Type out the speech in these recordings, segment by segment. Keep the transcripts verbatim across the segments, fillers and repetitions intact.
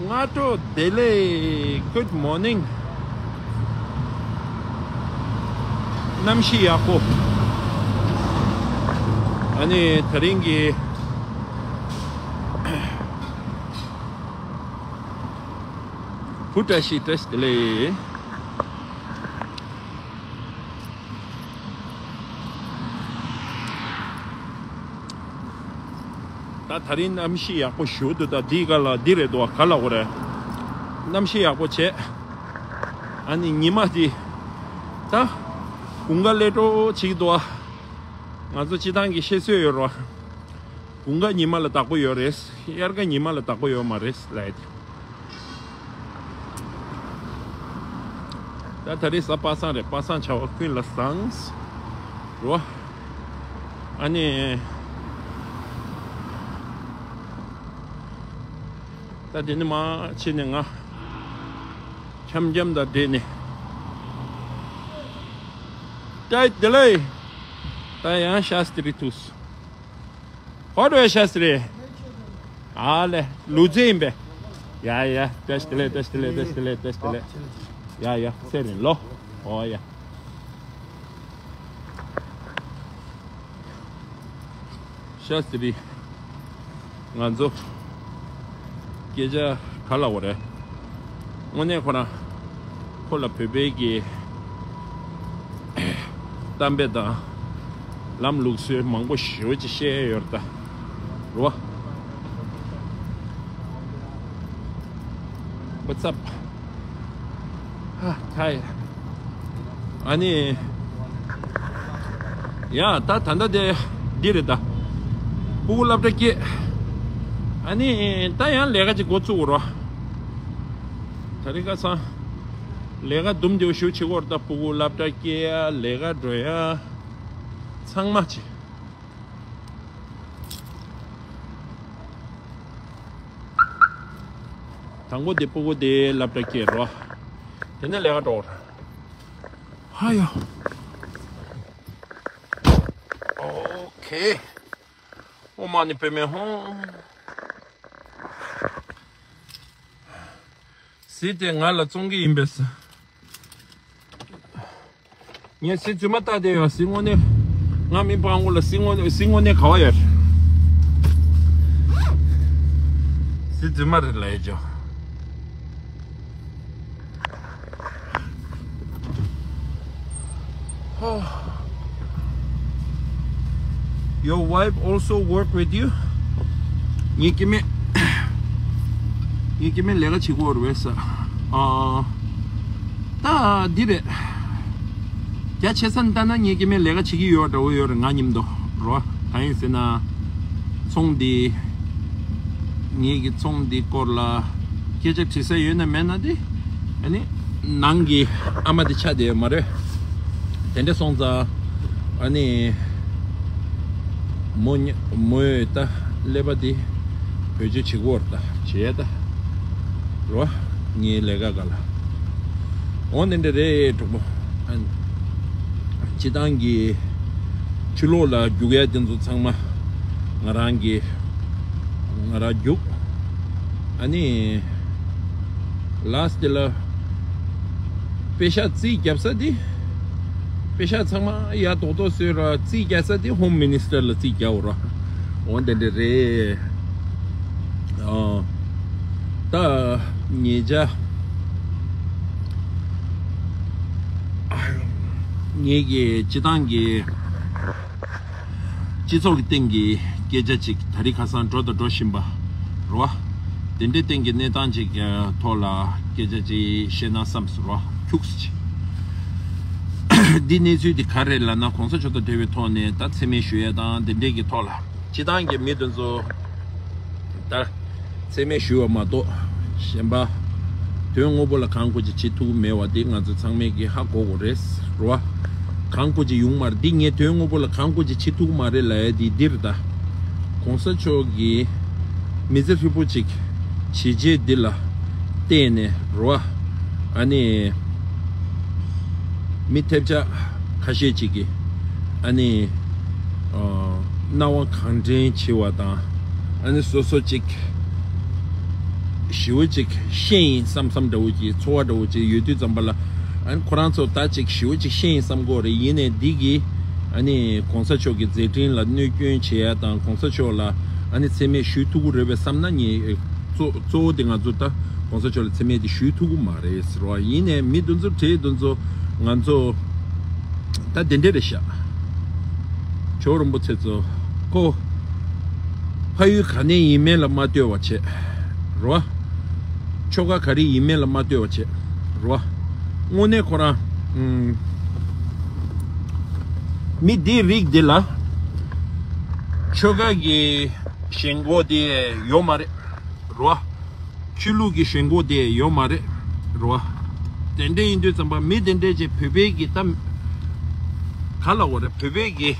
སྔ་དྲོ་བདེ་ལེགས། Good morning. གནམ་གཤིས་ཡག་པོ། ཨ་ནི་དེ་རིང་གི་བུ་བཀྲ་ཤིས་བཀྲ་ཤིས་བདེ་ལེགས། ད་དེ་རིང་གནམ་གཤིས་ཡག་པོ་ཞེ་པོ་འདུག་ད་འདིའི་སྒང་ལ་འདི་རེད་འདུག་ག་ལབ་དགོས་རེད། གནམ་གཤིས་ཡག་པོ་བྱས། ཨ་ནི་ཉི་མ་འདི་ད་དགུན་ཁ་སླེབས་འགྲོ་བྱེད་ཀྱི་འདུག་ང་ཚོ་སྤྱིར་བཏང་གི་བཤད་སྲོལ་ཡོད་རེད་བ། དགུན་ཁ་ཉི་མ་ལ་བདག་པོ་ཡོད་རེད། དབྱར་ཁ་ཉི་མ་ལ་བདག་པོ་ཡོད་མ་རེད་ལབ་ཡ་དེ། ད་དེ་རིང་གཟའ་པ་སངས་རེད། པ་སངས་བྱ་བ་ཀུན་ལ་བཟང་། རོ། ཨ་ནི། ད་དེ་ནས་མར་ཕྱིན་ནས་ང་འཆམ་འཆམ་དང་འདྲེས་ནས། བཀྲ་ཤིས་བདེ་ལེགས། ད་ཡང་ཤཱསྟྲི་ཐུག་སོང་། ཧོ་ཏོ་ཤཱསྟྲི། ཨ་ལེ། ལུག་རྫི་ཡིན་པས། ཡ་ཡ། བཀྲ་ཤིས་བདེ་ལེགས། བཀྲ་ཤིས་བདེ་ལེགས། བཀྲ་ཤིས་བདེ་ལེགས། བཀྲ་ཤིས་བདེ་ལེགས། ཡ་ཡ། ཚེ་རིང་ལོ། ཨོ་ཡ། ཤཱསྟྲི། ང་ཚོ་སྐད་ཆ་ག་ལབ་དགོས་རེད། དངོས་གནས་ཁོ་རང་ཁོ་ལ་བོད་པའི་གི་གཏམ་དཔེ་དང་ལམ་ལུགས་སྲོལ་མང་པོ་ཞེ་པོ་ཅིག་བཤད་ཡོད་རེད་ད། རོ། What's up? ཧ། ཧའི། ཨ་ནི། ཡ། ད་ད་ལྟ་དེ་འདི་རེད་ད། སྤུ་གུ་སློབ་གྲྭ་སྐྱེལ། ཨ་ནི་ད་ཡང་ལས་ཀ་ཅིག་འགོ་བཙུགས་རོགས། དེ་རིང་ཁ་སང་ལས་ཀ་འདུམ་འདེའུ་ཞུ་བྱེད་དགོས་རེད་ད། སྤུ་གུ་སློབ་གྲྭ་སྐྱེལ་ཡ། ལས་ཀ་འགྲོ་ཡ། ཚང་མ་བྱེད། དང་པོ་དེ་སྤུ་གུ་དེ་སློབ་གྲྭ་སྐྱེལ་རོགས། དེ་ནས་ལས་ཀ་འགྲོ་རོགས། ཧ་ཡ། ཨོ་ཁེ། ཨོཾ་མ་ཎི་པདྨེ་ཧཱུྃ། གཟི་དེ་ང་ལ་བཙོང་གི་ཡིན་པས། ངས་གཟི་རྫུན་མ་བལྟས་བསྡད་ཡོད། གཟི་དངོས་གནས། ང་མི་སྤང་བོ་ལ་གཟི་དངོས་གཟི་དངོས་གནས་ག་བ་ཡོད། གཟི་རྫུན་མ་རེད་ལབ་ཡ་ཅོ། Your wife also work with you? ངའི་སྐྱེ་དམན། ངའི་སྐྱེ་དམན་ལས་ཀ་བྱེད་ཀྱི་ཡོད་རེད་ཟེར། ཨ། ད་འདི་རེད། རྒྱ་ཆེ་ས་ནས་ལྟ་ན་ངའི་སྐྱེ་དམན་ལས་ཀ་བྱེད་ཀྱི་ཡོད་འདྲ་བོ་ཡོད་རེད་ང་མཉམ་དུ་རོ། གང་ཡིན་ཟེར་ན། ཚོང་འདི། ངེད་ཀྱི་ཚོང་འདི་སྐོར་ལ་སྐད་ཆ་དྲི་ས་ཡོད་ན་མེད་ན་དེ། ཨ་ནི་ནང་གི་ཨ་མ་དེ་ཆགས་བསྡད་ཡོད་མ་རེད། དེ་འདྲ་སོང་ཙང་ཨ་ནི་མོ་ཉ་མོས་ད་ཀླད་པ་དེ་བེད་སྤྱོད་བྱེད་ཀྱི་ཡོད་རེད་ད། བྱས་ད་རོ། ངའི་ལས་ཀ་ག་ལ། འོ་དེ་འདྲ་རེད་གྲོགས་པོ། ཨ་ནི་སྤྱི་བཏང་གི་ཕྱི་ལོགས་ལ་རྒྱུག་ཡ་དེ་ཚོ་ཚང་མ་ང་རང་གི་ང་རང་རྒྱུག་ཨ་ནི་ལཱསི་ཊི་ལ་པེ་ཤག་རྩིས་རྒྱབ་ས་དེ། པེ་ཤག་ཚང་མ་ཡ་རྡོག་རྡོག་བཟོས་ར་རྩིས་རྒྱག་ས་དེ་ཧོམ་མི་ནིས་ཊར་ལ་རྩིས་རྒྱག་འོ་ར། འོ་དེ་འདྲ་རེད། ཨ། ད་ཉེ་ཆར་ངེད་ཀྱི་སྤྱི་བཏང་གི་སྤྱི་ཚོགས་ཀྱི་སྟེང་གི་སྐད་ཆ་ཅིག་ད་རེས་ཁ་སང་འགྲོ་དང་འགྲོ་བཞིན་པ་རེད་བ། དེ་འདྲའི་སྟེང་གི་གནས་སྟངས་ཅིག་ཐོག་ལ་སྐད་ཆ་ཅིག་བཤད་ན་བསམས་སོང་རེད་བ། ཁྱུགས་ཅིག་འདི་གནས་ཚུལ་འདི་ག་རེ་ལབ་ན་གོང་ས་མཆོག་དང་འབྲེལ་བའི་ཐོག་ནས་ད་མཚན་སྨད་ཞུ་ཡ་དང་འདི་འདྲས་ཀྱི་ཐོག་ལ་སྤྱི་བཏང་གི་མི་དེ་ཚོ་ད་མཚན་སྨད་ཞུ་བ་མ་གཏོགས་གཞན་པ་དོན་དངོས་པོ་ལ་གང་དགོས་ཀྱི་བྱེད་ཐུབ་མེད་པ་འདི་ང་ཚོ་ཚང་མས་ཀྱི་ཧ་གོ་དགོས་རེད་རོ། གང་དགོས་ཀྱི་ཡོང་མ་རེད། འདི་ངས་དོན་དངོས་པོ་ལ་གང་དགོས་ཀྱི་བྱེད་ཐུབ་མ་རེད་ལབ་ཡ་འདི་འདི་རེད་ད། གོང་ས་མཆོག་གིས་མི་ཚེ་ཧྲིལ་པོ་ཅིག་བྱས་རྗེས་འདི་ལ་བརྟེན་ནས་རོ། ཨ་ནི་མི་ཐེབས་ཆག་ཁ་ཤས་ཅིག་གིས་ཨ་ནི་ཨ་སྣང་བ་གང་དྲན་བྱེད་པ་དང་ཨ་ནི་སོ་སོ་ཅིག་ ཞེ་པོ་ཅིག་ཤེས་ཡིན་བསམ་བསམ་འདྲ་བོ་ཅིག་ཚོར་བ་འདྲ་བོ་ཅིག་ཡོད་དུས་ཙམ་པ་ལ། ཨ་ནི་ཁོ་རང་ཚོ་ད་ཅིག་ཞེ་པོ་ཅིག་ཤེས་ཡིན་བསམ་གྱི་ཡོད་རེད། ཡིན་ནའི་འདི་གིས་ཨ་ནི་གོང་ས་མཆོག་གི་མཛད་འཕྲིན་ལ་གནོད་སྐྱོན་བྱེད་ཡ་དང་གོང་ས་མཆོག་ལ་ཨ་ནི་མཚན་སྨད་ཞུ་ཐུབ་ཀྱི་རེད་པས་བསམ་ན། ངས་གཙོ་གཙོ་བོ་དེ་ང་ཚོ་ད་གོང་ས་མཆོག་ལ་མཚན་སྨད་དེ་ཞུ་ཐུབ་ཀྱི་མ་རེད་ཟེར་བ། ཡིན་ནའི་མི་དེ་ཚོ་གྲས་དེ་ཚོ་ང་ཚོ་ད་དེ་འདྲ་རེད་ཤག་ཇོ་བོ་རིན་པོ་ཆེ་ཚོ་ཁོ་ཕ་ཡུལ་ག་ནས་ཡིན་མིན་ལ་མ་ལྟོས་པ་བྱས་རོ། ཆོལ་ཁ་ག་རེ་ཡིན་མིན་ལ་མ་ལྟོས་པ་བྱས་རོ། དངོས་གནས་ཁོ་རང་ཨུམ། མི་འདིའི་རིགས་འདི་ལ་ཆོལ་ཁ་གི་ཞེན་ཁོག་དེ་ཡོད་མ་རེད་རོ། ཆོས་ལུགས་ཀྱི་ཞེན་ཁོག་དེ་ཡོད་མ་རེད་རོ། དེ་འདྲ་ཡིན་དུས་ཙམ་པ་མི་དེ་འདྲས་ཀྱིས་བོད་པའི་གི་གཏམ་ག་ལ་འོ་རེད། བོད་པའི་གི་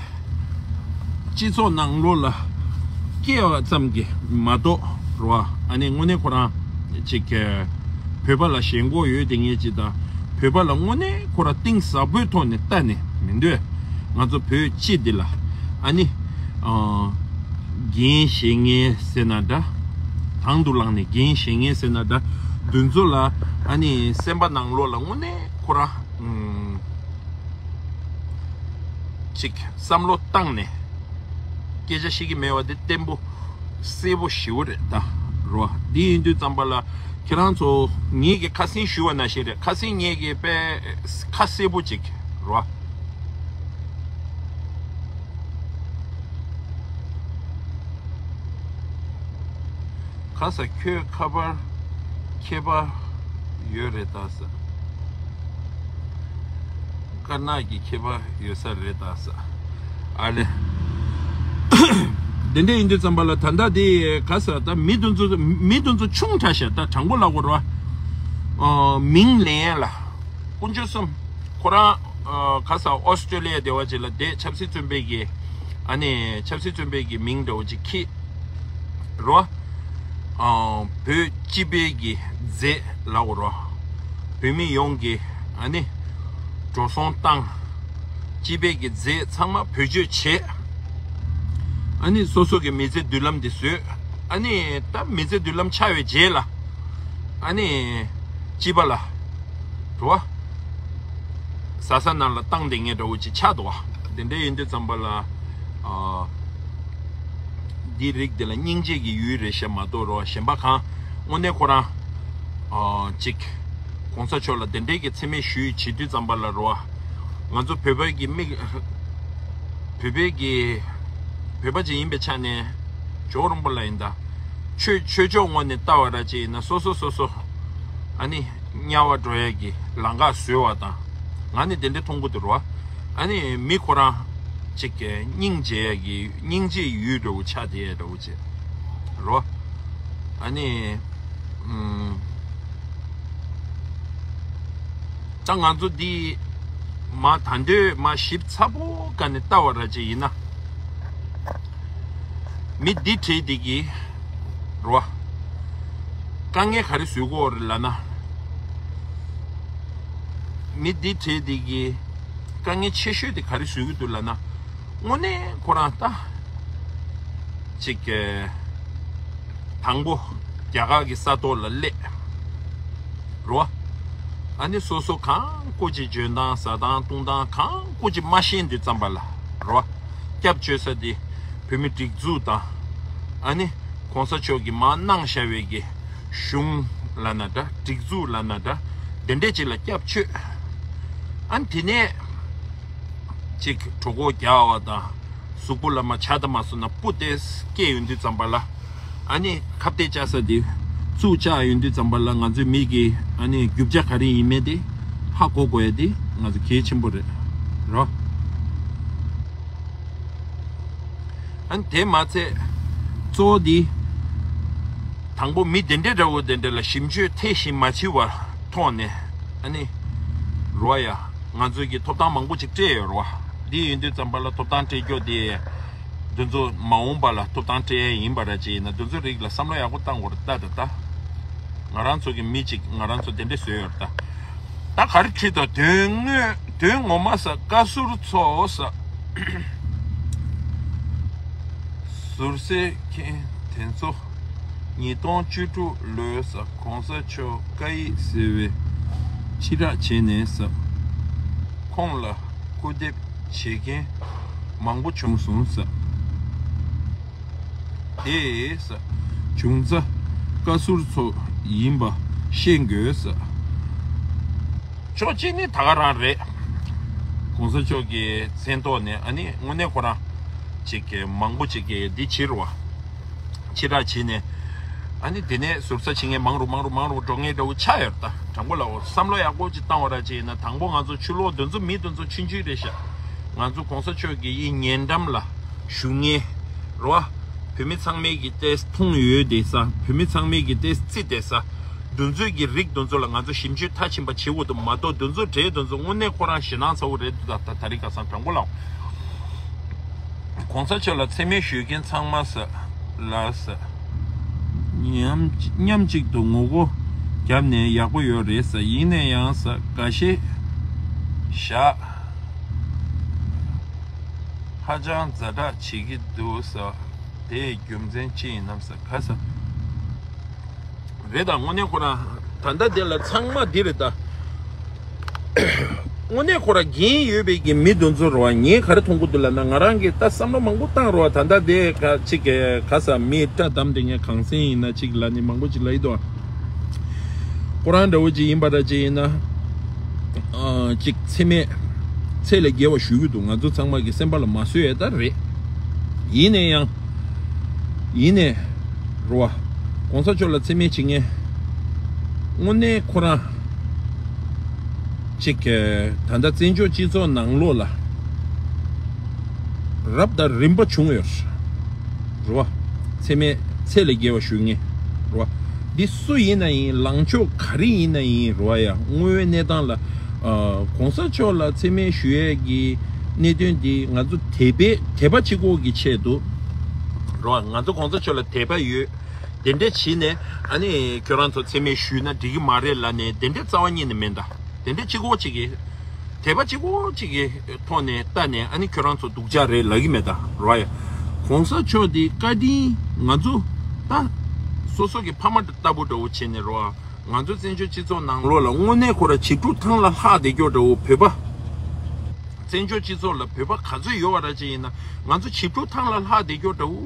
སྤྱི་ཚོགས་ནང་ལོགས་ལ་སྐྱེ་བ་ཙམ་གྱིས་མ་གཏོགས་རོ། ཨ་ནི་དངོས་གནས་ཁོ་རང་ཅིག་བོད་པ་ལ་ཞེན་ཁོག་ཡོད་དེ་ངེས་ཅིག་དང་། བོད་པ་ལ་དངོས་གནས་ཁོ་རང་གཏིང་ཟབ་པོའི་ཐོག་ནས་ལྟ་ནས་མི་འདོད། ང་ཚོ་བོད་སྤྱི་འདི་ལ་ཨ་ནི་འགན་བཞེས་མཁན་ཟེར་ན་འདྲ། དང་དུ་བླངས་ནས་འགན་བཞེས་མཁན་ཟེར་ན་འདྲ། འདི་ཚོ་ལ་ཨ་ནི་སེམས་པ་ནང་ལོགས་ལ་དངོས་གནས་ཁོ་རང་ཅིག་བསམ་བློ་བཏང་ནས་སྐད་ཆ་བཤད་ཀྱི་མེད་པ་དེ་བརྟན་པོ་གསལ་པོ་ཞེ་པོ་རེད་ད་རོ། འདི་ཡིན་དུས་ཙམ་པ་ལ་ཁྱེད་རང་ཚོ་ངེད་ཀྱི་ཁ་སང་ཞུས་པ་ནང་བཞིན་རེད། ཁ་སང་ངེད་ཀྱི་དཔེ་ཁ་གསལ་པོ་ཅིག་རོ། ཁ་ས་ཁྱོད་ཁ་པར་ཁྱད་པར་ཡོད་རེད་ད་ས། དཀར་ནག་གི་ཁྱད་པར་ཡོད་ས་རེད་ད་ས། ཨ་ལེ། དེ་འདྲ་ཡིན་དུས་ཙམ་པ་ལ་ད་ལྟ་དེ་ག་ས་ད་མི་དེ་ཚོ་མི་དེ་ཚོ་ཆུང་དྲགས་ཤག་ད་དྲང་པོ་ལབ་དགོས་རེད་བ། མིང་ལེན་ཡ་ལ་དཀོན་མཆོག་གསུམ། ཁོ་རང་ག་ས་ཨོ་སི་ཀྲོ་ལི་ཡ་དེ་བ་ཅིག་ལ་བསྡད། ཆབ་སྲིད་བཙོན་པའི་གི་ཨ་ནི་ཆབ་སྲིད་བཙོན་པའི་གི་མིང་འདྲ་བོ་ཅིག་ཁྱེར་རོ། བོད་སྤྱི་པའི་གི་མཛད་ལབ་དགོས་རེད་བ། བོད་མི་ཡོངས་ཀྱི་ཨ་ནི་འགྲོ་སོང་བཏང་། སྤྱི་པའི་གི་མཛད་ཚང་མ་བེད་སྤྱོད་བྱས། ཨ་ནི་སོ་སོ་གི་མི་ཚེ་མདུན་ལམ་འདི་བཟོས། ཨ་ནི་ད་མི་ཚེ་མདུན་ལམ་ཆགས་པའི་རྗེས་ལ་ཨ་ནི་སྤྱི་པ་ལ་རེད་བ། ཟ་ས་ནང་ལ་བཏང་བསྡད་མཁན་འདྲ་བོ་ཅིག་ཆགས་འདུག་བ། དེ་འདྲ་ཡིན་དུས་ཙམ་པ་ལ་ཨ་འདི་རིགས་འདི་ལ་སྙིང་རྗེ་གི་ཡུལ་རེད་ཤག་མ་གཏོགས་རེད་བ། གཞན་པ་གང་དངོས་གནས་ཁོ་རང་ཨ་ཅིག་གོང་ས་མཆོག་ལ་དེ་འདྲའི་གི་མཚན་སྨད་ཞུས་བྱེད་དུས་ཙམ་པ་ལ་རེད་བ། ང་ཚོ་བོད་པའི་གི་མིག་བོད་པའི་གི་བོད་པ་ཅིག་ཡིན་པའི་ཆ་ནས་ཇོ་བོ་རིན་པོ་ལ་ཡིན་ད། ཆོས་ཆོས་ཕྱོགས་ངོས་ནས་ལྟ་བ་ར་ཅིག་ཡིན་ན་སོ་སོ་སོ་སོ་ཨ་ནི་དམྱལ་བ་འགྲོ་ཡས་ཀྱི་ལམ་ཁ་བཟོས་པ་དང་། ང་ནི་དེ་འདྲ་མཐོང་གི་འདུག་རོ། ཨ་ནི་མི་ཁོ་རང་ཅིག་གི་སྙིང་རྗེ་ཡས་ཀྱི་སྙིང་རྗེའི་ཡུལ་འདྲ་བོ་ཆགས་བསྡད་ཡས་འདྲ་བོ་ཅིག་རོ། ཨ་ནི་ཨུམ། ད་ང་ཚོ་འདི་མ་ད་འདོད་མ་ཞིབ་ཚགས་པོ་ག་ནས་ལྟ་བ་ར་ཅིག་ཡིན་ན། མི་འདི་བྲིས་འདི་གི་རོ། དཀའ་ངལ་ག་རེ་བཟོས་གོ་རེད་ལབ་ན། མི་འདི་བྲིས་འདི་གི་དཀའ་ངལ་ཆེ་ཤོས་དེ་ག་རེ་བཟོས་གི་འདུག་ལབ་ན། དངོས་གནས་ཁོ་རང་ལྟ། ཅིག་གི་དང་པོ་རྒྱ་གར་གྱི་ས་ཐོག་ལ་སླེབས། རོ། ཨ་ནི་སོ་སོ་གང་དགོས་ཅིག་འཇོན་ཐང་ཟ་ཐང་བཏུང་ཐང་གང་དགོས་ཅིག་མ་ཤེས་དུས་ཙམ་པ་ལ་རོ། སྐྱབས་བཅོལ་ས་དེ་བོད་མི་སྒྲིག་འཛུགས་དང་། ཨ་ནི་གོང་ས་མཆོག་གིས་མར་གནང་བཞག་པའི་གི་གཞུང་ལབ་ན་འདྲ་སྒྲིག་འཛུགས་ལབ་ན་འདྲ་དེ་འདྲས་ཅིག་ལ་སྐྱབས་བཅོལ། ཨ་ནི་དེ་ནས་ཅིག་གྲོད་ཁོག་རྒྱགས་པ་དང་། གཟུགས་པོ་ལ་མ་ཆགས་ད་མ་སོང་ན་སྤུ་ཏེ་སྐྱེས་ཡོང་དུས་ཙམ་པ་ལ། ཨ་ནི་ཁ་གཏད་བཅག་ས་དེ་བཙུགས་བཅག་ཡོང་དུས་ཙམ་པ་ལ་ང་ཚོའི་མི་གི་ཨ་ནི་རྒྱུ་ཆ་ག་རེ་ཡིན་མིན་དེ་ཧ་གོ་དགོས་ཡ་དེ་ང་ཚོ་གལ་ཆེན་པོ་རེད་རོ། ཨ་ནི་དེ་མ་ཚད་གཙོ་བོ་དེ་དང་པོ་མི་དེ་འདྲ་འདྲ་བོ་དེ་འདྲ་ལ་ཞིབ་འཇུག་ཐེག་ཞིབ་མ་བྱས་པར་ཐོག་ནས་ཨ་ནི་རོ་ཡ། ང་ཚོས་ཀྱི་ཐོབ་ཐང་མང་པོ་ཅིག་སྤྲད་ཡོད་རེད་བ། འདི་ཡིན་དུས་ཙམ་པ་ལ་ཐོབ་ཐང་སྤྲད་རྒྱུ་དེ་འདི་ཚོ་མ་འོངས་པ་ལ་ཐོབ་ཐང་སྤྲད་ཡ་ཡིན་པ་ར་ཅིག་ཡིན་ན་འདི་ཚོ་རིགས་ལ་བསམ་བློ་ཡག་པོ་བཏང་དགོས་རེད་ད་ད་ད། ང་རང་ཚོ་གི་མི་ཅིག་ང་རང་ཚོ་དེ་འདྲས་བཟོས་ཡོད་རེད་ད། ད་ག་རེ་བྲིས་འདུག་དོན་དངོས་དོན་ངོ་མ་ས་བཀའ་ཟུར་ཚོ་ས་ཟུར་སེ་མཁན་དེ་ཚོ། ཉིས་སྟོང་བཅུ་དྲུག་ལོའི་ས་༸གོང་ས་མཆོག་བཀའ་ཡིག་ཟེར་བའི་ཕྱིར་བསྒྲགས་བྱས་ནས་ས་ཁོང་ལ་སྐུར་འདེབས་བྱེད་མཁན་མང་པོ་བྱུང་སོང་ས། དེས་བྱུང་ཚ་བཀའ་ཟུར་ཚོ་ཡིན་པ་ཤེས་དགོས་ས། ཕྱོགས་གཅིག་ནི་ད་ག་རང་རེད། ༸གོང་ས་མཆོག་གི་མཚན་ཐོག་ནས་ཨ་ནི་དངོས་གནས་ཁོ་རང་ཅིག་གི་མང་པོ་ཅིག་གི་འདི་བྱེད་རུ་བ། ཕྱིར་བསྒྲགས་བྱས་ནས་ཨ་ནི་དེ་ནས་ཟུར་ཟ་བྱེད་མཁན་མང་རུ་མང་རུ་མང་རུ་འགྲོ་མཁན་འདྲ་བོ་ཆགས་ཡོད་ད། དྲང་པོ་ལབ་བསམ་བློ་ཡག་པོ་ཅིག་བཏང་བ་ར་ཅིག་ཡིན་ན། དང་པོ་ང་ཚོ་ཕྱི་ལོགས་འདི་ཚོ་མི་འདི་ཚོ་ཆུང་ཆུང་རེད་ཤག་ང་ཚོ་༸གོང་ས་མཆོག་གི་ཡི་ཉེ་འགྲམ་ལ་བཞུགས་མཁན་རོ། བོད་མི་ཚང་མས་ཀྱི་ཏེས་མཐོང་ཡོད་དེ་ས། བོད་མི་ཚང་མས་ཀྱི་ཏེས་བརྩི་དེ་ས། འདུ་འཛོམས་ཀྱི་རིགས་འདུ་འཛོམས་ལ་ང་ཚོ་ཞིབ་འཇུག་མཐའ་ཕྱིན་པ་བྱེད་དགོས་འདུག་མ་གཏོགས་འདུ་འཛོམས་གྲས་འདུ་འཛོམས་དངོས་གནས་ཁོ་རང་ཞེད་སྣང་ཚ་བོ་རེད་འདུག་ད་ད་རིང་ཁ་སང་དྲང་པོ་ལབ། ༸གོང་ས་མཆོག་ལ་མཚན་སྨད་ཞུ་མཁན་ཚང་མ་ས་ལ་ས། མཉམ་མཉམ་གཅིག་ཏུ་ངོ་རྒོལ་བརྒྱབ་ནས་ཡག་པོ་ཡོད་རེད་ས། ཡིན་ན་ཡང་ས་འགའ་ཤས་བཞག་ཧ་ཅང་ཛ་དྲག་བྱེད་ཀྱི་འདུག་ས། དེའི་རྒྱུ་མཚན་ཅི་ཡིན་ནམ་ས་ག་ས། རེད་ད། དངོས་གནས་ཁོ་རང་ད་ལྟ་དེ་ལ་ཚང་མ་འདི་རེད་ད། དངོས་གནས་ཁོ་རང་འགན་ཡོད་པའི་གི་མི་འདུ་འཛོམས་རོ། ངས་ག་རེ་མཐོང་གི་འདུག་ལབ་ན། ང་རང་གིས་ད་བསམ་བློ་མང་པོ་བཏང་རོ། ད་ལྟ་དེ་ག་ཅིག་གི་ག་ས་མི་བཀྲ་བསྡམས་དེ་ངས་གངས་སེང་ཡིན་ན་ཅིག་ལ་ནི་མང་པོ་ཅིག་ལ་ཡི་དོ། ཁོ་རང་འདྲ་བོ་ཅིག་ཡིན་པ་ར་ཅིག་ཡིན་ན། ཨ་ཅིག་ཚད་མེད་ཚད་ལས་བརྒལ་བ་ཞུ་གི་འདུག་ང་ཚོ་ཚང་མ་གི་སེམས་པ་ལ་མ་བཟོད་ཡ་ད་རེད། ཡིན་ནའི་ཡང་། ཡིན་ནའི་རོ། ༸གོང་ས་མཆོག་ལ་མཚན་སྨད་བྱེད་མཁན། དངོས་གནས་ཁོ་རང་ཅིག་གི་ད་ལྟ་བཙན་བྱོལ་སྤྱི་ཚོགས་ནང་ལོགས་ལ་རབ་དང་རིམ་པ་བྱུང་ཡོད་རོ། མཚན་སྨད་ཚད་ལས་བརྒལ་བ་ཞུ་མཁན་རོ། འདི་སུ་ཡིན་ན་ཡིན། ལངས་ཕྱོགས་ག་རེ་ཡིན་ན་ཡིན་རོ། ཡ་དངོས་ཡོད་གནས་སྟངས་ལ་ཨ་༸གོང་ས་མཆོག་ལ་མཚན་སྨད་ཞུ་ཡས་ཀྱི་གནད་དོན་འདི་ང་ཚོ་དད་པའི་དད་པ་གཅིག་པོ་གི་ཆེད་དུ་རོ། ང་ཚོ་༸གོང་ས་མཆོག་ལ་དད་པ་ཡོད། དེ་འདྲས་བྱས་ནས་ཨ་ནི་ཁྱོད་རང་ཚོ་མཚན་སྨད་ཞུས་ན་འགྲིག་གི་མ་རེད་ལབ་ནས་དེ་འདྲས་རྩ་བ་ཉིད་ནས་མེད་ད། དེ་འདྲས་གཅིག་པོ་གཅིག་གི་དད་པ་གཅིག་པོ་གཅིག་གི་ཐོག་ནས་ལྟ་ནས་ཨ་ནི་ཁྱོད་རང་ཚོ་སྡུག་ཅག་རེད་ལབ་ཀྱི་མེད་ད་རོ། ཡ་༸གོང་ས་མཆོག་དེ་བཀའ་དྲིན་ང་ཚོ་ད་སོ་སོ་གི་ཕ་མ་ལྟ་བུ་འདྲ་བོ་བྱས་ནས་རོ། ང་ཚོ་བཙན་བྱོལ་སྤྱི་ཚོགས་ནང་ལོགས་ལ་དངོས་གནས་ཁོ་ར་བྱིས་ཕྲུག་ཐང་ལ་ལྷག་བསྡད་རྒྱུ་འདྲ་བོ། བོད་པ་བཙན་བྱོལ་སྤྱི་ཚོགས་ལ་བོད་པ་ག་ཚོད་ཡོད་པ་ར་ཅིག་ཡིན་ན། ང་ཚོ་བྱིས་ཕྲུག་ཐང་ལ་ལྷག་བསྡད་རྒྱུ་འདྲ་བོ་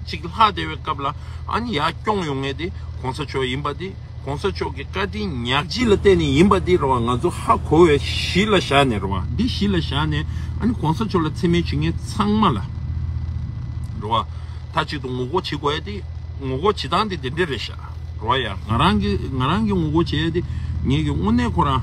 ཅིག་ལྷག་བསྡད་པའི་སྐབས་ལ་ཨ་ནི་ཡར་སྐྱོང་ཡོང་མཁན་དེ་༸གོང་ས་མཆོག་ཡིན་པ་དེ། ༸གོང་ས་མཆོག་གི་བཀའ་དྲིན་ཉག་གཅིག་ལ་བརྟེན་ནས་ཡིན་པ་འདི་རོ། ང་ཚོ་ཧ་གོ་བའི་གཞི་ལ་བཞག་ནས་རོ། འདི་གཞི་ལ་བཞག་ནས་ཨ་ནི་༸གོང་ས་མཆོག་ལ་མཚན་སྨད་བྱེད་མཁན་ཚང་མ་ལ་རོ། མཐའ་གཅིག་ཏུ་ངོ་རྒོལ་བྱེད་དགོས་ཡ་དེ། ངོ་རྒོལ་བྱེད་སྟངས་དེ་དེ་འདྲ་རེད་ཤག་རོ། ཡ་ང་རང་གི་ང་རང་གི་ངོ་རྒོལ་བྱེད་ཡ་དེ། ངེད་ཀྱི་དངོས་གནས་ཁོ་རང་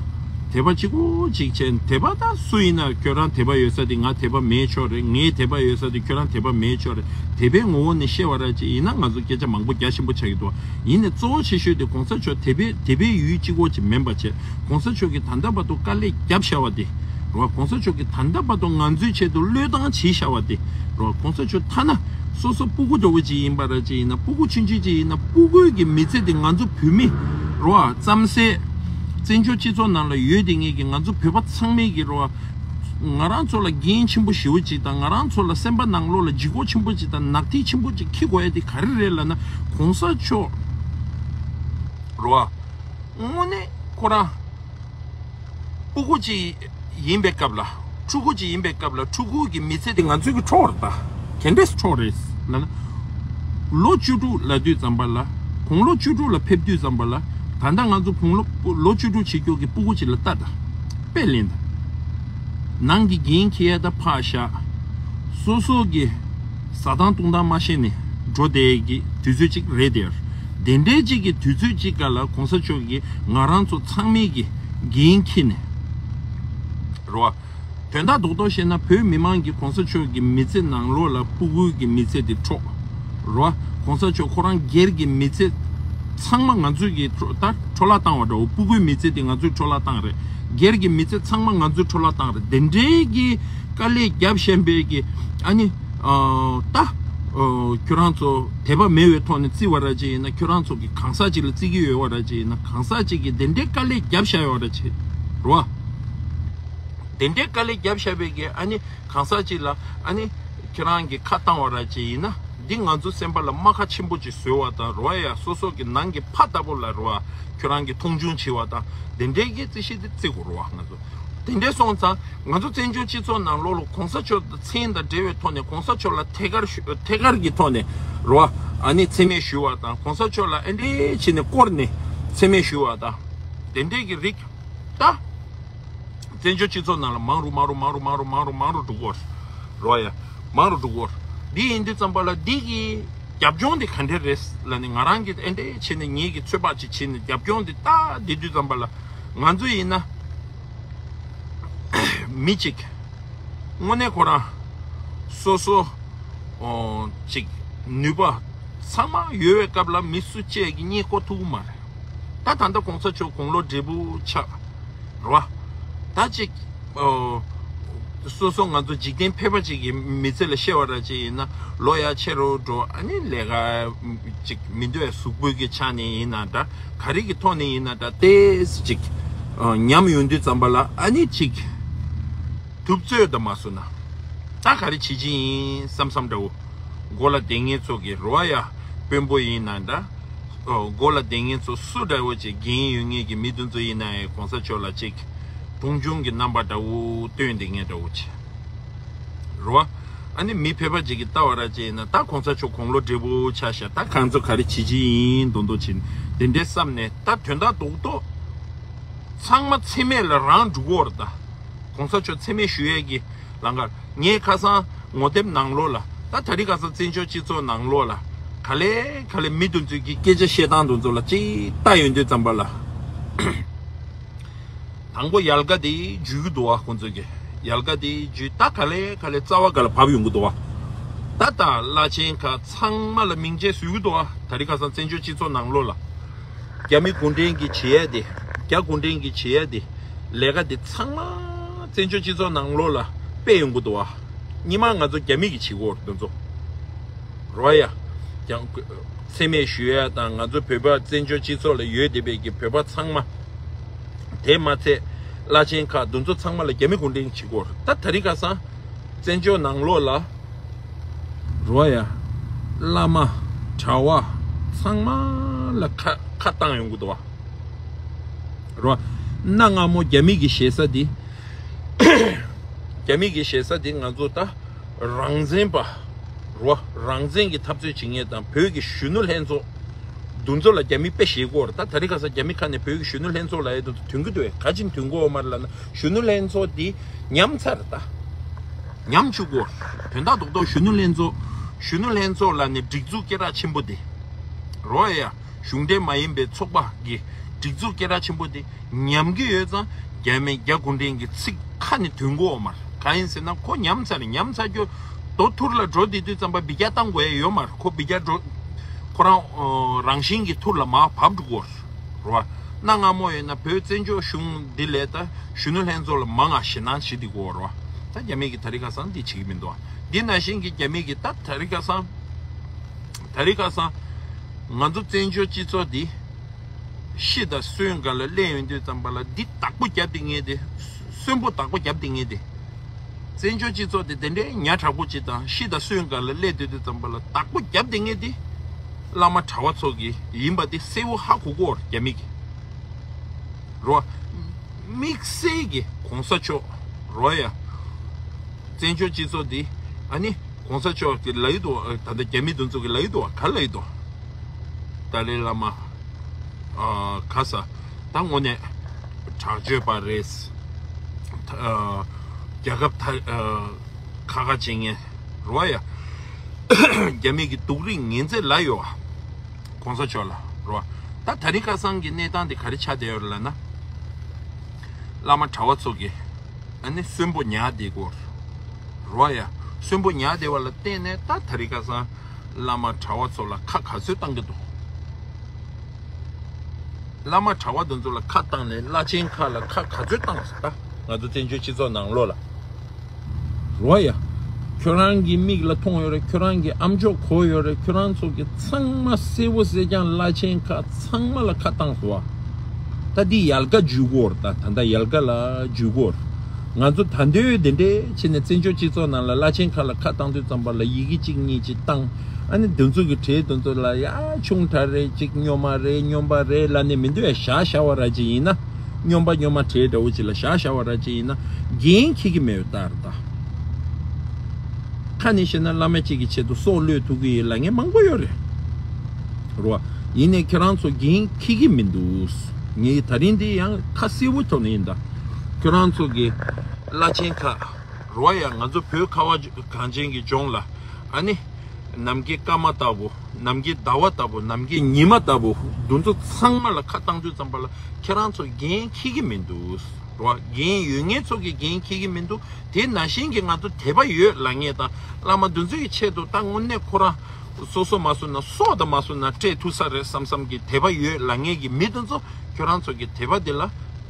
དད་པ་གཅིག་པོ་གཅིག་བྱས། དད་པ་ད་སུ་ཡིན་ན་ཁྱོད་རང་དད་པ་ཡོད་ས་དེ་ང་དད་པ་མེད་ཆོག་རེད། ངའི་དད་པ་ཡོད་ས་དེ་ཁྱོད་རང་དད་པ་མེད་ཆོག་རེད། དད་པའི་ངོ་བོ་ནས་བཤད་པ་ར་ཅིག་ཡིན་ན་ང་ཚོ་སྐད་ཆ་མང་པོ་རྒྱ་ཆེན་པོ་ཆགས་ཀྱི་འདུག་ཡིན་ནའི་གཙོ་བོ་ཆེ་ཤོས་དེ་༸གོང་ས་མཆོག་དད་པའི་དད་པའི་ཡུལ་གཅིག་པོ་ཅིག་མིན་པ་བྱས། ༸གོང་ས་མཆོག་གིས་ད་ལྟ་བར་དུ་དཀའ་ལས་བརྒྱབ་བཞག་པ་དེ་རོ། ༸གོང་ས་མཆོག་གིས་ད་ལྟ་བར་དུ་ང་ཚོའི་ཆེད་དུ་བློས་བཏང་བྱས་བཞག་པ་དེ་རོ། ༸གོང་ས་མཆོག་ཐ་ན་སོ་སོ་སྤུ་གུ་འདྲ་བོ་ཅིག་ཡིན་པ་ར་ཅིག་ཡིན་ན། སྤུ་གུ་ཆུང་ཆུང་ཅིག་ཡིན་ན། སྤུ་གུའི་གི་མི་ཚེ་དེ་ང་ཚོ་བོད་མི་རོ། བརྩམས་སའི་བཙན་བྱོལ་སྤྱི་ཚོགས་ནང་ལ་ཡོད་དེ་ངེད་ཀྱི་ང་ཚོ་བོད་པ་ཚང་མའི་གི་རོ། ང་རང་ཚོ་ལ་འགན་ཆེན་པོ་ཞེ་པོ་ཅིག་དང་། ང་རང་ཚོ་ལ་སེམས་པ་ནང་ལོགས་ལ་ལྗིད་ཁོག་ཆེན་པོ་ཅིག་དང་ནག་ཐིག་ཆེན་པོ་ཅིག་འཁྱེར་དགོས་ཡ་དེ་ག་རེ་རེད་ལབ་ན། ༸གོང་ས་མཆོག་རོ། དངོས་གནས་ཁོ་རང་སྤུ་གུ་ཅིག་ཡིན་པའི་སྐབས་ལ། ཕྲུ་གུ་ཅིག་ཡིན་པའི་སྐབས་ལ། ཕྲུ་གུ་གི་མི་ཚེ་དེ་ང་ཚོའི་གི་འཕྲོག་རེད་ད། ག་འདྲས་འཕྲོག་རེད་ལབ་ན། ལོ་བཅུ་དྲུག་ལབ་དུས་ཙམ་པ་ལ། དགུང་ལོ་བཅུ་དྲུག་ལ་ཕེབས་དུས་ཙམ་པ་ལ། ད་ལྟ་ང་ཚོ་དགུང་ལོ་ལོ་བཅུ་དྲུག་བྱེད་རྒྱུ་གི་སྤུ་གུ་ཅིག་ལ་ལྟ་ད། དཔེ་ལེན་ད། ནང་གི་འགན་འཁྱེར་ཡ་ད་ཕར་བཞག་སོ་སོ་གི་བཟའ་སྟངས་བཏུང་སྟངས་མ་ཤེས་ནས་འགྲོ་བསྡད་ཀྱི་དུས་ཚོད་ཅིག་རེད་དེ། དེ་འདྲའི་ཅིག་གི་དུས་ཚོད་ཅིག་ག་ལ་༸གོང་ས་མཆོག་གིས་ང་རང་ཚོ་ཚང་མའི་གི་འགན་འཁྱེར་ནས་རོ། དོན་དག་རྡོག་རྡོག་བཤད་ན། བོད་མི་མང་གིས་༸གོང་ས་མཆོག་གི་མི་ཚེ་ནང་ལོགས་ལ་སྤུ་གུའི་གི་མི་ཚེ་དེ་འཕྲོག་རོ། ༸གོང་ས་མཆོག་ཁོ་རང་སྒེར་གྱི་མི་ཚེ་ཚང་མ་ང་ཚོས་ཀྱི་འཕྲོ་ད་འཕྲོ་བརླག་བཏང་བ་འདྲ་བོ། སྤུ་གུའི་མི་ཚེ་དེ་ང་ཚོས་འཕྲོ་བརླག་བཏང་རེད། སྒེར་གྱི་མི་ཚེ་ཚང་མ་ང་ཚོས་འཕྲོ་བརླག་བཏང་རེད། དེ་འདྲའི་གི་དཀའ་ལས་བརྒྱབ་བཞིན་པའི་གི་ཨ་ནི་ཨ་ད་ཨ་ཁྱོད་རང་ཚོ་དད་པ་མེད་པའི་ཐོག་ནས་བརྩི་བ་ར་ཅིག་ཡིན་ན། ཁྱོད་རང་ཚོ་གི་གང་ཟག་ཅིག་ལ་བརྩི་གི་ཡོད་པ་ར་ཅིག་ཡིན་ན། གང་ཟག་ཅིག་གིས་དེ་འདྲའི་དཀའ་ལས་བརྒྱབ་བཞག་ཡོད་པ་ར་ཅིག་རོ། དེ་འདྲའི་དཀའ་ལས་བརྒྱབ་བཞག་པའི་གི་ཨ་ནི་གང་ཟག་ཅིག་ལ་ཨ་ནི་ཁྱེད་རང་གིས་ཁ་བཏང་བ་ར་ཅིག་ཡིན་ན། འདི་ང་ཚོ་སེམས་པ་ལ་རྨ་ཁ་ཆེན་པོ་ཅིག་བཟོས་པ་དང་རོ་ཡ། སོ་སོ་གི་ནང་གི་ཕ་ལྟ་བུ་ལ་རོ་ཨ། ཁྱོད་རང་གི་མཐོང་ཆུང་བྱེད་པ་དང་དེ་འདྲའི་གི་རྩིས་གཞི་དེ་བརྩི་དགོས་རོ་ཨ། ང་ཚོ་དེ་འདྲའི་སོང་ཙང་ང་ཚོ་བཙན་བྱོལ་སྤྱི་ཚོགས་ནང་ལོགས་ལ་གོང་ས་མཆོག་དང་མཚན་དང་འབྲེལ་བའི་ཐོག་ནས་གོང་ས་མཆོག་ལ་ཐད་ཀར་ཞུ་ཐད་ཀར་གྱི་ཐོག་ནས་རོ་ཨ། ཨ་ནི་མཚན་སྨད་ཞུ་བ་དང་གོང་ས་མཆོག་ལ་ཨེ་འདྲའི་བྱས་ནས་བསྐོར་ནས་མཚན་སྨད་ཞུ་བ་དང་དེ་འདྲའི་གི་རིགས་ད། བཙན་བྱོལ་སྤྱི་ཚོགས་ནང་ལ་མང་རུ་མང་རུ་མང་རུ་མང་རུ་མང་རུ་མང་རུ་འགྲོ་གི་ཡོད་རེད་རོ་ཡ། མང་རུ་འགྲོ་གི་ཡོད་རེད། འདི་ཡིན་དུས་ཙམ་པ་ལ་འདི་གི་རྒྱབ་ལྗོངས་འདི་ག་འདྲ་རེད་ལབ་ནས་ང་རང་གིས་ཨེ་འདྲ་བྱས་ནས་ངེད་ཀྱི་ཚོད་དཔག་ཅིག་བྱས་ནས་རྒྱབ་ལྗོངས་འདི་ལྟ་བསྡད་དུས་ཙམ་པ་ལ་ང་ཚོ་ཡིན་ན་མི་གཅིག་དངོས་གནས་ཁོ་རང་སོ་སོ་ཨོ་ཅིག་ནུས་པ་ཚང་མ་ཡོད་པའི་སྐབས་ལ་མི་སུ་གཅིག་གིས་གཉེན་བསྐོ་ཐུབ་ཀྱི་མ་རེད། ད་ད་ལྟ་གོང་ས་མཆོག་དགུང་ལོ་བགྲེས་པོ་ཆགས་རེད་བ། ད་ཅིག་ཨོ། སོ་སོ་ང་ཚོ་འཇིག་རྟེན་ཕལ་པ་ཅིག་གི་མི་ཚེ་ལ་བཤད་པ་ར་ཅིག་ཡིན་ན་ལོ་ཡ་ཆེ་རུ་འགྲོ། ཨ་ནི་ལས་ཀ་ཅིག་མི་འདོད་གཟུགས་པོའི་གི་ཆ་ནས་ཡིན་ན་འདྲ། ག་རེ་གི་ཐོག་ནས་ཡིན་ན་འདྲ། ཏོག་ཙམ་ཅིག་ཨོ་ཉམས་ཡོང་དུས་ཙམ་པ་ལ་ཨ་ནི་ཅིག་ཐུབ་ཚོད་ད་མ་སོང་ན་ད་ག་རེ་བྱེད་ཀྱི་ཡིན་བསམ་བསམ་འདྲ་བོ། མགོ་ལ་བསྡད་མཁན་ཚོ་གི་རེད་བ་ཡ། དཔོན་པོ་ཡིན་ན་འདྲ། ཨོ་མགོ་ལ་བསྡད་མཁན་ཚོ་སུ་འདྲ་བོ་ཅིག་འགན་ཡོད་མཁན་གྱི་མི་དེ་ཚོ་ཡིན་ན་ཡང་གོང་ས་མཆོག་ལ་ཅིག་མཐོང་ཆུང་གི་རྣམ་པ་འདྲ་བོ་སྟོན་བསྡད་མཁན་འདྲ་བོ་ཅིག་རེད་བ། ཨ་ནི་མི་ཕལ་པ་ཅིག་གིས་ལྟ་བ་ར་ཅིག་ཡིན་ན་ད་གོང་ས་མཆོག་དགུང་ལོ་བགྲེས་པོ་ཆགས་ཤག་ད་ཁོང་ཚོ་ག་རེ་བྱེད་ཀྱི་ཡིན་མདོག་མདོག་བྱས་ནས་དེ་འདྲའི་བསམ་ནས་ད་དོན་དག་རྡོག་རྡོག་ཚང་མ་མཚན་སྨད་ལ་རང་འགྲོ་གི་ཡོད་རེད་ད། གོང་ས་མཆོག་མཚན་སྨད་ཞུ་ཡས་ཀྱི་ལམ་ཁ་ངས་ཁ་སང་ངོ་དེབ་ནང་ལོགས་ལ་ད་ད་རིང་ཁ་སང་བཙན་བྱོལ་སྤྱི་ཚོགས་ནང་ལོགས་ལ་ག་ལེ་ག་ལེ་མི་དེ་ཚོའི་གི་སྐད་ཆ་བཤད་སྟངས་དེ་ཚོ་ལ་ཅིག་ལྟ་ཡོང་དུས་ཙམ་པ་ལ། དང་པོ་ཡལ་ག་དེ་འཇུ་གི་འདུག་བ། ཁོང་ཚོས་ཀྱི་ཡལ་ག་དེ་འཇུ་ད་ག་ལེ་ག་ལེ་རྩ་བ་ག་ལ་བབས་ཡོང་གི་འདུག་བ། ད་ད་བླ་ཆེན་ཁག་ཚང་མ་ལ་མིང་ཆད་བཟོ་གི་འདུག་བ། ད་རིང་ཁ་སང་བཙན་བྱོལ་སྤྱི་ཚོགས་ནང་ལོགས་ལ། རྒྱ་མི་གུང་ཁྲན་གྱི་བྱེད་ཡས་དེ། རྒྱ་གུང་ཁྲན་གྱི་བྱེད་ཡས་དེ། ལས་ཀ་དེ་ཚང་མ་བཙན་བྱོལ་སྤྱི་ཚོགས་ནང་ལོགས་ལ་སྤེལ་ཡོང་གི་འདུག་བ། སྔོན་མ་ང་ཚོ་རྒྱ་མི་གིས་བྱེད་ཀྱི་ཡོད་རེད་དེ་ཚོ། རོ་ཡ། ཀྱང་མཚན་སྨད་ཞུ་ཡ་དང་ང་ཚོ་བོད་པ་བཙན་བྱོལ་སྤྱི་ཚོགས་ལ་ཡོད་བསྡད་པའི་གི་བོད་པ་ཚང་མ། དེ་མ་ཚད་བླ་ཆེན་ཁག་དེ་ཚོ་ཚང་མ་ལ་རྒྱ་མི་གུང་ཁྲན་གྱིས་བྱེད་ཀྱི་ཡོད་རེད། ད་ད་རིང་ཁ་སང་བཙན་བྱོལ་ནང་ལོགས་ལ། རོ་ཡ། བླ་མ། གྲྭ་བ། ཚང་མ་ལ་ཁ་ཁ་བཏང་ཡོང་གི་འདུག་བ། རོ། གནའ་སྔ་མོ་རྒྱ་མི་གི་ཞེ་ས་འདི། རྒྱ་མི་གི་ཞེ་ས་འདི་ང་ཚོ་ད་རང་བཙན་པ། རོ། རང་བཙན་གྱི་འཐབ་རྩོད་བྱེད་མཁན་དང་བོད་ཀྱི་གཞོན་ནུ་ལྷན་ཚོགས། འདུ་ཚོགས་ལ་རྒྱ་མི་དཔེ་ཞེ་གོ་ར། ད་ད་རིང་ཁ་སང་རྒྱ་མི་ཁ་ནས་བོད་ཀྱི་གཞོན་ནུ་ལྷན་ཚོགས་ལ་ཡ་དུ་དོན་གྱི་འདུག་ག་ཅིན་དོན་གོ་མར་ལ་ན་གཞོན་ནུ་ལྷན་ཚོགས་འདི་ཉམས་ཚར་ད། ཉམས་བཅུག་གོ། དོན་དག་རྡོག་རྡོག་གཞོན་ནུ་ལྷན་ཚོགས། གཞོན་ནུ་ལྷན་ཚོགས་ལ་ནི་སྒྲིག་འཛུགས་སྐད་གྲགས་ཆེན་པོ་འདི། རོ་ཡ། གཞུང་འབྲེལ་མ་ཡིན་པའི་ཚོགས་པ་གི་སྒྲིག་འཛུགས་སྐད་གྲགས་ཆེན་པོ་འདི་ཉམས་ཀྱི་ཡོད་ཙང་རྒྱ་མི་རྒྱ་གུང་ཁྲན་གྱི་ཚིག་ཁ་ནས་དོན་གོ་མར་གང་ཡིན་ཟེར་ན་ཁོ་ཉམས་ཚར་ཉམས་ཚར་རྒྱུ་དོ་ཐུར་ལ་འགྲོ་བསྡད་དུས་ཙམ་པ་འབི་རྒྱ་བཏང་དགོས་ཡ་ཡོད་མར་ཁོ་འབི་རྒྱ་འགྲོ་ཁོ་རང་རང་བཞིན་གྱི་ཐུར་ལ་མར་བབས་འགྲོ་གོ་རོ། གནའ་སྔ་མོ་ཡིན་ན་བོད་བཙན་བྱོལ་གཞུང་འདི་ལས་ད་གཞོན་ནུ་ལྷན་ཚོགས་ལ་མང་ང་ཞེད་སྣང་བྱེད་དེ་གོ་རོ། ད་རྒྱ་མི་གི་ད་རིང་ཁ་སང་འདི་བྱེད་ཀྱི་མི་འདུག་འདི་ནང་བཞིན་གྱི་རྒྱ་མི་གི་ད་ད་རིང་ཁ་སང་ད་རིང་ཁ་སང་ང་ཚོ་བཙན་བྱོལ་སྤྱི་ཚོགས་འདི། ཤི་དང་གསོན་སྒང་ལ་སླེབས་ཡོང་དུས་ཙམ་པ་ལ་འདི་བདག་པོ་རྒྱབ་བསྡད་མཁན་དེ། གསོན་པོ་བདག་པོ་རྒྱབ་བསྡད་མཁན་དེ། བཙན་བྱོལ་སྤྱི་ཚོགས་དེ་དེ་འདྲའི་ཉག་ཕྲ་པོ་ཅིག་དང་ཤི་དང་གསོན་སྒང་ལ་སླེབས་སྡོད་དུས་ཙམ་པ་ལ་བདག་པོ་རྒྱབ་བསྡད་མཁན་དེ། བླ་མ་གྲྭ་བ་ཚོ་གི་ཡིན་པ་དེ་གསལ་བོ་ཧ་གོ་གོ་རྒྱ་མི་གི། རོ། དམིགས་བསལ་གྱི་གོང་ས་མཆོག་རོ་ཡ། བཙན་བྱོལ་སྤྱི་ཚོགས་འདི་ཨ་ནི་གོང་ས་མཆོག་གི་ལབ་ཀྱི་འདུག་ད་ལྟ་རྒྱ་མི་དེ་ཚོ་གི་ལབ་ཀྱི་འདུག་ག་ལབ་ཀྱི་འདུག་ཏཱ་ལའི་བླ་མ་ཨ་ག་ས་ད་དངོས་གནས་དྲག་སྤྱོད་པ་རེད། ཨ་རྒྱལ་ཁབ་ད་ཨ་ཁ་ཁ་བྱེད་མཁན་རོ་ཡ། རྒྱ་མི་གི་སྡུག་རུས་ངན་ཚད་ལབ་ཡོད་གོང་ས་མཆོག་ལ་རོ། ད་ད་རིང་ཁ་སང་གི་གནས་སྟངས་དེ་ག་རེ་ཆགས་བསྡད་ཡོད་རེད་ལབ་ན། བླ་མ་གྲྭ་བ་ཚོ་གི་ཨ་ནི་གསོན་པོ་ཉར་བསྡད་ཀྱི་ཡོད་རེད་བ་ཡ། གསོན་པོ་ཉར་བསྡད་པ་ལ་བརྟེན་ནས་ད་ད་རིང་ཁ་སང་བླ་མ་གྲྭ་བ་ཚོ་ལ་ཁ་ག་ཚོད་བཏང་གི་འདུག་བླ་མ་གྲྭ་བ་དེ་ཚོ་ལ་ཁ་བཏང་ནས་བླ་ཆེན་ཁག་ལ་ཁ་ག་ཚོད་བཏང་སོང་ད་ང་ཚོ་བཙན་བྱོལ་སྤྱི་ཚོགས་ནང་ལོགས་ལ། རོ་ཡ། ཁྱོད་རང་གི་མིག་ལ་མཐོང་ཡོད་རེད། ཁྱོད་རང་གི་ཨམ་ཅོག་གོ་ཡོད་རེད། ཁྱོད་རང་ཚོ་གི་ཚང་མ་གསལ་བོ་གསལ་རྐྱང་བླ་ཆེན་ཁག་ཚང་མ་ལ་ཁ་བཏང་སོང་བ། ད་འདི་ཡལ་ག་འཇུ་གོ་ར་ད་ད་ལྟ་ཡལ་ག་ལ་འཇུ་གོ་ར། ང་ཚོ་ད་འདོད་དེ་འདྲས་བྱས་ནས་བཙན་བྱོལ་སྤྱི་ཚོགས་ནང་ལ་བླ་ཆེན་ཁག་ལ་ཁ་བཏང་དུས་ཙམ་པ་ལ་ཡི་གེ་གཅིག་གཉིས་གཅིག་བཏང་། ཨ་ནི་དེ་ཚོ་གི་གྲས་དེ་ཚོ་ལ་ཡ་ཆུང་དྲགས་རེད། ཅིག་སྨྱོན་མ་རེད། སྨྱོན་པ་རེད་ལབ་ནས་མི་འདུག་ཡ། བཞག་བཞག་པ་ར་ཅིག་ཡིན་ན། སྨྱོན་པ་སྨྱོན་མ་གྲས་འདྲ་བོ་ཅིག་ལ་བཞག་བཞག་པ་ར་ཅིག་ཡིན་ན། འགན་འཁྱེར་གྱི་མེད་པའི་རྟགས་རེད་ད། ཁ་ནས་བཤད་ན་བླ་མ་གཅིག་གི་ཆེད་དུ་སྲོག་བློས་ཐུབ་ཀྱི་ཡོད་ལབ་མཁན་མང་པོ་ཡོད་རེད། རེད་བ། ཡིན་ནའི་ཁྱེད་རང་ཚོ་འགན་འཁྱེར་གྱི་མི་འདུག། ངས་ད་རིང་འདི་ཡང་ཁ་གསལ་པོ་ཐོག་ནས་ཡིན་ད། ཁྱེད་རང་ཚོ་གི་བླ་ཆེན་ཁག་རེད་བ་ཡ། ང་ཚོ་བོད་ཁ་བ་གངས་ཅན་གྱི་ལྗོངས་ལ། ཨ་ནི། ནམ་མཁའི་སྐར་མ་ལྟ་བུ། ནམ་མཁའི་ཟླ་བ་ལྟ་བུ། ནམ་མཁའི་ཉི་མ་ལྟ་བུ། འདི་ཚོ་ཚང་མ་ལ་ཁ་བཏང་དུས་ཙམ་པ་ལ་ཁྱེད་རང་ཚོ་འགན་འཁྱེར་གྱི་མི་འདུག། རེད་བ། འགན་ཡོད་མཁན་ཚོ་གིས་འགན་འཁྱེར་གྱི་མི་འདུག། དེ་ནང་བཞིན་གྱི་ང་ཚོ་དད་པ་ཡོད་ལབ་མཁན་དང་བླ་མ་འདི་ཚོའི་ཆེད་དུ་ད་དངོས་གནས་ཁོ་རང་སོ་སོ་མ་སོང་ན་སྲོག་དང་མ་སོང་ན་སྤྲད་ཐུབ་ས་རེད་བསམ་བསམ་གྱི་དད་པ་ཡོད་ལབ་མཁན་གྱི་མི་འདི་ཚོ་ཁྱོད་རང་ཚོ་གི་དད་པ་འདི་ལ་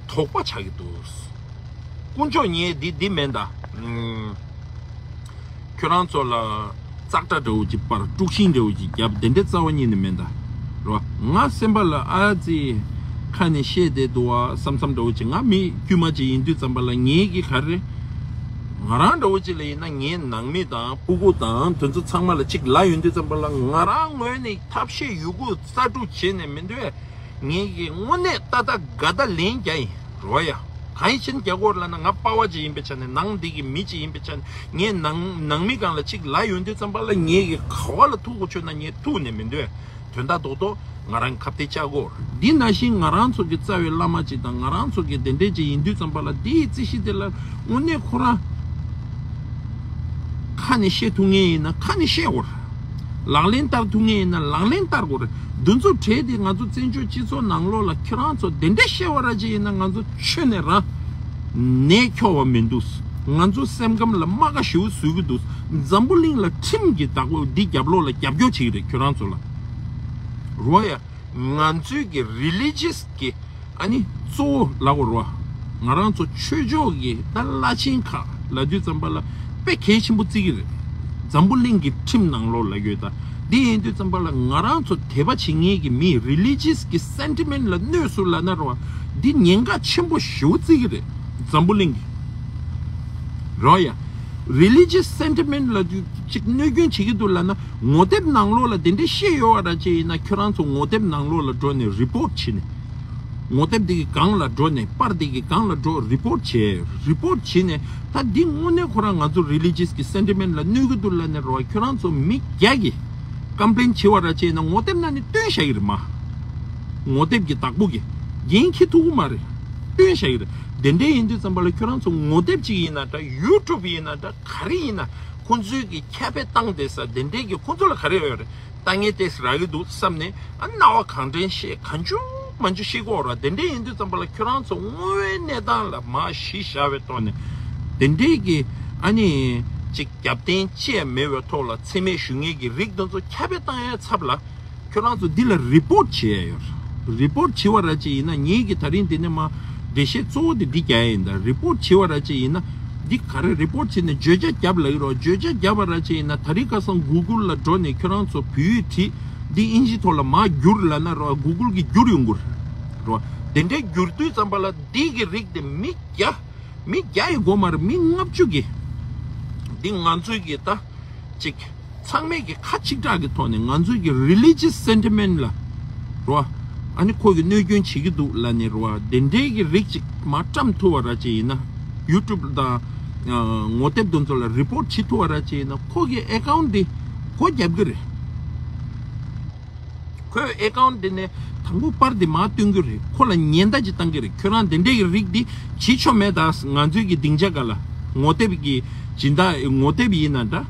དོགས་པ་ཆགས་ཀྱི་འདུག། དཀོན་མཆོག་ཉིད་འདི་འདི་མིན་ད། ཨུམ། ཁྱོད་རང་ཚོ་ལ་ཙག་སྒྲ་འདྲ་བོ་ཅིག་པར་དཀྲུག་ཤིང་འདྲ་བོ་ཅིག་བརྒྱབ། དེ་འདྲའི་རྩ་བ་ཉིད་ནས་མིན་ད། རོ། ང་སེམས་པ་ལ་ཨ་ཙི་ཁ་ནས་བཤད་བསྡད་འདུག་བ་བསམ་བསམ་འདྲ་བོ་ཅིག། ང་མི་དཀྱུས་མ་ཅིག་ཡིན་དུས་ཙམ་པ་ལ་ངེད་ཀྱི་ག་རེ། ང་རང་འདྲ་བོ་ཅིག་ལ་ཡིན་ན་ངའི་ནང་མི་དང་ཕྲུ་གུ་དང་དེ་ཚོ་ཚང་མ་ལ་ཅིག་ལབ་ཡོང་དུས་ཙམ་པ་ལ་ང་རང་ངོས་ནས་ཐབས་ཤེས་ཡོད་རྒུ་རྩལ་སྤྲུགས་བྱས་ནས་མི་འདོད། ངེད་ཀྱིས་དངོས་གནས་ཏག་ཏག་དགའ་ད་ལན་རྒྱག་ཡིན་རོ་ཡ། གང་ཡིན་ཕྱིན་རྒྱག་གོ་ལབ་ན་ང་པ་ཕ་ཅིག་ཡིན་པའི་ཆ་ནས་ནང་འདི་གི་མི་ཅིག་ཡིན་པའི་ཆ་ནས་ངས་ནང་ནང་མི་སྒང་ལ་ཅིག་ལབ་ཡོང་དུས་ཙམ་པ་ལ་ངེད་ཀྱིས་ག་བ་ལ་ཐུག་གོ་ཆོད་ན་ངས་ཐུག་ནས་མི་འདོད། དོན་དག་རྡོག་རྡོག་ང་རང་ཁ་གཏད་བཅག་གོ། འདི་ནང་བཞིན་ང་རང་ཚོ་གི་རྩ་བའི་བླ་མ་ཅིག་དང་ང་རང་ཚོ་གི་དེ་འདྲས་ཅིག་ཡིན་དུས་ཙམ་པ་ལ་འདིའི་རྩིས་གཞི་དེ་ལ་དངོས་གནས་ཁོ་རང་ཁ་ནས་བཤད་ཐུབ་ངེས་ཡིན་ན་ཁ་ནས་བཤད་གོ། ལག་ལེན་བསྟར་ཐུབ་ངེས་ཡིན་ན་ལག་ལེན་བསྟར་དགོས་རེད། འདི་ཚོ་གྲས་དེ་ང་ཚོ་བཙན་བྱོལ་སྤྱི་ཚོགས་ནང་ལོགས་ལ་ཁྱེད་རང་ཚོ་དེ་འདྲ་བཤད་པ་ར་ཅིག་ཡིན་ན་ང་ཚོ་ཆོས་ནས་རང་ནས་འཁྱོར་བ་མི་འདུག། ང་ཚོ་སེམས་ཁམས་ལ་རྨ་ཁ་ཞེ་པོ་བཟོ་གི་འདུག། འཛམ་བུ་གླིང་ལ་ཁྲིམས་ཀྱི་བདག་པོ་འདི་རྒྱབ་ལོགས་ལ་རྒྱབ་སྐྱོར་བྱེད་ཀྱི་རེད་ཁྱེད་རང་ཚོ་ལ། རོ་ཡ། ང་ཚོའི་གི་religious་གི་ཨ་ནི་གཙོ་བོ་ལབ་དགོས་རེད་བ། ང་རང་ཚོ་ཆོས་ཕྱོགས་ཀྱི་ད་བླ་ཆེན་ཁག་ལབ་དུས་ཙམ་པ་ལ་དཔེ་གལ་ཆེན་པོ་བརྩི་གི་རེད། འཛམ་བུ་གླིང་གི་ཁྲིམས་ནང་ལོགས་ལ་ཡོད་ད། འདི་ཡིན་དུས་ཙམ་པ་ལ་ང་རང་ཚོ་དད་པ་བྱེད་མཁན་གྱི་མི་religious་གི་sentiment་ལ་གནོད་སོང་ལབ་ན་རེད་བ། འདི་ཉེན་ཁ་ཆེན་པོ་ཞེ་པོ་བརྩི་གི་རེད། འཛམ་བུ་གླིང་གི་རོ་ཡ། religious sentiment་ལ་ཅིག་གནོད་སྐྱོན་བྱེད་ཀྱི་འདུག་ལབ་ན་ངོ་དེབ་ནང་ལོགས་ལ་དེ་འདྲའི་བཤད་ཡོད་པ་ར་ཅིག་ཡིན་ན་ཁྱོད་རང་ཚོ་ངོ་དེབ་ནང་ལོགས་ལ་འགྲོ་ནས་report་བྱེད་ནས། ངོ་དེབ་དེ་གི་སྒང་ལ་འགྲོ་ནས་པར་དེ་གི་སྒང་ལ་འགྲོ་report་བྱས། report་བྱས་ནས་ད་འདི་དངོས་གནས་ཁོ་རང་ང་ཚོ་religious་གི་sentiment་ལ་གནོད་ཀྱི་འདུག་ལབ་ནས་རོ་ཁྱོད་རང་ཚོ་མི་བརྒྱ་གི་complain་བྱེད་པ་ར་ཅིག་ཡིན་ན་ངོ་དེབ་ནང་ནས་བཏོན་བཞག་གི་རེད་མ། ངོ་དེབ་ཀྱི་བདག་པོ་གི་འགན་འཁྱེར་ཐུབ་ཀྱི་མ་རེད། བཏོན་བཞག་གི་རེད། དེ་འདྲའི་ཡིན་དུས་ཙམ་པ་ལ་ཁྱོད་རང་ཚོ་ངོ་དེབ་ཅིག་ཡིན་ན་འདྲ་YouTube་ཡིན་ན་འདྲ་ག་རེ་ཡིན་ན་ཁོང་ཚོའི་གི་ཁྱབ་སྤེལ་བཏང་བསྡད་ས་དེ་འདྲའི་གི་ཁོང་ཚོ་ལ་ག་རེ་ཡོད་རེད། ལྟ་ངན་ཏོག་ཙམ་རག་གི་འདུག་བསམ་ནས་ཨ་རྣ་བ་གང་དྲན་བཤད་གང་བྱུང་མང་བྱུང་བཤད་ཀྱི་ཡོད་རེད། དེ་འདྲའི་ཡིན་དུས་ཙམ་པ་ལ་ཁྱོད་རང་ཚོ་དངོས་ཡོད་གནས་སྟངས་ལ་མར་གཞི་བཞག་པའི་ཐོག་ནས་དེ་འདྲའི་གི་ཨ་ནི་ཅིག་རྒྱབ་རྟེན་བཅས་མེད་པའི་ཐོག་ལ་མཚན་སྨད་ཞུ་མཁན་གྱི་རིགས་དེ་ཚོ་ཁྱབ་སྤེལ་བཏང་ཡའི་ཚབ་ལ། ཁྱོད་རང་ཚོ་འདི་ལ་report་བྱེད་ཡ་ཡོད། report་བྱེད་པ་ར་ཅིག་ཡིན་ན་ངེད་ཀྱི་ད་རིང་འདི་ནས་མ་འགྲེལ་བཤད་གཙོ་བོ་དེ་འདི་རྒྱག་ཡ་ཡིན་ད། report་བྱེད་པ་ར་ཅིག་ཡིན་ན་འདི་ག་རེ་report་བྱེད་ནས་བརྗོད་བྱ་རྒྱབ་ལ་ཡོད་རོགས། བརྗོད་བྱ་རྒྱབ་པ་ར་ཅིག་ཡིན་ན་ད་རིང་ཁ་སང་Google་ལ་འགྲོ་ནས་ཁྱོད་རང་ཚོ་བོད་ཡིག་བྲིས་འདི་ཨིན་ཇི་ཐོག་ལ་མ་བསྒྱུར་ལབ་ན་རོགས་Google་གིས་བསྒྱུར་ཡོང་གི་རེད་རོགས། དེ་འདྲའི་བསྒྱུར་དུས་ཙམ་པ་ལ་འདི་གི་རིགས་དེ་མི་བརྒྱ་མི་བརྒྱ་ཡི་སྒོ་མར་མི་ལྔ་བཅུ་གི་འདི་ང་ཚོའི་གི་ད། ཅིག་ཚང་མས་ཀྱི་ཁ་གཅིག་གྲགས་ཀྱི་ཐོག་ནས་ང་ཚོའི་ཀྱི་religious sentiment་ལ་རོ། ཨ་ནི་ཁོ་གི་གནོད་སྐྱོན་བྱེད་ཀྱི་འདུག་ལབ་ནས་རོ། དེ་འདྲའི་གི་རིགས་ཅིག་མ་བཀྲམ་ཐུབ་པ་ར་ཅིག་ཡིན་ན་YouTube་དང་ངོ་དེབ་དེ་ཚོ་ལ་report་བྱེད་ཐུབ་པ་ར་ཅིག་ཡིན་ན་ཁོ་གི་account་དེ་སྒོ་རྒྱབ་ཀྱི་རེད། ཁོས་account་འདི་ནས་དང་པོ་པར་འདི་མར་སྟོན་གྱི་རེད། ཁོ་ལ་ཉེན་བརྡ་ཅིག་བཏང་གི་རེད། ཁྱོད་རང་འདི་འདྲའི་གི་རིགས་འདི་བྱེད་ཆོག་མེད་ད། ང་ཚོའི་གི་སྡིངས་ཆ་སྒང་ལ་ངོ་དེབ་ཀྱི་སྦྱིན་བདག་ངོ་དེབ་ཡིན་ན་འདྲ།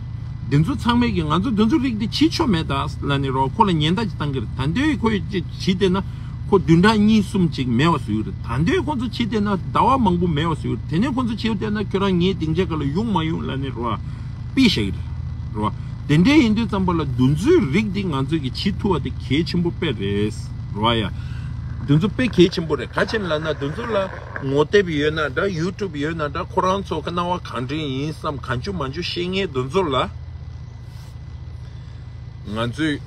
འདི་ཚོ་ཚང་མས་གི་ང་ཚོ་འདི་ཚོ་རིགས་འདི་བྱེད་ཆོག་མེད་ད་ལབ་ནས་རོགས་ཁོ་ལ་ཉེན་བརྡ་ཅིག་བཏང་གི་རེད། ད་འདོད་ཁོས་ཅིག་བྱེད་བསྡད་ན་ཁོ་བདུན་ཕྲག་གཉིས་གསུམ་ཅིག་མེད་པ་བཟོ་གི་རེད། ད་འདོད་ཁོ་ཚོ་བྱེད་བསྡད་ན་ཟླ་བ་མང་པོ་མེད་པ་བཟོ་གི་རེད། དེ་ནས་ཁོ་ཚོ་བྱེད་བསྡད་ན་ཁྱོད་རང་ངའི་སྡིངས་ཆ་སྒང་ལ་ཡོང་མ་ཡོང་ལབ་ནས་རོགས། པི་ཤ་ཡིར། རོ། དེ་འདྲའི་ཡིན་དུས་ཙམ་པ་ལ་འདི་ཚོའི་རིགས་འདི་ང་ཚོས་ཀྱི་བྱེད་ཐུབ་པ་དེ་གལ་ཆེན་པོ་དཔེ་རེད། རོ་ཡ། འདི་ཚོ་དཔེ་གལ་ཆེན་པོ་རེད། ག་ཅི་ལབ་ན་འདི་ཚོ་ལ་ངོ་དེབ་ཡོད་ན་འདྲ་YouTube་ཡོད་ན་འདྲ་ཁོ་རང་ཚོ་གི་སྣང་བ་གང་དྲན་ཡིན་བསམ་གང་བྱུང་མང་བྱུང་བཤད་མཁན་འདི་ཚོ་ལ་ང་ཚོས་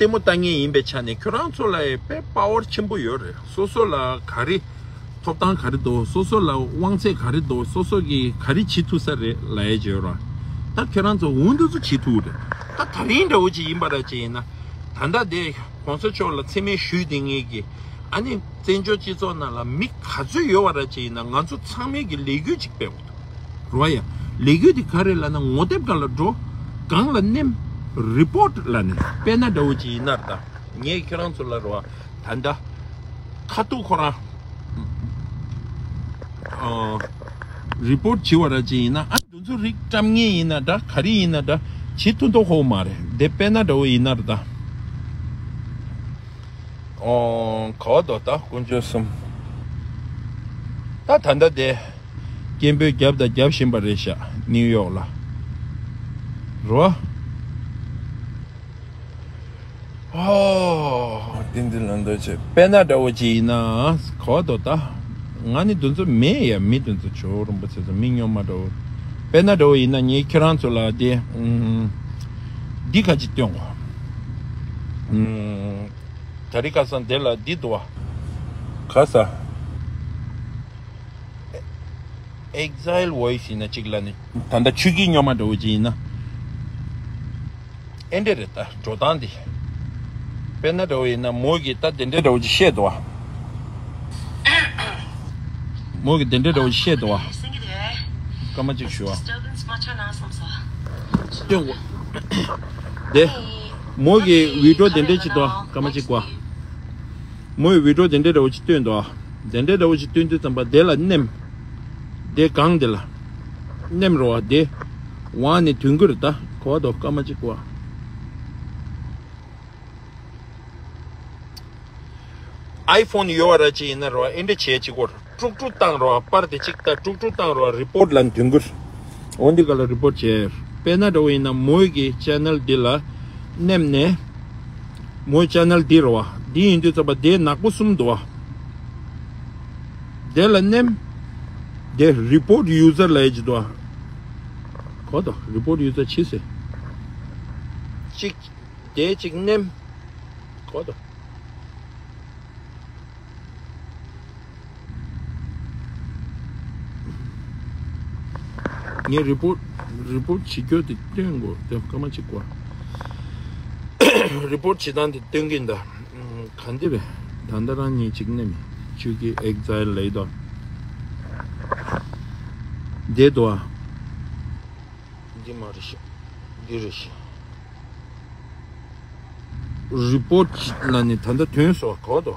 ལྟད་མོ་ལྟ་མཁན་ཡིན་པའི་ཆ་ནས་ཁྱོད་རང་ཚོ་ལ་ཡང་དཔེ་པ་ཝར་ཆེན་པོ་ཡོད་རེད། སོ་སོ་ལ་ག་རེ། ཐོབ་ཐང་ག་རེ་འདུག་སོ་སོ་ལ་དབང་ཚད་ག་རེ་འདུག་སོ་སོ་གིས་ག་རེ་བྱེད་ཐུབ་ས་རེད་ལབ་ཡས་བརྗོད་ར། ད་ཁྱེད་རང་ཚོ་འོ་འདི་ཚོ་བྱེད་ཐུབ་རེད། ད་ ད་རིང་འདྲ་བོ་ཅིག་ཡིན་པ་ར་ཅིག་ཡིན་ན། ད་ལྟ་དེ་གོང་ས་མཆོག་ལ་མཚན་སྨད་ཞུས་དེ་ངེད་ཀྱི། ཨ་ནི་བཙན་བྱོལ་སྤྱི་ཚོགས་ནང་ལ་མི་ག་ཚོད་ཡོད་པ་ར་ཅིག་ཡིན་ན། ང་ཚོ་ཚང་མས་ཀྱི་ལས་འགུལ་ཅིག་སྤེལ་དགོས་འདུག་རོ་ཡ། ལས་འགུལ་དེ་ག་རེ་ལབ་ན། ངོ་དེབ་སྒང་ལ་འགྲོ། སྒང་ལ་མནན། རི་པོར་ཊི་ལབ་ནས། དཔེར་ན་འདྲ་བོ་ཅིག་ཡིན་ན་ར། ད་ངས་ཁྱེད་རང་ཚོ་ལ་རོ། ད་ལྟ་ཁ་ཐུག་ཁོ་རང་ཨ་རི་པོར་ཊི་བྱེད་པ་ར་ཅིག་ཡིན་ན། ཨ་འདི་ཚོ་རིགས་བཀྲམ་མཁན་ཡིན་ན་འདྲ། ག་རེ་ཡིན་ན་འདྲ། བྱེད་ཐུབ་མདོག་ཁ་པོ་མ་རེད། དེ་དཔེར་ན་འདྲ་བོ་ཡིན་ན་ར། ད་ཨོ་ག་བ་དོ། ད་དཀོན་མཆོག་གསུམ། ད་ད་ལྟ་དེ་སྐད་འབོད་རྒྱབ་དང་རྒྱབ་བཞིན་པ་རེད་ཤག་ནིའུ་ཡོག་ལ། རོ། ཨོ། ཏིན་ཏིན་ལ་འདོད་ཆེ། དཔེར་ན་འདྲ་བོ་ཅིག་ཡིན་ན། གོ་དོ་ད། ང་ནི་དུ་ཚོ་མེད་ཡ། མི་དུ་ཚོ་ཇོ་བོ་རིན་པོ་ཆེ་ཚོ་མི་སྨྱོན་མ་འདྲ་བོ། དཔེར་ན་འདྲ་བོ་ཡིན་ན། ངས་ཁྱེད་རང་ཚོ་ལ་དེ་ཨུམ། འདི་ཁ་ཅིག་སྟོན་གོ། ཨུམ། དེ་རིང་ཁ་སང་དེ་ལ་འདི་འདུག་བ། ག་ས། Exile Voice ཡིན་ན་གཅིག་ལ་ནི། ད་ལྟ་ཆོས་སྐྱིད་སྨྱོན་མ་འདྲ་བོ་ཅིག་ཡིན་ན། ཨེ་འདྲ་རེད། ད་འགྲོ་སྟངས་འདི། དཔེར་ན་འདྲ་བོ་ཡིན་ན། མོ་གིས་ད་དེ་འདྲ་འདྲ་བོ་ཅིག་བཤད་འདུག་བ། མོ་གིས་དེ་འདྲ་འདྲ་བོ་ཅིག་བཤད་འདུག་བ། སྐར་མ་གཅིག་ཞུ་བ། སྟོན་གོ། དེ། མོ་གིས་བི་ཌི་ཡོ་དེ་འདྲ་ཅིག་འདུག་བ། སྐར་མ་གཅིག་གོ། མོས་བི་ཌི་ཡོ་དེ་འདྲའི་འདྲ་བོ་ཅིག་བཏོན་འདུག་དེ་འདྲའི་འདྲ་བོ་ཅིག་བཏོན་དུས་ཙམ་པ་དེ་ལ་མནན། དེ་སྒང་དེ་ལ་མནན་རོ་བ། དེ་ཝང་ནས་དོན་གྱུར་ད་གོ་བ་དོ། སྐར་མ་གཅིག་གོ། ཨའི་ཕོན་ཡོད་པ་ར་ཅིག་ཡིན་ན་རོ། ཨེ་འདྲ་བྱས་ཅིག་གོ། དཀྲུག་དཀྲུག་བཏང་རོ། པར་དེ་གཅིག་ལྟ། དཀྲུག་དཀྲུག་བཏང་རོ། རི་པོར་ཊི་ལ་མདུན་གུར། འོ་འདི་ག་ལ་རི་པོར་ཊི་བྱས། དཔེར་ན་འདྲ་བོ་ཡིན་ན། མོའི་གི་ཅེ་ནལ་འདི་ལ་མནན་ནས། མོའི་ཅེ་ནལ་འདི་རེད་བ། འདི་ཡིན་དུས་ཙམ་པ་དེ་ནག་པོ་གསུམ་འདུག་བ། དེ་ལ་མནན། དེ་རི་པོར་ཊི་ཡུ་ཛར་ལབ་ཡ་ཅིག་འདུག་བ། གོ་དོ། རི་པོར་ཊི་ཡུ་ཛར་ཅི་ཟེར། གཅིག་དེ་གཅིག་མནན། གོ་དོ། ངས་རི་པོར་ཊི་རི་པོར་ཊི་བྱེད་རྒྱུ་དེ་སྟོན་དགོས། དེ་སྐར་མ་གཅིག་གོ། རི་པོར་ཊི་བྱེད་སྟངས་དེ་སྟོན་གྱིན་གདའ། ག་འདི་རེད། ད་ལྟ་རང་ཉིད་གཅིག་ནས་མི་ཆོས་ཀྱི་ཨེག་ཛའིལ་ལབ་དོ། དེ་དོ། འདི་མ་རེད་ཤག་འདི་རེད་ཤག་རི་པོར་ཊི་ལ་ནི་ད་ལྟ་ཐོན་སོང་གོ་དོ།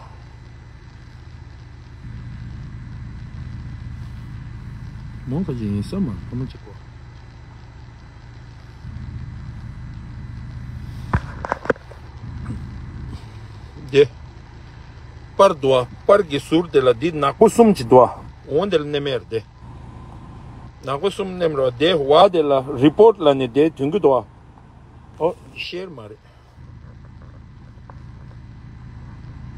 མོ་ཁ་ཅིག་ཡིན་ས་མ་ཁ་མ་ཅིག་གོ། དེ། པར་འདུག་བ། པར་གྱི་ཟུར་དེ་ལ་འདི་ནག་པོ་གསུམ་ཅིག་འདུག་བ། འོ་འདི་ལ་མནན་མེད་རེད་དེ། ནག་པོ་གསུམ་མནན་རོ། དེ་བ་དེ་ལ་རི་པོར་ཊི་ལ་ནི་དེ་དོན་གྱི་འདུག་བ། ཨོ་ཤེར་མ་རེད།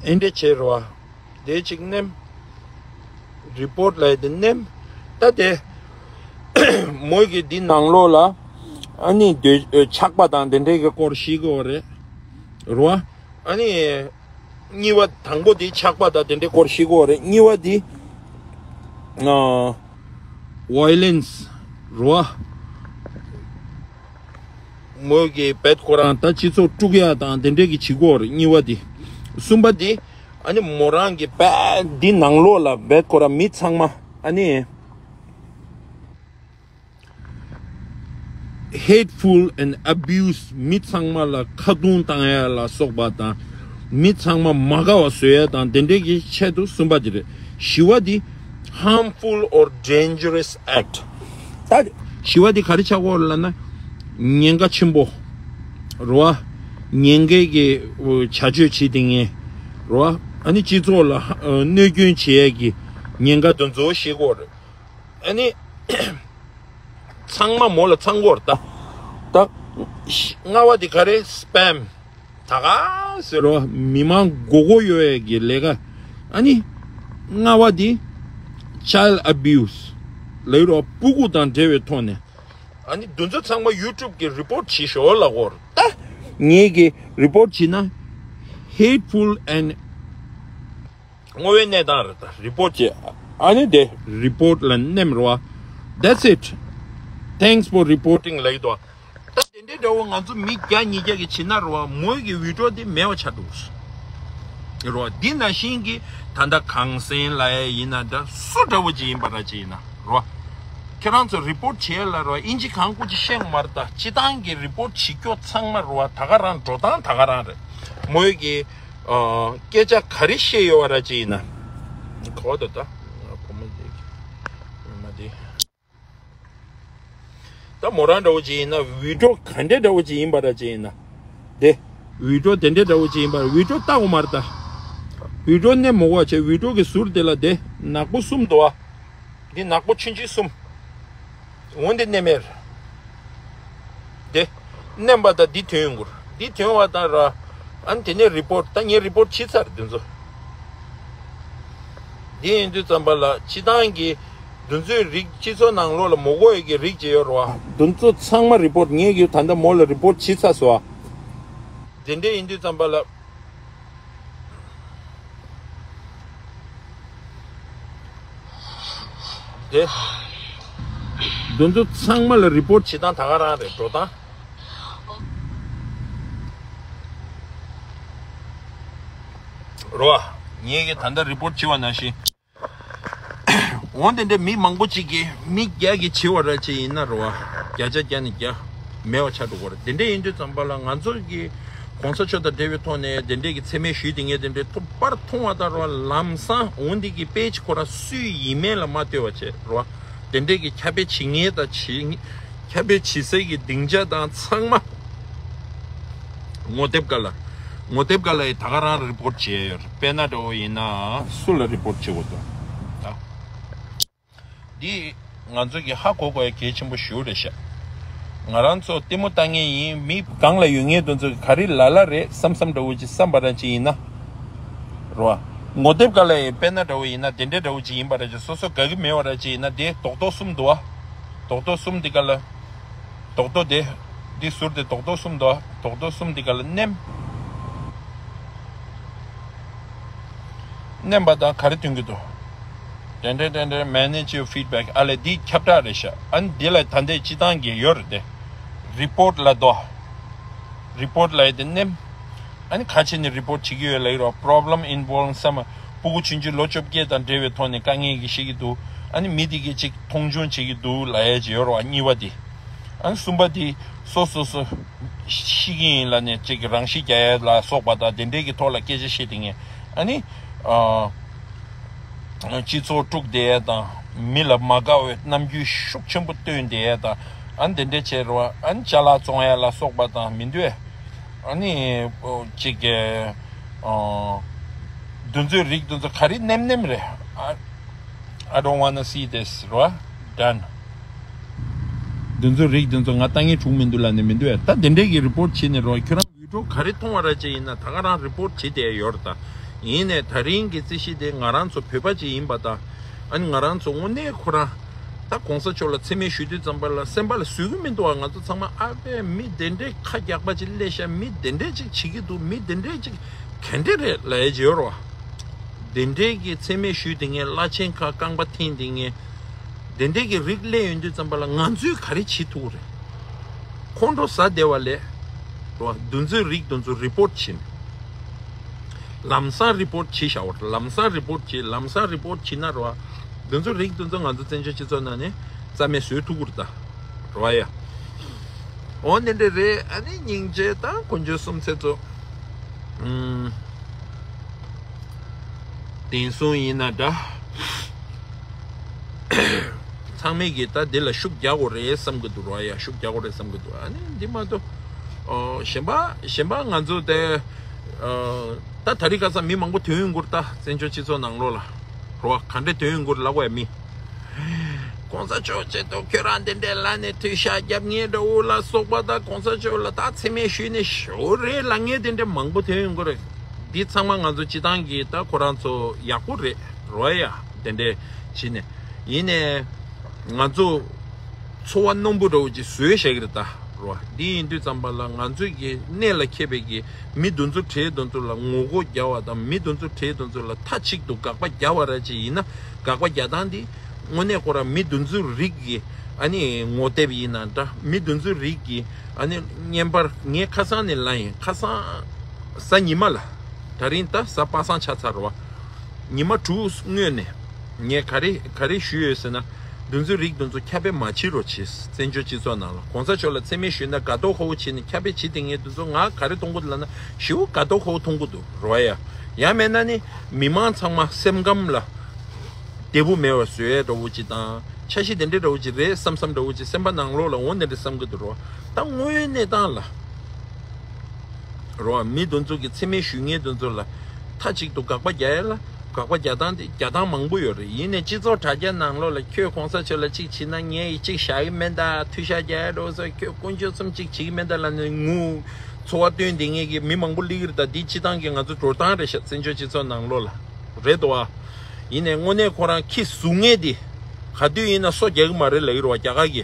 ཨེ་འདྲ་བྱས་རོ། དེ་གཅིག་མནན། རི་པོར་ཊི་ལབ་དེ་མནན། ད་དེ་མོ་གི་འདི་ནང་ལོགས་ལ་ཨ་ནི་དེ་ཆག་པ་དང་དེ་འདྲའི་གི་སྐོར་ཤེས་དགོས་རེད། རོ། ཨ་ནི་གཉིས་པ། དང་པོ་དེ་ཆག་པ་དང་དེ་འདྲའི་སྐོར་ཤེས་དགོས་རེད། གཉིས་པ་དེ་ཨ་ཝའི་ལེན་སི་རོ། མོ་གི་བེད་ཁོ་རང་ད་སྤྱི་ཚོགས་དཀྲུག་ཡ་དང་དེ་འདྲའི་གི་བྱེད་སྒོ་རེད། གཉིས་པ་དེ། གསུམ་པ་དེ་ཨ་ནི་མོ་རང་གི་བེད་འདི་ནང་ལོགས་ལ་བེད་ཁོ་རང་མི་ཚང་མ་ཨ་ནི་hateful and abuse། མི་ཚང་མ་ལ་ཁ་རྡུང་བཏང་ཡ་ལ་སོགས་པ་དང་། མི་ཚང་མ་མ་དགའ་བ་བཟོ་ཡ་དང་དེ་འདྲའི་གི་ཆེད་དུ། གསུམ་པ་དེ་རེད། བཞི་པ་དེ་harmful or dangerous act། ད་བཞི་པ་དེ་ག་རེ་ཆགས་ཀྱི་ཡོད་ལབ་ན། ཉེན་ཁ་ཆེན་པོ་རེད་བ། ཉེན་ཁའི་གི་བྱ་སྤྱོད་བྱེད་དེ་ངེས་རེད་བ། ཨ་ནི་སྤྱི་ཚོགས་ལ་ཨ་གནོད་སྐྱོན་བྱེད་ཡས་ཀྱི་ཉེན་ཁ་དེ་ཚོ་ཤེས་དགོས་རེད། ཨ་ནི་ཚང་མ་མོ་ལ་ཚང་དགོས་རེད་ད། ད་ལྔ་པ་དེ་ག་རེ། སི་པེམ། ད་ག་ཟེར་རོ། མི་མང་མགོ་སྐོར་གཡོག་ཡས་ཀྱི་ལས་ཀ། ཨ་ནི་ལྔ་པ་དེ་child abuse ལབ་རོ། སྤུ་གུ་དང་འབྲེལ་བའི་ཐོག་ནས། ཨ་ནི་འདི་ཚོ་ཚང་མ་ཡུ་ཊུབ་གི་རི་པོར་ཊི་བྱེད་ཤོག་ལབ་ཀྱི་ཡོད་རེད་ད། ངེད་ཀྱི་རི་པོར་ཊི་བྱེད་ན་hateful and བསྔོ་བའི་གནས་སྟངས་རེད་ད། རི་པོར་ཊི་བྱེད། ཨ་ནི་དེ་རི་པོར་ཊི་ལ་མནན་རོ། That's it. Thanks for reporting ལབ་ཀྱི་འདུག་ད། དེ་ དེ་འདྲ་བོ་ང་ཚོ་མི་བརྒྱ་ཉིས་བརྒྱ་གི་བྱེད་ན་རོ་བ། མོ་གི་ཝི་ཌི་ཡོ་དེ་མེད་པ་ཆགས་འགྲོ་གི་རེད་བ། འདི་ནང་བཞིན་གྱི་ད་ལྟ་གངས་སེང་ལབ་ཡ་ཡིན་ན་འདྲ། སུ་འདྲ་བོ་ཅིག་ཡིན་པ་འདྲ་ཅིག་ཡིན་ན་རོ་བ། ཁྱེད་རང་ཚོ་རི་པོར་ཊི་བྱེད་ཡ་ལ་རོ་བ། ཨིན་ཇི་གང་བཀོལ་ཅིག་ཤེས་ཀྱི་མ་རེད་ད། སྤྱི་བཏང་གི་རི་པོར་ཊི་བྱེད་རྒྱུ་ཚང་མ་རོ་བ། ད་ག་རང་འགྲོ་སྟངས་ད་ག་རང་རེད། མོ་གི་ཨ་སྐད་ཆ་ག་རེ་བཤད་ཡོད་པ་འདྲ་ཅིག་ཡིན་ན། ག་བ་དོ་ད་བུ་མོ་དེ་ཉི་མ་དེ། ད་མོ་རང་འདྲ་བོ་ཅིག་ཡིན་ན་ཝི་ཌི་ཡོ་ག་འདྲ་འདྲ་བོ་ཅིག་ཡིན་པ་འདྲ་ཅིག་ཡིན་ན། དེ་ཝི་ཌི་ཡོ་དེ་འདྲ་འདྲ་བོ་ཅིག་ཡིན་པ། ཝི་ཌི་ཡོ་ལྟ་དགོས་མ་རེད་ད། ཝི་ཌི་ཡོ་ནས་མོ་གོ་བྱས། ཝི་ཌི་ཡོ་གི་ཟུར་དེ་ལ་དེ་ནག་པོ་གསུམ་འདུག་ཨ། འདི་ནག་པོ་ཆུང་ཆུང་གསུམ། འོན་ཏེ་མནན་མེད། དེ་མནན་པ་དང་འདི་ཐོན་ཡོང་གི་རེད། འདི་ཐོན་པ་དང་ར། ཨ་ནི་དེ་ནས་རི་པོར་ཊི། ད་ངས་རི་པོར་ཊི་བྱས་ཚར་འདི་ཚོ། འདི་ཡིན་དུས་ཙམ་པ་ལ་སྤྱི་བཏང་གི་འདི་ཚོའི་རིགས། སྤྱི་ཚོགས་ནང་ལོགས་ལ་མོ་གོ་ཡི་གི་རིགས་ཅིག་ཡོད་རེད་བ། འདི་ཚོ་ཚང་མ་རི་པོར་ཊི། ངས་གི་ད་ལྟ་མོ་ལ་རི་པོར་ཊི་བྱས་ཚར་སོང་བ། དེ་འདྲ་ཡིན་དུས་ཙམ་པ་ལ། དེ། འདི་ཚོ་ཚང་མ་ལ་རི་པོར་ཊི་བྱེད་སྟངས་ད་ག་རང་རེད། འགྲོ་སྟངས། རོ་བ། ངས་གི་ད་ལྟ་རི་པོར་ཊི་བྱས་པ་ནང་བཞིན། འོ་དེ་འདྲའི་མི་མང་པོ་ཅིག་གིས། མི་བརྒྱ་གིས་བྱས་པ་འདྲ་ཅིག་ཡིན་ན་རོ་བ། བརྒྱ་ཆ་བརྒྱ་ནས་བརྒྱ་མེད་པ་ཆགས་འགྲོ་གི་རེད། དེ་འདྲ་ཡིན་དུས་ཙམ་པ་ལ་ང་ཚོ་གི་གོང་ས་མཆོག་དང་འབྲེལ་བའི་ཐོག་ནས་དེ་འདྲའི་གི་མཚན་སྨད་ཞུས་དེ་ངས་དེ་འདྲའི་ཐོག་པར་མཐོང་བ་དང་རོ་བ། ལམ་སང་འོ་འདི་གི་པེ་ཇི་ཁོ་རང་སུའི་ཡིན་མིན་ལ་མ་ལྟོས་པ་བྱས་རོ་བ། དེ་འདྲའི་གི་ཁྱབ་སྤེལ་བྱེད་མཁན་དང་བྱེད། ཁྱབ་སྤེལ་བྱེད་སའི་གི་སྡིངས་ཆ་དང་ཚང་མ། ངོ་དེབ་སྒང་ལ། ངོ་དེབ་སྒང་ལ་ཡི་ད་ག་རང་རི་པོར་ཊི་བྱས་ཡོད་རེད། དཔེར་ན་འདྲ་བོ་ཡིན་ན་སུ་ལ་རི་པོར་ཊི་བྱེད་དགོས་འདུག་ད། འདི་ང་ཚོ་གི་ཧ་གོ་དགོས་ཡ་གལ་ཆེན་པོ་ཞེ་པོ་རེད་ཤག་ང་རང་ཚོ་ལྟད་མོ་ལྟ་མཁན་ཡིན། མི་སྒང་ལ་ཡོད་མཁན་དེ་ཚོ་གི་ག་རེ་ལ་ལ་རེད་བསམ་བསམ་འདྲ་བོ་ཅིག་བསམ་པ་འདྲ་ཅིག་ཡིན་ན། རོ་བ། ངོ་དེབ་སྒང་ལ་ཡི་དཔེར་ན་འདྲ་བོ་ཡིན་ན། དེ་འདྲ་འདྲ་བོ་ཅིག་ཡིན་པ་འདྲ་ཅིག་སོ་སོ་དགའ་གི་མེད་པ་འདྲ་ཅིག་ཡིན་ན། དེ་རྡོག་རྡོག་གསུམ་འདུག་བ། རྡོག་རྡོག་གསུམ་དེ་སྒང་ལ། རྡོག་རྡོག་དེ། འདི་ཟུར་དེ་རྡོག་རྡོག་གསུམ་འདུག་བ། རྡོག་རྡོག་གསུམ་དེ་སྒང་ལ་མནན། མནན་པ་དང་ག་རེ་ཐོན་གྱི་འདུག་དེ་འདྲ་དེ་འདྲ། Manage your feedback། ཨ་ལས་འདི་ཁྱབ་བསྒྲགས་རེད་ཤག་ཨ་ནི་འདི་ལ་ད་ལྟའི་སྤྱི་བཏང་གི་ཡོད་རེད་དེ། རི་པོར་ཊི་ལབ་འདུག་བ། རི་པོར་ཊི་ལབ་ཡ་དེ་མནན། ཨ་ནི་ག་བྱས་ནས་རི་པོར་ཊི་བྱེད་ཀྱི་ཡོད་ལབ་ཀྱི་རེད་བ། Problem involving some། སྤུ་གུ་ཆུང་ཆུང་ལོ་བཅོ་བརྒྱད་དང་འབྲེལ་བའི་ཐོག་ནས་དཀའ་ངལ་གྱི་བཤད་ཀྱི་འདུག་ཨ་ནི་མི་དེ་གིས་ཅིག་མཐོང་ཆུང་བྱེད་ཀྱི་འདུག་ལབ་ཡ་ཅིག་ཡོད་རེད་བ། གཉིས་པ་དེ། ཨ་ནི་གསུམ་པ་དེ། སོ་སོ་སོ་ཤི་གི་ཡིན་ལབ་ནས་ཅིག་གི་རང་ཤི་རྒྱག་ཡ་ལ་སོགས་པ་དང་དེ་འདྲའི་གི་ཐོག་ལ་སྐད་ཆ་བཤད་དེ་ངས། ཨ་ནི། ཨ། སྤྱི་ཚོགས་དཀྲུགས་བསྡད་ཡ་དང་། མི་ལ་མ་དགའ་བའི་རྣམ་འགྱུར་ཤུགས་ཆེན་པོ་སྟོན་བསྡད་ཡ་དང་། ཨ་ནི་དེ་འདྲ་བྱས་རེད་བ། ཨ་ནི་ཅ་ལག་བཙོང་ཡ་ལ་སོགས་པ་དང་མི་འདུག་ཨེ། ཨ་ནི་ཅིག་གི། ཨ། འདི་ཚོའི་རིགས་འདི་ཚོ་ག་རེ་མནན་མནན་རེད། I, I don't wanna see this རེད་བ། Done། འདི་ཚོའི་རིགས་འདི་ཚོ་ང་ལྟ་ངན་བྱུང་མི་འདུག་ལབ་ནས་མི་འདུག་ཨེ། ད་དེ་འདྲའི་གི་རི་པོར་ཊི་བྱས་ནས་རེད་བ། ཁྱོད་རང་ཝི་ཌི་ཡོ་ག་རེ་མཐོང་བ་ར་ཅིག་ཡིན་ན་ད་ག་རང་རི་པོར་ཊི་བྱེད་བསྡད་ཡོད་རེད་ད། ཡིན་ནའི་ད་རིང་གི་རྩིས་གཞི་དེ་ང་རང་ཚོ་བོད་པ་ཅིག་ཡིན་པ་དང་། ཨ་ནི་ང་རང་ཚོ་དངོས་གནས་ཁོ་རང་། ད་གོང་ས་མཆོག་ལ་མཚན་སྨད་ཞུ་དུས་ཙམ་པ་ལ་སེམས་པ་ལ་བཟོད་ཀྱི་མི་འདུག་བ། ང་ཚོ་ཚང་མ་ཨ་ཕའི་མི་དེ་འདྲའི་ཁ་རྒྱག་པ་ཅིག་སླེབས་ཤག་མི་དེ་འདྲའི་ཅིག་བྱེད་ཀྱི་འདུག་མི་དེ་འདྲའི་ཅིག་ག་འདྲ་རེད་ལབ་ཡ་ཅིག་ཡོད་རེད་བ། དེ་འདྲའི་གི་མཚན་སྨད་ཞུས་དེ་ངས་བླ་ཆེན་ཁ་རྐང་པ་འཐེན་དེ་ངས། དེ་འདྲའི་གི་རིགས་སླེབས་ཡོང་དུས་ཙམ་པ་ལ་ང་ཚོས་ག་རེ་བྱེད་ཐུབ་རེད། ཁོང་ཁྲོ་ཟ་བསྡད་པ་ལས། རོ། འདི་ཚོའི་རིགས་འདི་ཚོ་རི་པོར་ཊི་བྱེད་ནས། ལམ་སང་རི་པོར་ཊི་བྱེད་བཞག་པ་རེད། ལམ་སང་རི་པོར་ཊི་བྱེད། ལམ་སང་རི་པོར་ཊི་བྱེད་ན་རོ། འདི་ཚོ་རིགས་འདི་ཚོ་ང་ཚོ་བཙན་བྱོལ་སྤྱི་ཚོགས་ནང་ནས་རྩ་མེད་བཟོས་ཐུབ་ཀྱི་རེད་ད། རོ་ཡ། འོ་དེ་འདྲ་རེད། ཨ་ནི་སྙིང་རྗེ་དང་དཀོན་མཆོག་གསུམ་ཚེ་གཙོ། ཨུམ། བདེན་སྲུང་ཡིན་ན་འདྲ། ཚང་མས་ཀྱིས་ད་འདི་ལ་ཤུགས་རྒྱག་དགོས་རེད་བསམ་གྱི་འདུག་རོ། ཡ། ཤུགས་རྒྱག་དགོས་རེད་བསམ་གྱི་འདུག་ཨ་ནི་འདི་མ་གཏོགས། ཨོ། གཞན་པ་གཞན་པ་ང་ཚོ་དེ། ཨོ། ད་ད་རིང་ཁ་སང་མི་མང་པོ་ཐོན་ཡོང་གི་རེད་ད། བཙན་བྱོལ་སྤྱི་ཚོགས་ནང་ལོགས་ལ། རོ། ག་འདྲས་ཐོན་ཡོང་གི་རེད་ལབ་དགོས་ཡ་མི། གོང་ས་མཆོག་ཆེད་དུ་ཁྱོད་རང་དེ་འདྲས་ལབ་ནས་འཐུས་ཤོར་རྒྱབ་མཁན་འདྲ་བོ་ལ་སོགས་པ་དང་། གོང་ས་མཆོག་ལ་ད་མཚན་སྨད་ཞུས་ནས་ཞོར་རེད་ལབ་མཁན་དེ་འདྲས་མང་པོ་ཐོན་ཡོང་གི་རེད། འདི་ཚང་མ་ང་ཚོ་སྤྱི་བཏང་གི་ད་ཁོ་རང་ཚོ་ཡག་པོ་རེད་རོ། ཡ། དེ་འདྲས་བྱས་ནས། ཡིན་ནའི་ང་ཚོ་འཚོ་བ་རྣོན་པོ་འདྲ་བོ་ཅིག་བཟོས་བཞག་གི་རེད་ད་རོ། འདི་ཡིན་དུས་ཙམ་པ་ལ་ང་ཚོས་ཀྱི་གནད་ལ་འཁེལ་བའི་གི་མི་འདི་ཚོ་གྲས་འདི་ཚོ་ལ་ངོ་རྒོལ་རྒྱག་པ་དང་། མི་འདི་ཚོ་གྲས་འདི་ཚོ་ལ་མཐའ་གཅིག་ཏུ་དགག་པ་རྒྱག་པ་ར་ཅིག་ཡིན་ན། དགག་པ་རྒྱག་སྟངས་འདི་དངོས་གནས་ཁོ་རང་མི་འདི་ཚོའི་རིགས་ཀྱི་ ཨ་ནི་ངོ་དེབ་ཡིན་ན་འདྲ། མི་དེ་ཚོའི་རིགས་ཀྱི་ཨ་ནི་བརྙན་པར་ངས་ཁ་སང་ནས་ལབ་ཡིན། ཁ་སང་གཟའ་ཉི་མ་ལ། ད་རིང་ད་གཟའ་པ་སངས་ཆགས་ཚར་བ། ཉི་མ་དྲུག་སྔོན་ནས་ངས་ག་རེ་ག་རེ་ཞུས་ཡོད་ཟེར་ན། དེ་ཚོའི་རིགས་དེ་ཚོ་ཁྱབ་སྤེལ་མ་བྱེད་རོགས་བྱེད། བཙན་བྱོལ་སྤྱི་ཚོགས་ནང་ལ་གོང་ས་མཆོག་ལ་མཚན་སྨད་ཞུས་ན་དགའ་མདོག་ཁ་པོ་བྱས་ནས་ཁྱབ་སྤེལ་བྱེད་དེ། ངས་དེ་ཚོ་ང་ག་རེ་མཐོང་གི་འདུག་ལབ་ན། ཞེ་པོ་དགའ་མདོག་ཁ་པོ་མཐོང་གི་འདུག་རོ་ཡ། ཡང་མེད་ན་ནི་མི་མང་ཚང་མ་སེམས་ཁམས་ལ་བདེ་པོ་མེད་པ་བཟོ་ཡས་འདྲ་བོ་ཅིག་དང་། འཆར་གཞི་དེ་འདྲའི་འདྲ་བོ་ཅིག་རེད་བསམ་བསམ་འདྲ་བོ་ཅིག་སེམས་པ་ནང་ལོགས་ལ་འོ་དེ་འདྲ་བསམ་གི་འདུག་རོ། ད་དངོས་ཡོད་གནས་སྟངས་ལ་རོ། མི་དེ་ཚོ་གི་མཚན་སྨད་ཞུ་མཁན་དེ་ཚོ་ལ་མཐའ་གཅིག་ཏུ་དགག་པ་རྒྱག་ཡས་ལ་དགག་པ་རྒྱག་སྟངས་དེ་རྒྱག་སྟངས་མང་པོ་ཡོད་རེད། ཡིན་ནའི་སྤྱི་ཚོགས་དྲ་རྒྱ་ནང་ལོགས་ལ་ཁྱོད་གོང་ས་མཆོག་ལ་གཅིག་བྱས་ན་ངས་ཡི་གཅིག་བཞག་གི་མེད་ད། མཐུ་ཤ་རྒྱག་ཡས་འགྲོ་ས། ཁྱོད་དཀོན་མཆོག་གསུམ་གཅིག་བྱེད་ཀྱི་མེད་ད་ལབ་ནས་ངུ། ཚོར་བ་སྟོན་བསྡད་མཁན་གྱི་མི་མང་པོ་སླེབས་ཀྱི་རེད། ད་འདི་སྤྱི་བཏང་གི་ང་ཚོ་འགྲོ་སྟངས་རེད་ཤག་བཙན་བྱོལ་སྤྱི་ཚོགས་ནང་ལོགས་ལ། རེད་དོ་ཨ། ཡིན་ནའི་དངོས་གནས་ཁོ་རང་ཁྱི་ཟུག་མཁན་དེ་ག་དུས་ཡིན་ན་སོ་རྒྱག་གི་མ་རེད་ལབ་ཀྱི་རེད་བ། རྒྱ་གར་གྱི་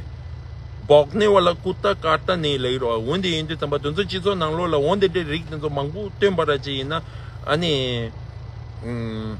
བོག་ནེ་ཝ་ལ་ཀུ་ཏ་ཀ་ཏ་ནེ་ལབ་ཀྱི་རེད་བ། འོན་ཏེ་ཡིན་དུས་ཙམ་པ་དེ་ཚོ་སྤྱི་ཚོགས་ནང་ལོགས་ལ་འོ་དེ་འདྲའི་རིགས་དེ་ཚོ་མང་པོ་སྟོན་པ་ར་ཅིག་ཡིན་ན། ཨ་ནི། ཨུམ།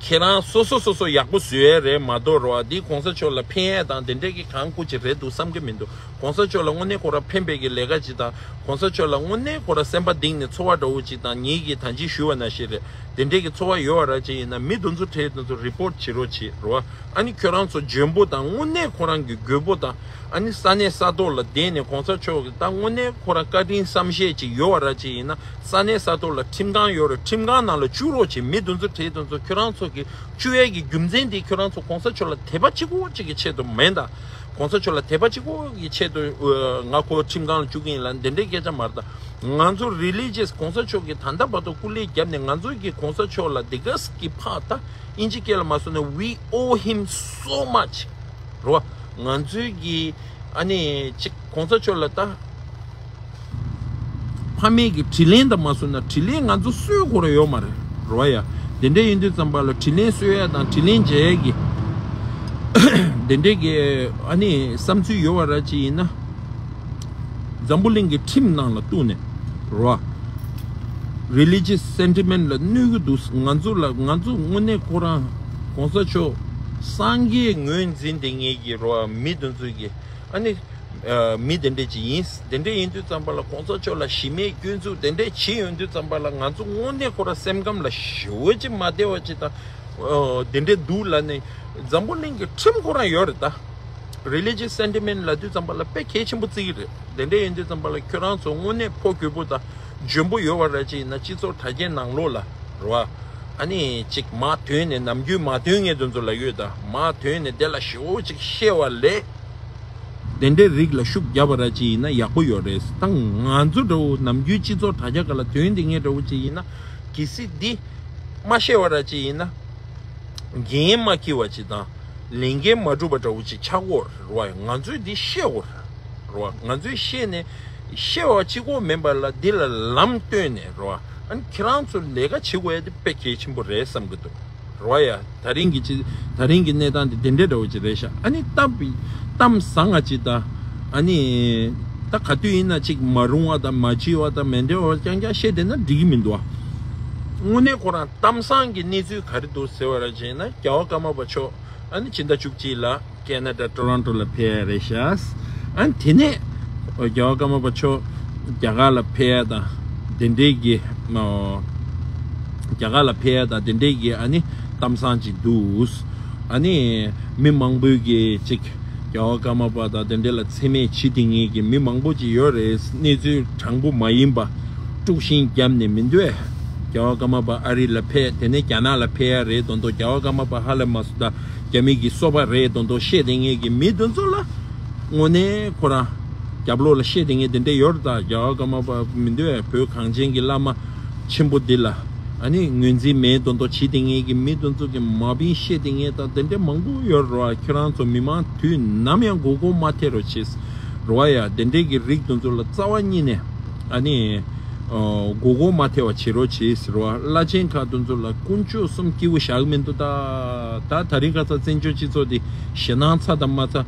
ཁྱེད་རང་སོ་སོ་སོ་སོ་ཡག་པོ་བཟོ་ཡས་རེད་མ་གཏོགས་རོ། འདི་གོང་ས་མཆོག་ལ་ཕན་ཡས་དང་དེ་འདྲས་ཀྱི་གང་སྐུ་ཅིག་རེད་འདུག་བསམ་གྱི་མི་འདུག་གོང་ས་མཆོག་ལ་དངོས་གནས་ཁོ་རང་ཕན་པའི་གི་ལས་ཀ་ཅིག་དང་། གོང་ས་མཆོག་ལ་དངོས་གནས་ཁོ་རང་སེམས་པ་གཏིང་ནས་ཚོར་བ་འདྲ་བོ་ཅིག་དང་། ངེད་ཀྱིས་ད་གིན་ཞུས་པ་ནང་བཞིན་རེད། དེ་འདྲས་ཀྱི་ཚོར་བ་ཡོད་པ་ར་ཅིག་ཡིན་ན་མི་དེ་ཚོ་གྲས་དེ་ཚོ་རི་པོར་ཊི་བྱེད་རོགས་བྱེད་རོ། ཨ་ནི་ཁྱོད་རང་ཚོ་འཇོན་པོ་དང་དངོས་གནས་ཁོ་རང་གི་རྒོད་པོ་དང་། ཨ་ནི་ས་གནས་ས་ཐོག་ལ་བསྡད་ནས་གོང་ས་མཆོག་གི་ད་དངོས་གནས་ཁོ་རང་བཀའ་དྲིན་བསམ་ཤེས་ཅིག་ཡོད་པ་ར་ཅིག་ཡིན་ན། ས་གནས་ས་ཐོག་ལ་ཁྲིམས་ཁང་ཡོད་རེད། ཁྲིམས་ཁང་ནང་ལ་བཅུག་རོགས་བྱེད། མི་དེ་ཚོ་གྲས་དེ་ཚོ་ཁྱོད་རང་ཚོ་གི་བཅུག་ཡས་ཀྱི་རྒྱུ་མཚན་དེ་ཁྱོད་རང་ཚོ་གོང་ས་མཆོག་ལ་དད་པ་གཅིག་པོ་གཅིག་གི་ཆེད་དུ་མིན་ད། གོང་ས་མཆོག་ལ་དད་པ་གཅིག་པོ་གི་ཆེད་དུ་ཨ་ང་ཁོ་ཁྲིམས་ཁང་ལ་བཅུག་གི་ཡིན་ལབ་འདི་འདྲའི་སྐད་ཆ་མ་རེད་ད། ང་ཚོ་རི་ལི་ཇི་ཡས་གོང་ས་མཆོག་གི་ད་ལྟ་བར་དུ་སྐུ་ལས་བརྒྱབ་ནས་ང་ཚོ་གི་གོང་ས་མཆོག་ལ་འདི་ག་གི་ཕག་ད་ཨིན་ཇི་སྐད་ལ་མ་སོང་ན། We owe him so much. རོ། ང་ཚོའི་གི་ཨ་ནི་ཅིག་གོང་ས་མཆོག་ལ་ད་ཕ་མེས་ཀྱི་དྲིན་ལན་དང་མ་སོང་ན་དྲིན་ལན་ང་ཚོ་གསོ་དགོས་ར་ཡོད་མ་རེད་རོ་ཡ། དེ་འདྲ་ཡིན་དུས་ཙམ་པ་ལ་དྲིན་ལན་གསོ་ཡ་དང་དྲིན་ལན་འཇལ་ཡ་གི་དེ་འདྲའི་གི་ཨ་ནི་བསམ་ཚུལ་ཡོད་པ་ར་ཅིག་ཡིན་ན། འཛམ་བུ་གླིང་གི་ཁྲིམས་ནང་ལ་གཏུགས་ནས་རོ། Religious sentiment ལ་གནོད་གི་འདུག་ང་ཚོ་ལ་ང་ཚོ་དངོས་གནས་ཁོ་རང་གོང་ས་མཆོག་སངས་རྒྱས་ངོས་འཛིན་བསྡད་མཁན་གྱི་རོ། མི་དེ་ཚོ་གི་ཨ་ནི་ཨ་མི་དེ་འདྲས་ཅིག་ཡིན། དེ་འདྲས་ཡིན་དུས་ཙམ་པ་ལ་གོང་ས་མཆོག་ལ་གཞི་མེད་སྐྱོན་འཛུགས་དེ་འདྲས་བྱེད་ཡོང་དུས་ཙམ་པ་ལ་ང་ཚོ་དངོས་གནས་ཁོ་རང་སེམས་ཁམས་ལ་ཞེ་པོ་ཅིག་མ་བདེ་བ་ཅིག་དང་། ཨོ། དེ་འདྲས་འདུག་ལབ་ནས་འཛམ་བུ་གླིང་གི་ཁྲིམས་ཁོ་རང་ཡོད་རེད་ད། Religious sentiment ལབ་དུས་ཙམ་པ་ལ་དཔེ་གལ་ཆེན་པོ་བརྩི་གི་རེད། དེ་འདྲས་ཡིན་དུས་ཙམ་པ་ལ་ཁྱོད་རང་ཚོ་དངོས་གནས་ཕོ་རྒོད་པོ་དང་འཇོན་པོ་ཡོད་པ་ར་ཅིག་ཡིན་ན་སྤྱི་ཚོགས་དྲ་རྒྱའི་ནང་ལོགས་ལ་རོ། ཨ་ནི་ཅིག་མར་ཐོན་ནས་ནམ་རྒྱུན་མར་ཐོན་མཁན་དེ་ཚོ་ལ་ཡོད་ད། མར་ཐོན་ནས་དེ་ལ་ཞེ་པོ་ཅིག་བཤད་པ་ལས། དེ་འདྲའི་རིགས་ལ་ཤུགས་རྒྱབ་པ་ར་ཅིག་ཡིན་ན་ཡག་པོ་ཡོད་རེད། ད་ང་ཚོ་འདྲ་བོ་ནམ་རྒྱུན་སྤྱི་ཚོགས་དྲ་རྒྱ་སྒང་ལ་ཐོན་བསྡད་མཁན་འདྲ་བོ་ཅིག་ཡིན་ན་གལ་སྲིད་འདི་མ་བཤད་པ་ར་ཅིག་ཡིན་ན། འགན་མ་འཁྱེར་བ་ཅིག་དང་། ལས་འགན་མ་སྒྲུབ་པ་འདྲ་བོ་ཅིག་ཆགས་ཀྱི་ཡོད་རེད་བ། ང་ཚོས་འདི་བཤད་དགོས་རེད་བ། ང་ཚོས་བཤད་ནས་བཤད་པ་གཅིག་པོ་མིན་པ་ལ་འདི་ལ་ལམ་སྟོན་ནས་རེད་བ། ཨ་ནི་ཁྱེད་རང་ཚོ་ལས་ཀ་བྱེད་དགོས་ཡ་དེ་དཔེ་གལ་ཆེན་པོ་རེད་བསམ་གྱི་འདུག་རེད་བ་ཡ། ད་རིང་གི་ཅི་ད་རིང་གི་གནས་སྟངས་དེ་དེ་འདྲའི་འདྲ་བོ་ཅིག་རེད་ཤག་ཨ་ནི་གཏམ་གཏམ་བཟང་ང་ཅིག་ད། ཨ་ནི་ད་ག་དུས་ཡིན་ན་ཅིག་མ་རུང་བ་དང་མ་བྱིས་པ་དང་མི་འདྲ་བ་རྐྱང་རྐྱང་བཤད་བསྡད་ན་འགྲིག་གི་མི་འདུག་བ། དངོས་གནས་ཁོ་རང་གཏམ་བཟང་གི་གནས་ཚུལ་ག་རེ་འདུག་ཟེར་བ་ར་བྱས་ན། རྒྱལ་བ་ཀརྨ་པ་མཆོག་ཨ་ནི་ཕྱི་ཟླ་བཅུ་གཅིག་ལ་ཁེ་ན་ཌ་ཊོ་རོན་ཊོ་ལ་ཕེབས་ཡ་རེད་ཤག་ཨ་ནི་དེ་ནས་རྒྱལ་བ་ཀརྨ་པ་མཆོག་རྒྱ་གར་ལ་ཕེབས་ཡ་དང་དེ་འདྲའི་གི་ཨོ། རྒྱ་གར་ལ་ཕེབས་ཡ་དང་དེ་འདྲའི་གི་ཨ་ནི་གཏམ་བཟང་ཅིག་འདུག་ཨ་ནི་མི་མང་པོས་གི་ཅིག་རྒྱལ་བ་ཀརྨ་པ་དང་དེ་འདྲ་ལ་མཚན་སྨད་བྱེད་བསྡད་མཁན་གྱི་མི་མང་པོ་ཅིག་ཡོད་རེད། གནས་ཚུལ་དྲང་པོ་མ་ཡིན་པ་དཀྲུག་ཤིང་བརྒྱབ་ནས་མི་འདུག་རྒྱལ་བ་ཀརྨ་པ་ཨ་རི་ལ་ཕེབས། དེ་ནས་རྒྱ་ནག་ལ་ཕེབས་ཡ་རེད་མདོག་མདོག་རྒྱལ་བ་ཀརྨ་པ་ཧ་ལས་མ་སོང་ད་རྒྱ་མི་གི་སོ་པ་རེད་མདོག་མདོག་བཤད་བསྡད་མཁན་གྱི་མི་དེ་ཚོ་ལ་དངོས་གནས་ཁོ་རང་རྒྱབ་ལོགས་ལ་བཤད་བསྡད་མཁན་དེ་འདྲ་ཡོད་རེད་ད། རྒྱལ་བ་ཀརྨ་པ་མི་འདུག་བོད་གངས་ཅན་གྱི་བླ་མ་ཆེན་པོ་འདི་ལ། ཨ་ནི་ངོས་འཛིན་མེད་མདོག་མདོག་བྱེད་བསྡད་མཁན་གྱི་མི་དེ་ཚོ་གི་མ་ཕན་བཤད་བསྡད་མཁན་དང་དེ་འདྲ་མང་པོ་ཡོད་རེད་བ། ཁྱོད་རང་ཚོ་མི་མང་དུས་ནམ་ཡང་མགོ་སྐོར་མ་ཐེབས་རོགས་བྱེད་རེད་བ་ཡ། དེ་འདྲའི་གི་རིགས་དེ་ཚོ་ལ་རྩ་བ་ཉིད་ནས་ཨ་ནི་ཨོ་མགོ་སྐོར་མ་ཐེབས་པ་བྱེད་རོགས་བྱེད་རེད་བ། བླ་ཆེན་ཁག་དེ་ཚོ་ལ་དཀོན་མཆོག་གསུམ་སྐྱིད་པོ་བཞག་གི་མི་འདུག་ད་ད་ད་རིང་ཁ་སང་བཙན་བྱོལ་སྤྱི་ཚོགས་འདི་ཞེད་སྣང་ཚ་དང་མ་ཚ།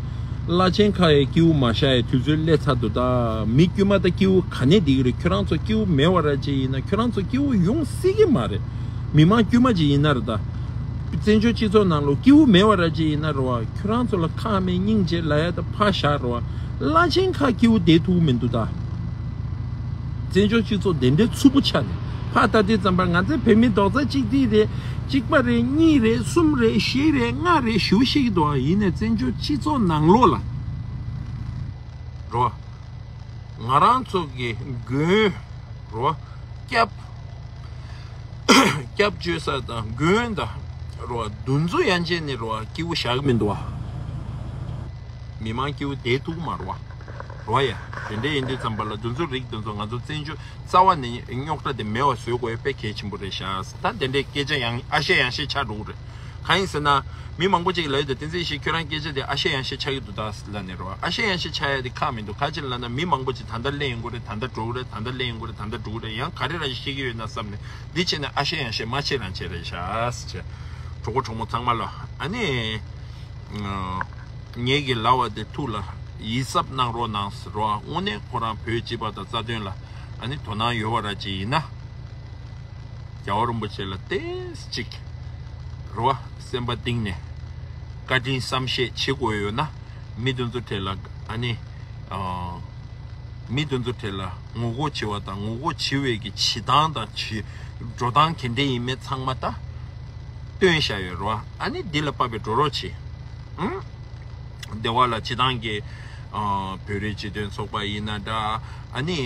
བླ་ཆེན་ཁག་ཡང་སྐྱིད་པོ་མ་བཞག་ཡའི་དུས་ཚོད་སླེབས་ཚར་འདུག་ད་མི་དཀྱུས་མ་ད་སྐྱིད་པོ་ག་ནས་བསྡད་ཀྱི་རེད། ཁྱོད་རང་ཚོ་སྐྱིད་པོ་མེད་པ་ར་ཅིག་ཡིན་ན་ཁྱོད་རང་ཚོ་སྐྱིད་པོ་ཡོང་སྲིད་ཀྱི་མ་རེད། མི་མང་དཀྱུས་མ་ཅིག་ཡིན་ན་རེད་ད། བཙན་བྱོལ་སྤྱི་ཚོགས་ནང་ལོ་སྐྱིད་པོ་མེད་པ་ར་ཅིག་ཡིན་ན་རེད་བ། ཁྱོད་རང་ཚོ་ལ་ཁག་མེད་སྙིང་རྗེ་ལབ་ཡ་ད་ཕར་བཞག་རེད་བ། བླ་ཆེན་ཁག་སྐྱིད་པོ་བསྡད་ཐུབ་མི་འདུག་ད། བཙན་བྱོལ་སྤྱི་ཚོགས་དེ་འདྲའི་ཚུགས་པོ་ཆགས་ནས་ཕར་ལྟ་དུས་ཙམ་པ་ང་ཚོའི་བོད་མི་རྡོག་རྩ་གཅིག་སྒྲིལ་རེད། གཅིག་པ་རེད། གཉིས་རེད། གསུམ་རེད། བཞི་རེད། ལྔ་རེད། ཞུ་ཤེས་ཀྱི་འདུག་ཨ། ཡིན་ནའི་བཙན་བྱོལ་སྤྱི་ཚོགས་ནང་ལོགས་ལ་རོ། ང་རང་ཚོ་གི་མགོན་རོ། སྐྱབས། སྐྱབས་བཅོལ་ས་དང་མགོན་དང་རོ། འདུ་འཛོམས་ཡན་ཆད་ནས་རོ་སྐྱིད་པོ་བཞག་གི་མི་འདུག་ཨ། མི་མང་སྐྱིད་པོ་བསྡད་ཐུབ་མ་རོ། རོ་ཡ། དེ་འདྲ་ཡིན་དུས་ཙམ་པ་ལ་འདུ་འཛོམས་རིགས་འདུ་འཛོམས་ང་ཚོ་བཙན་བྱོལ་རྩ་བ་ནས་རྙོག་དྲ་དེ་མེད་པ་བཟོ་དགོས་དཔེ་གལ་ཆེན་པོ་རེད་ཤག་ད་དེ་འདྲའི་སྐད་ཆ་ཡང་ཨ་ཤེ་ཡང་ཤེ་ཆགས་འགྲོ་གི་རེད། གང་ཡིན་ཟེར་ན། མི་མང་པོ་ཅིག་ལབ་ཡོད་དེ། བསྟན་འཛིན་ཡེ་ཤེས་ཁྱོད་རང་སྐད་ཆ་དེ་ཨ་ཤེ་ཡང་ཤེ་ཆགས་ཀྱི་འདུག་ད་ལབ་ནས་རོ། ཨ་ཤེ་ཡང་ཤེ་ཆགས་ཡ་དེ་ཁག་མི་འདུག་ག་ཅི་ལབ་ན་མི་མང་པོ་ཅིག་ད་ལྟ་སླེབས་ཡོང་གི་རེད། ད་ལྟ་འགྲོ་གི་རེད། ད་ལྟ་སླེབས་ཡོང་གི་རེད། ད་ལྟ་འགྲོ་གི་རེད། ཡང་ག་རེ་ར་ཤེས་ཀྱི་ཡོད་ན་བསམ་ནས་འདི་བྱས་ན་ཨ་ཤེ་ཡང་ཤེ་མ་བྱེད་རང་བྱེད་རེད་ཤག་ཟེར། གྲོགས་པོ་གྲོགས་མོ་ཚང་མ་ལ་ཨ་ནི། ངེད་ཀྱི་ལབ་པ་དེ་ཐུགས་ལ་ཡིད་གཟབ་གནང་རོགས་གནང་ཟེར་རོ། དངོས་གནས་ཁོ་རང་བོད་སྤྱི་པ་དང་རྩ་དོན་ལ་ཨ་ནི་དོ་སྣང་ཡོད་པ་ར་ཅིག་ཡིན་ན། རྒྱལ་བ་རིན་པོ་ཆེ་ལ་ཏོག་ཙམ་ཅིག་རོ། སེམས་པ་གཏིང་ནས་བཀའ་དྲིན་བསམ་ཤེས་བྱེད་དགོས་ཡོད་ན། མི་དེ་ཚོ་གྲས་ལ་ཨ་ནི། མི་དེ་ཚོ་གྲས་ལ་ངོ་རྒོལ་བྱེད་པ་དང་ངོ་རྒོལ་བྱེད་པའི་གི་བྱེད་སྟངས་དང་བྱེད་འགྲོ་སྟངས་ག་འདྲ་ཡིན་མིན་ཚང་མ་ད་སྟོན་བཞག་ཡོད་རོ། ཨ་ནི་འདི་ལ་དཔག་པའི་འགྲོ་རོགས་བྱེད། ཨང་། སྡེ་བ་ལ་སྤྱི་བཏང་གི་ཨ་བོད་རིགས་སྤྱི་མཐུན་ཚོགས་པ་ཡིན་ན་འདྲ། ཨ་ནི་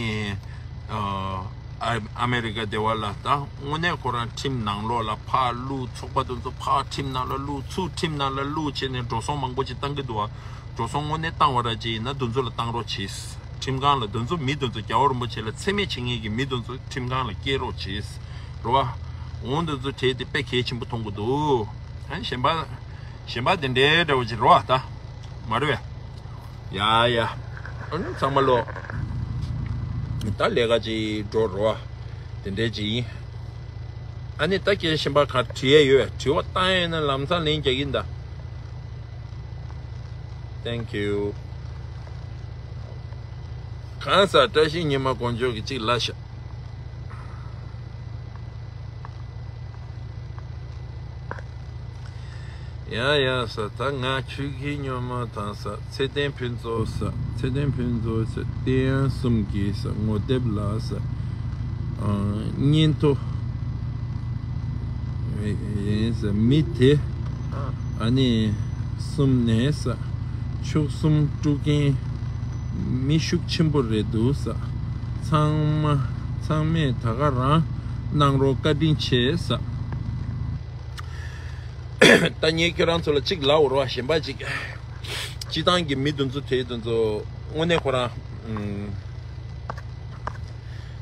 ཨ་ཨ་མེ་རི་ཀ་སྡེ་བ་ལ་ད་དངོས་གནས་ཁོ་རང་ཁྲིམས་ནང་ལོགས་ལ་ཕར་བླུགས། ཚོགས་པ་དེ་ཚོ་ཕར་ཁྲིམས་ནང་ལ་བླུགས། ཚུར་ཁྲིམས་ནང་ལ་བླུགས་བྱས་ནས་འགྲོ་སོང་མང་པོ་ཅིག་བཏང་གི་འདུག་བ། འགྲོ་སོང་དངོས་གནས་བཏང་བ་ར་ཅིག་ཡིན་ན་དེ་ཚོ་ལ་བཏང་རོགས་བྱེད། ཁྲིམས་ཁང་ལ་དེ་ཚོ་མི་དེ་ཚོ་རྒྱལ་བ་རིན་པོ་ཆེ་ལ་མཚན་སྨད་བྱེད་མཁན་གྱི་མི་དེ་ཚོ་ཁྲིམས་ཁང་ལ་སྐྱེལ་རོགས་བྱེད། རོ་བ། འོང་དེ་ཚོ་གྲས་དེ་དཔེ་གལ་ཆེན་པོ་མཐོང་གི་འདུག་ཨ་ནི་གཞན་པ། གཞན་པ་དེ་འདྲའི་འདྲ་བོ་ཅིག་རོ་བ་ད། མ་རེད་བས། ཡ་ཡ། ཨ་ནི་ཚང་མ་ལོ། ད་ལས་ཀ་ཅིག་འགྲོ་རོ་བ། དེ་འདྲའི་ཅིག་ཡིན། ཨ་ནི་ད་སྐད་གཞན་པ་ག་དྲི་ཡ་ཡོད་བས། དྲི་བ་བཏང་ཡ་ཡིན་ན་ལམ་སང་ལན་རྒྱག་གིན་ད། Thank you། གང་ཟག་བཀྲ་ཤིས་ཉི་མ་དཀོན་མཆོག་གིས་གཅིག་ལབ་ཤག་ཡ་ཡ་ས་ད་ང་ཆོས་ཀྱི་སྨྱོན་མ་དང་ས་ཚེ་བརྟན་ཕུན་ཚོགས་ས་ཚེ་བརྟན་ཕུན་ཚོགས་ས་བསྟན་གསུམ་གྱི་ས་ངོ་དེབ་ལ་ས་སྙན་ཐོ་ཡིན་ས་མི་དེ་ཨ་ནི་གསུམ་ནས་ས་ཕྱུགས་གསུམ་དཀྲུག་མཁན་མི་ཤུགས་ཆེན་པོ་རེད་འདུག་ས། ཚང་མ་ཚང་མས་ད་ག་རང་གནང་རོགས་བཀའ་དྲིན་ཆེ་ས། ད་ངས་ཁྱོད་རང་ཚོ་ལ་གཅིག་ལབ་འོ་རོགས་གཞན་པ་གཅིག་སྤྱི་བཏང་གི་མི་དེ་ཚོ་དེ་དེ་ཚོ་དངོས་གནས་ཁོ་རང་ཨུམ།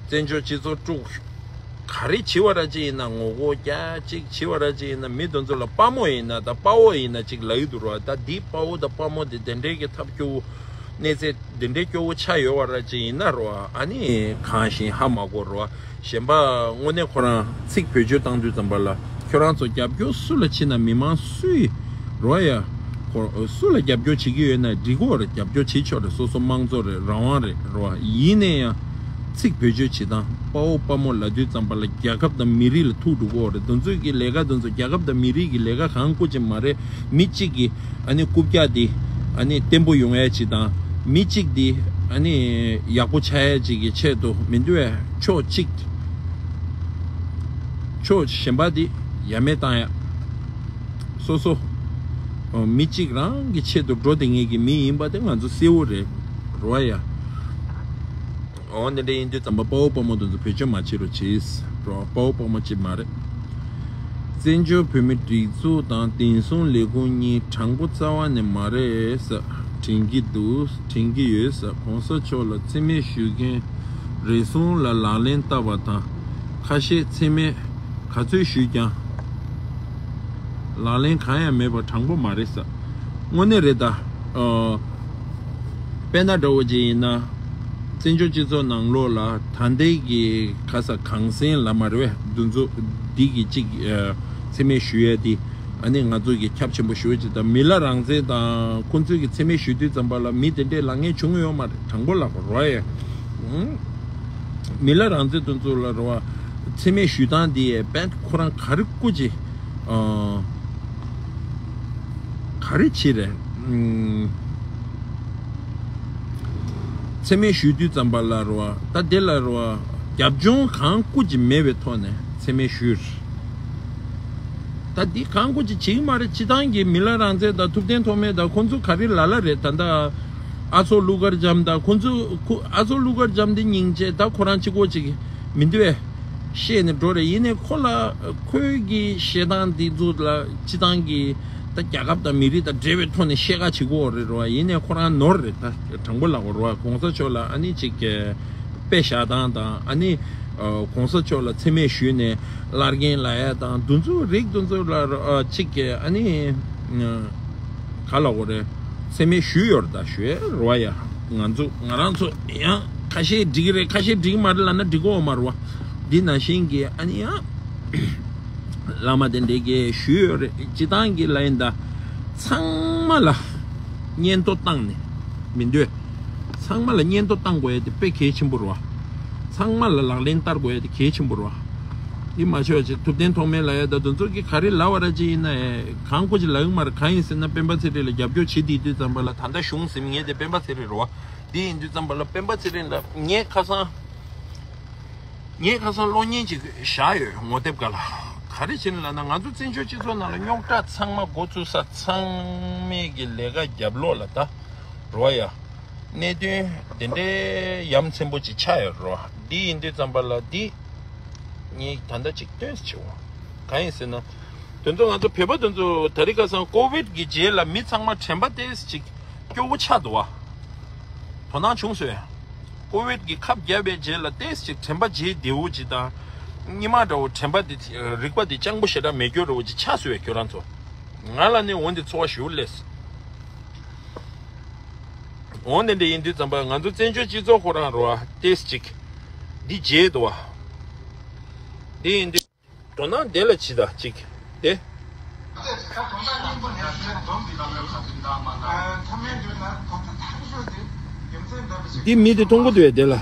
བཙན་བྱོལ་སྤྱི་ཚོགས་དཀྲུག་ག་རེ་བྱེད་པ་ར་ཅིག་ཡིན་ན་ངོ་རྒོལ་རྒྱག་ཅིག་བྱེད་པ་ར་ཅིག་ཡིན་ན་མི་དེ་ཚོ་ལ་དཔའ་མོ་ཡིན་ན་ད་དཔའ་བོ་ཡིན་ན་ཅིག་ལབ་ཡི་འདུག་རོགས། ད་འདི་དཔའ་བོ་དང་དཔའ་མོ་དེ་དེ་འདྲའི་གི་ཐབས་སྐྱོ་བོ་གནས་ཚད་འདི་འདྲའི་སྐྱོ་བོ་ཆགས་ཡོད་པ་ར་ཅིག་ཡིན་ན་རོ། ཨ་ནི་གང་ཞིག་ཧ་མ་གོ་རོ། གཞན་པ་དངོས་གནས་ཁོ་རང་ཚིག་བེད་སྤྱོད་བཏང་དུས་ཙམ་པ་ལ་ཁྱོད་རང་ཚོ་རྒྱབ་སྐྱོར་སུ་ལ་བྱེད་ན་མི་མང་སུས་རོ་ཡ། ཁོ་སུ་ལ་རྒྱབ་སྐྱོར་བྱེད་ཀྱི་ཡོད་ན་འགྲིག་གོ་རེད། རྒྱབ་སྐྱོར་བྱེད་ཆོག་རེད། སོ་སོ་དམངས་གཙོ་རེད། རང་དབང་རེད་རོ། ཡིན་ན་ཡང་ཚིག་བེད་སྤྱོད་བྱེད་སྟངས་དཔའ་བོ་དཔའ་མོ་ལབ་དུས་ཙམ་པ་ལ་རྒྱལ་ཁབ་དང་མི་རིགས་ལ་ཐུག་འགྲོ་གོ་རེད། དེ་ཚོའི་གི་ལས་ཀ་དེ་ཚོ་རྒྱལ་ཁབ་དང་མི་རིགས་ཀྱི་ལས་ཀ་གང་སྐུ་ཅིག་མ་རེད། མི་གཅིག་གི་ཨ་ནི་རྐུབ་བཀྱག་དེ་ཨ་ནི་བརྟན་པོ་ཡོང་ཡ་ཅིག་དང་མི་གཅིག་དེ་ཨ་ནི་ཡག་པོ་ཆགས་ཡ་ཅིག་གི་ཆེད་དུ་མི་འདུག་བས། ཕྱོགས་གཅིག་ཕྱོགས་གཞན་པ་དེ་ཡ་མེད་བཏང་ཡ། སོ་སོ་མི་གཅིག་རང་གི་ཆེད་དུ་འགྲོ་བསྡད་མཁན་གྱི་མི་ཡིན་པ་དེ་ང་ཚོ་གསལ་བོ་རེད་རོ་ཡ། འོ་འདི་འདྲ་ཡིན་དུས་ཙམ་པ་དཔའ་བོ་དཔའ་མོ་དེ་ཚོ་བེད་སྤྱོད་མ་བྱེད་རོགས་བྱེད་རོགས། དཔའ་བོ་དཔའ་མོ་གཅིག་མ་རེད། བཙན་བྱོལ་བོད་མི་སྒྲིག་འཛུགས་དང་བདེ་སྲུང་ལས་ཁུངས་གཉིས་དྲང་པོ་རྩ་བ་ནས་མ་རེད་ཟེར་དྲན་གྱི་འདུག་དྲན་གྱི་ཡོད་ཟེར། གོང་ས་མཆོག་ལ་མཚན་སྨད་ཞུ་མཁན་རེ་ཟུང་ལ་ལག་ལེན་བསྟར་བ་དང་ཁ་ཤས་མཚན་སྨད་ག་ཚོད་ཞུས་ཀྱང་ལག་ལེན་གང་ཡང་མེད་པ་དྲང་པོ་མ་རེད་ཟེར། དངོས་གནས་རེད་ད། ཨ། དཔེར་ན་འདྲ་བོ་ཅིག་ཡིན་ན། བཙན་བྱོལ་སྤྱི་ཚོགས་ནང་ལོགས་ལ་ད་ལྟའི་གི་ཁ་ས་གངས་སེང་ལ་མ་རེད་བས། འདི་ཚོ་འདི་གི་གཅིག་ཨ། མཚན་སྨད་ཞུ་ཡས་འདི་ཨ་ནི་ང་ཚོ་གི་ཁྱབ་ཆེན་པོ་ཞུ་ཡས་ཅིག་དང་། མི་ལ་རང་བཙན་དང་ཁོང་ཚོའི་གི་མཚན་སྨད་ཞུ་དུས་ཙམ་པ་ལ་མི་དེ་འདྲའི་ལབ་མཁན་བྱུང་ཡོད་མ་རེད། དྲང་པོ་ལབ་དགོས་རེད་ཡ། ཨང་། མི་ལ་རང་བཙན་དེ་ཚོ་ལ་རེད་བ། མཚན་སྨད་ཞུ་སྟངས་འདི་ཡས་དཔེ་ཁོ་རང་ག་རེ་སྐུ་ཅི། ཨ། ག་རེ་བྱེད་རེད། ཨུམ། མཚན་སྨད་ཞུས་དུས་ཙམ་པ་ལ་རོ། ད་དེ་ལ་རོ། རྒྱབ་ལྗོངས་གང་བཀུར་གྱི་མེད་པའི་ཐོག་ནས་མཚན་སྨད་ཞུས། ད་འདི་གང་བཀུར་གྱི་བྱེད་ཀྱི་མ་རེད། སྤྱི་བཏང་གི་མི་ལ་རང་བཙན་དང་ཐུབ་བསྟན་ཐོགས་མེད་དང་ཁོང་ཚོ་ག་རེ་ལ་ལ་རེད། ད་ལྟ་ཨ་ཚོགས་ཀླུ་མཁར་བྱམས་དང་ཁོང་ཚོ་ཁོ་ཨ་ཚོགས་ཀླུ་མཁར་བྱམས་འདི་སྙིང་རྗེ། ད་ཁོ་རང་གཅིག་པོ་གཅིག་མི་འདུག་བས། བཤད་ནས་འགྲོ་རེད། ཡིན་ནའི་ཁོ་ལ་ཁོའི་གི་བཤད་སྟངས་འདི་ཚོ་ལ་སྤྱི་བཏང་གི་ད་རྒྱལ་ཁབ་དང་མི་རིགས་དང་འབྲེལ་བའི་ཐོག་ནས་བཤད་ཁ་བྱེད་དགོས་རེད་རོ། ཡིན་ནའི་ཁོ་རང་ནོར་རེད། ད་དྲང་པོ་ལབ་དགོས་རོ། གོང་ས་མཆོག་ལ་ཨ་ནི་ཅིག་དཔེ་བཞག་སྟངས་དང་ཨ་ནི་གོང་ས་མཆོག་ལ་མཚན་སྨད་ཞུས་ནས་བླར་རྒན་ལབ་ཡ་དང་འདུ་འཛོམས་རིགས་འདུ་འཛོམས་ལ་ཅིག་ཨ་ནི། ག་ལ་འོ་རེད། མཚན་སྨད་ཞུས་ཡོད་རེད། ད་ཞུ་ཡས་རེད་བ་ཡ། ང་ཚོ་ང་རང་ཚོ་ཡང་ཁ་ཤས་འགྲིག་གི་རེད། ཁ་ཤས་འགྲིག་གི་མ་རེད་ལབ་ན་འགྲིག་གི་ཡོད་མ་རེད་བ། འདི་ནང་བཞིན་གྱི་ཨ་ནི་ཡང་བླ་མ་དེ་འདྲས་ཀྱིས་ཞུས་ཡོད་རེད། སྤྱི་བཏང་གི་ལ་ཡིན་ད། ཚང་མ་ལ་སྙན་ཐོ་བཏང་ནས་མི་འདོད། ཚང་མ་ལ་སྙན་ཐོ་བཏང་དགོས་ཡ་དེ་དཔེ་གལ་ཆེན་པོ་རེད་བ། ཚང་མ་ལ་ལག་ལེན་བསྟར་དགོས་ཡ་དེ་གལ་ཆེན་པོ་རེད་བ། འདི་མ་ཆོག་ཅིག་ཐུབ་བསྟན་ཐོགས་མེད་ལ་ཡ་ད་དུང་ཚོ་གི་ག་རེ་ལབ་པ་ར་ཅིག་ཡིན་ན་ཡ་གང་ཁོ་ཅིག་ལབ་ཡོང་མ་རེད། གང་ཡིན་ཟེར་ན་སྤེན་པ་ཚེ་རིང་ལ་རྒྱབ་སྐྱོར་བྱེད་དུས་དུས་ཙམ་པ་ལ་ད་ལྟ་གཞུང་ཟིན་ངས་དེ་སྤེན་པ་ཚེ་རིང་རེད་བ། འདི་ཡིན་དུས་ཙམ་པ་ལ་སྤེན་པ་ཚེ་རིང་ལ་ངས་ཁ་སང་ངས་ཁ་སང་གློག་བརྙན་ཅིག་བཞག་ཡོད། ངོ་དེབ་ག་ལ་ག་རེ་བྱས་ནས་ལབ་ན་ང་ཚོ་བཙན་བྱོལ་སྤྱི་ཚོགས་ནང་ལ་རྙོག་དྲ་ཚང་མ་འགོ་བཙུགས་ས་ཚང་མས་ཀྱི་ལས་ཀ་རྒྱབ་ལོགས་ལ་ད་རོ་ཡ། གནད་དོན་དེ་འདྲའི་ཡ་མཚན་པོ་ཅིག་ཆགས་ཡོད་རོ། འདི་ཡིན་དུས་ཙམ་པ་ལ་འདི་ངས་ད་ལྟ་ཅིག་སྟོན་ཆེ་བ། གང་ཡིན་ཟེར་ན། དེ་ཚོ་ང་ཚོ་བོད་པ་དེ་ཚོ་ད་རིང་ཁ་སང་ཀོ་བིད་ཀྱི་རྗེས་ལ་མི་ཚང་མ་དྲན་པ་ཏོག་ཙམ་ཅིག་སྐྱོ་བོ་ཆགས་འདུག་བ། དོ་སྣང་བྱུང་སོང་། ཀོ་བིད་ཀྱི་ཁབ་བརྒྱབ་པའི་རྗེས་ལ་ཏོག་ཙམ་ཅིག་དྲན་པ་བརྗེད་བདེ་བོ་ཅིག་དང་། སྔོན་མ་འདྲ་བོ་དྲན་པ་དེ་རིག་པ་དེ་སྤྱང་པོ་ཞེ་དྲག་མེད་རྒྱུ་འདྲ་བོ་ཅིག་ཆགས་སོང་བས་ཁྱོད་རང་ཚོ། ང་ལ་ནི་འོན་ཏེ་ཚོར་བ་ཞེ་པོ་སླེབས། འོན་ཏེ་འདི་ཡིན་དུས་ཙམ་པ་ང་ཚོ་བཙན་བྱོལ་སྤྱི་ཚོགས་ཁོ་རང་རོ་ཏོག་ཙམ་ཅིག་འདི་བརྗེད་འདུག་བ། འདི་ཡིན་དུས། དོ་སྣང་དེ་ལ་བྱེད་དང་གཅིག་དེ། འདི་མི་དེ་མཐོང་གི་འདུག་བས་དེ་ལ།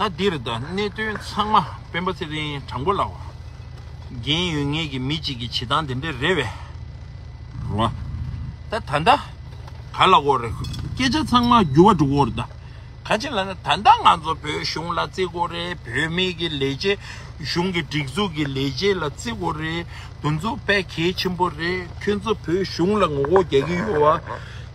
ད་འདིར་ད་གནད་དོན་ཚང་མ་སྤེན་པ་ཚེ་རིང་དྲང་པོ་ལབ་པ། འགན་ཡོད་ངེས་ཀྱི་མི་གཅིག་གི་བྱེད་སྟངས་དེ་འདྲ་རེད་བས། རོ། ད་ད་ད་ག་ལ་གོ་རེད། སྐད་ཆ་ཚང་མ་འགྱུར་བ་འགྲོ་གི་ཡོད་རེད་ད། ག་ཅི་ལབ་ན་ད་ལྟ་ང་ཚོ་བོད་གཞུང་ལ་བརྩི་དགོས་རེད། བོད་མི་གི་ལས་བྱེད་གཞུང་གི་སྒྲིག་འཛུགས་ཀྱི་ལས་བྱེད་ལ་བརྩི་དགོས་རེད། དེ་ཚོ་དཔེ་གལ་ཆེན་པོ་རེད། ཁྱོད་ཚོ་བོད་གཞུང་ལ་ངོ་རྒོལ་རྒྱག་གི་ཡོད་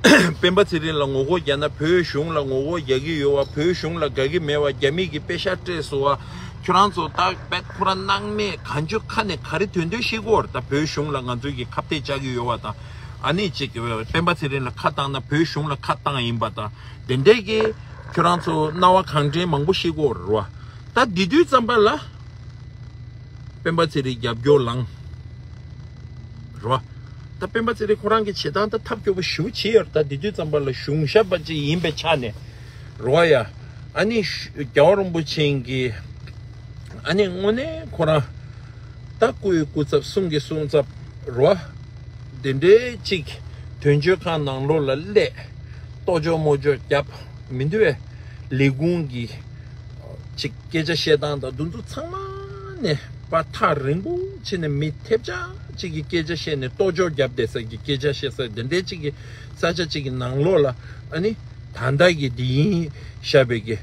བ། སྤེན་པ་ཚེ་རིང་ལ་ངོ་རྒོལ་རྒྱག་ན་བོད་གཞུང་ལ་ངོ་རྒོལ་རྒྱག་གི་ཡོད་བ། བོད་གཞུང་ལ་དགའ་གི་མེད་བ། རྒྱ་མི་གི་པེ་ཤག་སྤྲད་སོང་བ། ཁྱོད་རང་ཚོ་ད་དཔེ་ཁོ་རང་སྣང་མེད་གང་བྱུང་ཁ་ནས་ག་རེ་ཐོན་ཐོན་བཤད་གི་ཡོད་རེད་ད། བོད་གཞུང་ལ་ང་ཚོ་གི་ཁ་གཏད་བཅག་གི་ཡོད་བ་དང་། ཨ་ནི་ཅིག་སྤེན་པ་ཚེ་རིང་ལ་ཁ་བཏང་ན་བོད་གཞུང་ལ་ཁ་བཏང་ཡིན་པ་དང་། དེ་འདྲས་ཀྱི་ཁྱོད་རང་ཚོ་སྣང་བ་གང་དྲན་མང་པོ་བཤད་གི་ཡོད་རེད་བ། ད་དེ་དུས་ཙམ་པ་ལ་སྤེན་པ་ཚེ་རིང་རྒྱབ་སྐྱོར་ལངས། རེད་བ། ད་སྤེན་པ་ཚེ་རིང་ཁོ་རང་གི་བྱེད་སྟངས་ད་ཐབས་སྐྱོ་པོ་ཞེ་པོ་བྱས་ཡོད་རེད། ད་དེ་དུས་ཙམ་པ་ལ་གཞུང་ཞབས་པ་ཅིག་ཡིན་པའི་ཆ་ནས་རེད་བ་ཡ། ཨ་ནི་ཤུ་རྒྱལ་བ་རིན་པོ་ཆེ་གི་ཨ་ནི་དངོས་གནས་ཁོ་རང་ད་སྐུ་ཡི་སྐུ་ཚབ་གསུང་གི་གསུང་ཚབ་རེད་བ། དེ་འདྲའི་ཅིག་དོན་གཅོད་ཁང་ནང་ལོགས་ལ་སླེབས། ལྟོ་ཅོག་མོ་ཅོག་རྒྱབ་མི་འདུག་བས། ལས་ཁུངས་ཀྱི་ཅིག་སྐད་ཆ་བཤད་སྟངས་དང་དེ་ཚོ་ཚང་མ་ནས་པ་ཐག་རིང་པོ་ཕྱིན་ནས་མི་ཐེབས་ཆག་ཅིག་གི་སྐད་ཆ་བཤད་ནས་ལྟོ་ཅོག་རྒྱབ་བསྡད་ས་གི་སྐད་ཆ་བཤད་ས་དེ་འདྲའི་ཅིག་གི་ས་ཆ་ཅིག་གི་ནང་ལོགས་ལ་ཨ་ནི་ད་ལྟ་གི་དེ་ཡིན་ཤག་པའི་གི་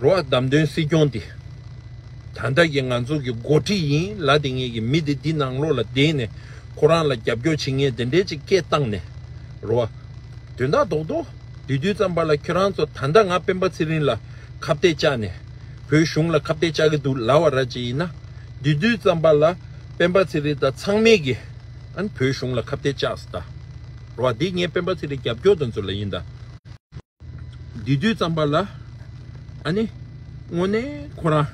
རེད་བ། བདམས་ཐོན་སྲིད་སྐྱོང་དེ་ད་ལྟ་གི་ང་ཚོ་གི་འགོ་ཁྲིད་ཡིན་ལབ་བསྡད་མཁན་གི་མི་དེ་འདི་ནང་ལོགས་ལ་བསྡད་ནས་ཁོ་རང་ལ་རྒྱབ་སྐྱོར་བྱེད་མཁན་དེ་འདྲའི་ཅིག་སྐད་བཏང་ནས་རེད་བ། དོན་དག་རྡོག་རྡོག་དེ་དུས་ཙམ་པ་ལ་ཁྱོད་རང་ཚོ་ད་ལྟ་ང་སྤེན་པ་ཚེ་རིང་ལ་ཁ་གཏད་བཅག་ནས་བོད་གཞུང་ལ་ཁ་གཏད་བཅག་གི་འདུག་ལབ་པ་ར་ཅིག་ཡིན་ན། དེ་དུས་ཙམ་པ་ལ་སྤེན་པ་ཚེ་རིང་དང་ཚང་མས་ཀྱི་ཨ་ནི་བོད་གཞུང་ལ་ཁ་གཏད་བཅག་ཟེར་ད། རེད་བ། འདི་ངས་སྤེན་པ་ཚེ་རིང་རྒྱབ་སྐྱོར་དེ་ཚོ་ལ་ཡིན་ད། དེ་དུས་ཙམ་པ་ལ་ཨ་ནི་དངོས་གནས་ཁོ་རང་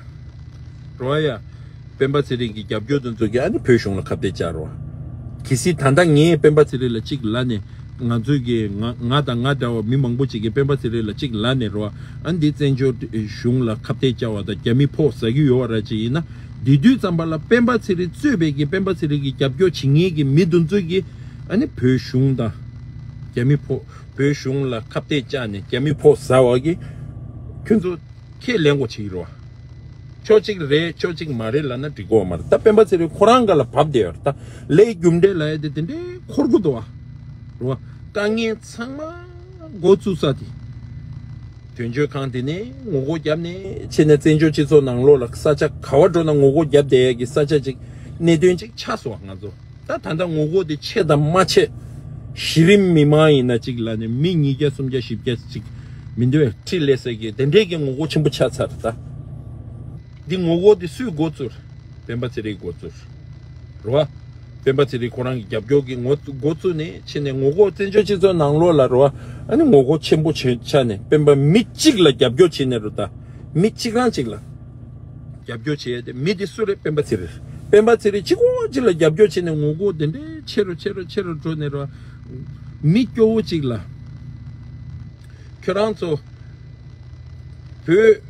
རོ་ཡ། སྤེན་པ་ཚེ་རིང་གི་རྒྱབ་སྐྱོར་དེ་ཚོ་གིས་ཨ་ནི་བོད་གཞུང་ལ་ཁ་གཏད་བཅག་རོ། གལ་སྲིད་ད་ལྟ་ངས་སྤེན་པ་ཚེ་རིང་ལ་གཅིག་ལབ་ནས་ང་ཚོས་ཀྱི་ང་ང་དང་ང་འདྲ་བ་མི་མང་པོ་ཅིག་གིས་སྤེན་པ་ཚེ་རིང་ལ་གཅིག་ལབ་ནས་རོ། ཨ་ནི་འདི་བཙན་བྱོལ་གཞུང་ལ་ཁ་གཏད་བཅག་པ་དང་རྒྱ་མི་ཕོགས་ཟ་གི་ཡོད་པ་ར་ཅིག་ཡིན་ན། དེ་དུས་ཙམ་པ་ལ་སྤེན་པ་ཚེ་རིང་གཙོས་པའི་གི་སྤེན་པ་ཚེ་རིང་གི་རྒྱབ་སྐྱོར་བྱེད་མཁན་གྱི་མི་དེ་ཚོས་ཀྱིས་ཨ་ནི་བོད་གཞུང་དང་རྒྱ་མི་ཕོགས་བོད་གཞུང་ལ་ཁ་གཏད་བཅག་ནས་རྒྱ་མི་ཕོགས་ཟ་བ་གི་ཁྱོད་ཚོ་ཁས་ལེན་དགོས་བྱེད་ཀྱི་རེད་བ། ཕྱོགས་གཅིག་རེད་ཕྱོགས་གཅིག་མ་རེད་ལབ་ན་འགྲིག་གི་མ་རེད། ད་སྤེན་པ་ཚེ་རིང་ཁོ་རང་སྒང་ལ་བབས་བསྡད་ཡོད་རེད། ད་ལས་རྒྱུ་འབྲས་ལབ་ཡ་དེ་དེ་འདྲའི་འཁོར་གྱི་འདུག་བ། རེད་བ། དཀའ་ངལ་ཚང་མ་འགོ་བཙུགས་ས་དེ། དོན་གཅོད་ཁང་དེ་ནས་ངོ་རྒོལ་བརྒྱབ་ནས་ཕྱིན་ནས་བཙན་བྱོལ་སྤྱི་ཚོགས་ནང་ལོགས་ལ་ས་ཆ་ག་བ་འགྲོ་ན་ངོ་རྒོལ་བརྒྱབ་བསྡད་ཡ་གི་ས་ཆ་ཅིག་གནད་དོན་ཅིག་ཆགས་སོང་བ་ང་ཚོ། ད་ད་ལྟ་ངོ་རྒོལ་དེ་ཆེ་དང་མ་ཆེ། གཞི་རིམ་མི་མང་ཡིན་ན་གཅིག་ལ་ནི་མི་ཉིས་བརྒྱ་སུམ་བརྒྱ་བཞི་བརྒྱ་ཅིག་མི་འདུག་བས་ཁྲི་ལས་ས་གི་དེ་འདྲས་ཀྱི་ངོ་རྒོལ་ཆེན་པོ་ཆགས་ཚར། ད་འདི་ངོ་རྒོལ་དེ་སུས་འགོ་བཙུགས། སྤེན་པ་ཚེ་རིང་འགོ་བཙུགས། རེད་བ། སྤེན་པ་ཚེ་རིང་ཁོ་རང་གི་རྒྱབ་སྐྱོར་གྱི་ངོ་འགོ་བཙུགས་ནས་ཕྱིན་ནས་ངོ་རྒོལ་བཙན་བྱོལ་སྤྱི་ཚོགས་ནང་ལོགས་ལ་རེད་བ། ཨ་ནི་ངོ་རྒོལ་ཆེན་པོ་ཆགས་ནས་སྤེན་པ་མི་གཅིག་ལ་རྒྱབ་སྐྱོར་བྱས་ནས་རེད། ད་མི་གཅིག་རང་གཅིག་ལ། རྒྱབ་སྐྱོར་བྱས་ཏེ་མི་དེ་སུ་རེད། སྤེན་པ་ཚེ་རིང་རེད། སྤེན་པ་ཚེ་རིང་གཅིག་པོ་གཅིག་ལ་རྒྱབ་སྐྱོར་བྱས་ནས་ངོ་རྒོལ་དེ་འདྲའི་ཆེ་རུ་ཆེ་རུ་ཆེ་རུ་འགྲོ་ནས་རོ། མི་སྐྱོ་བོ་གཅིག་ལ། ཁྱོད་རང་ཚོ་བོད་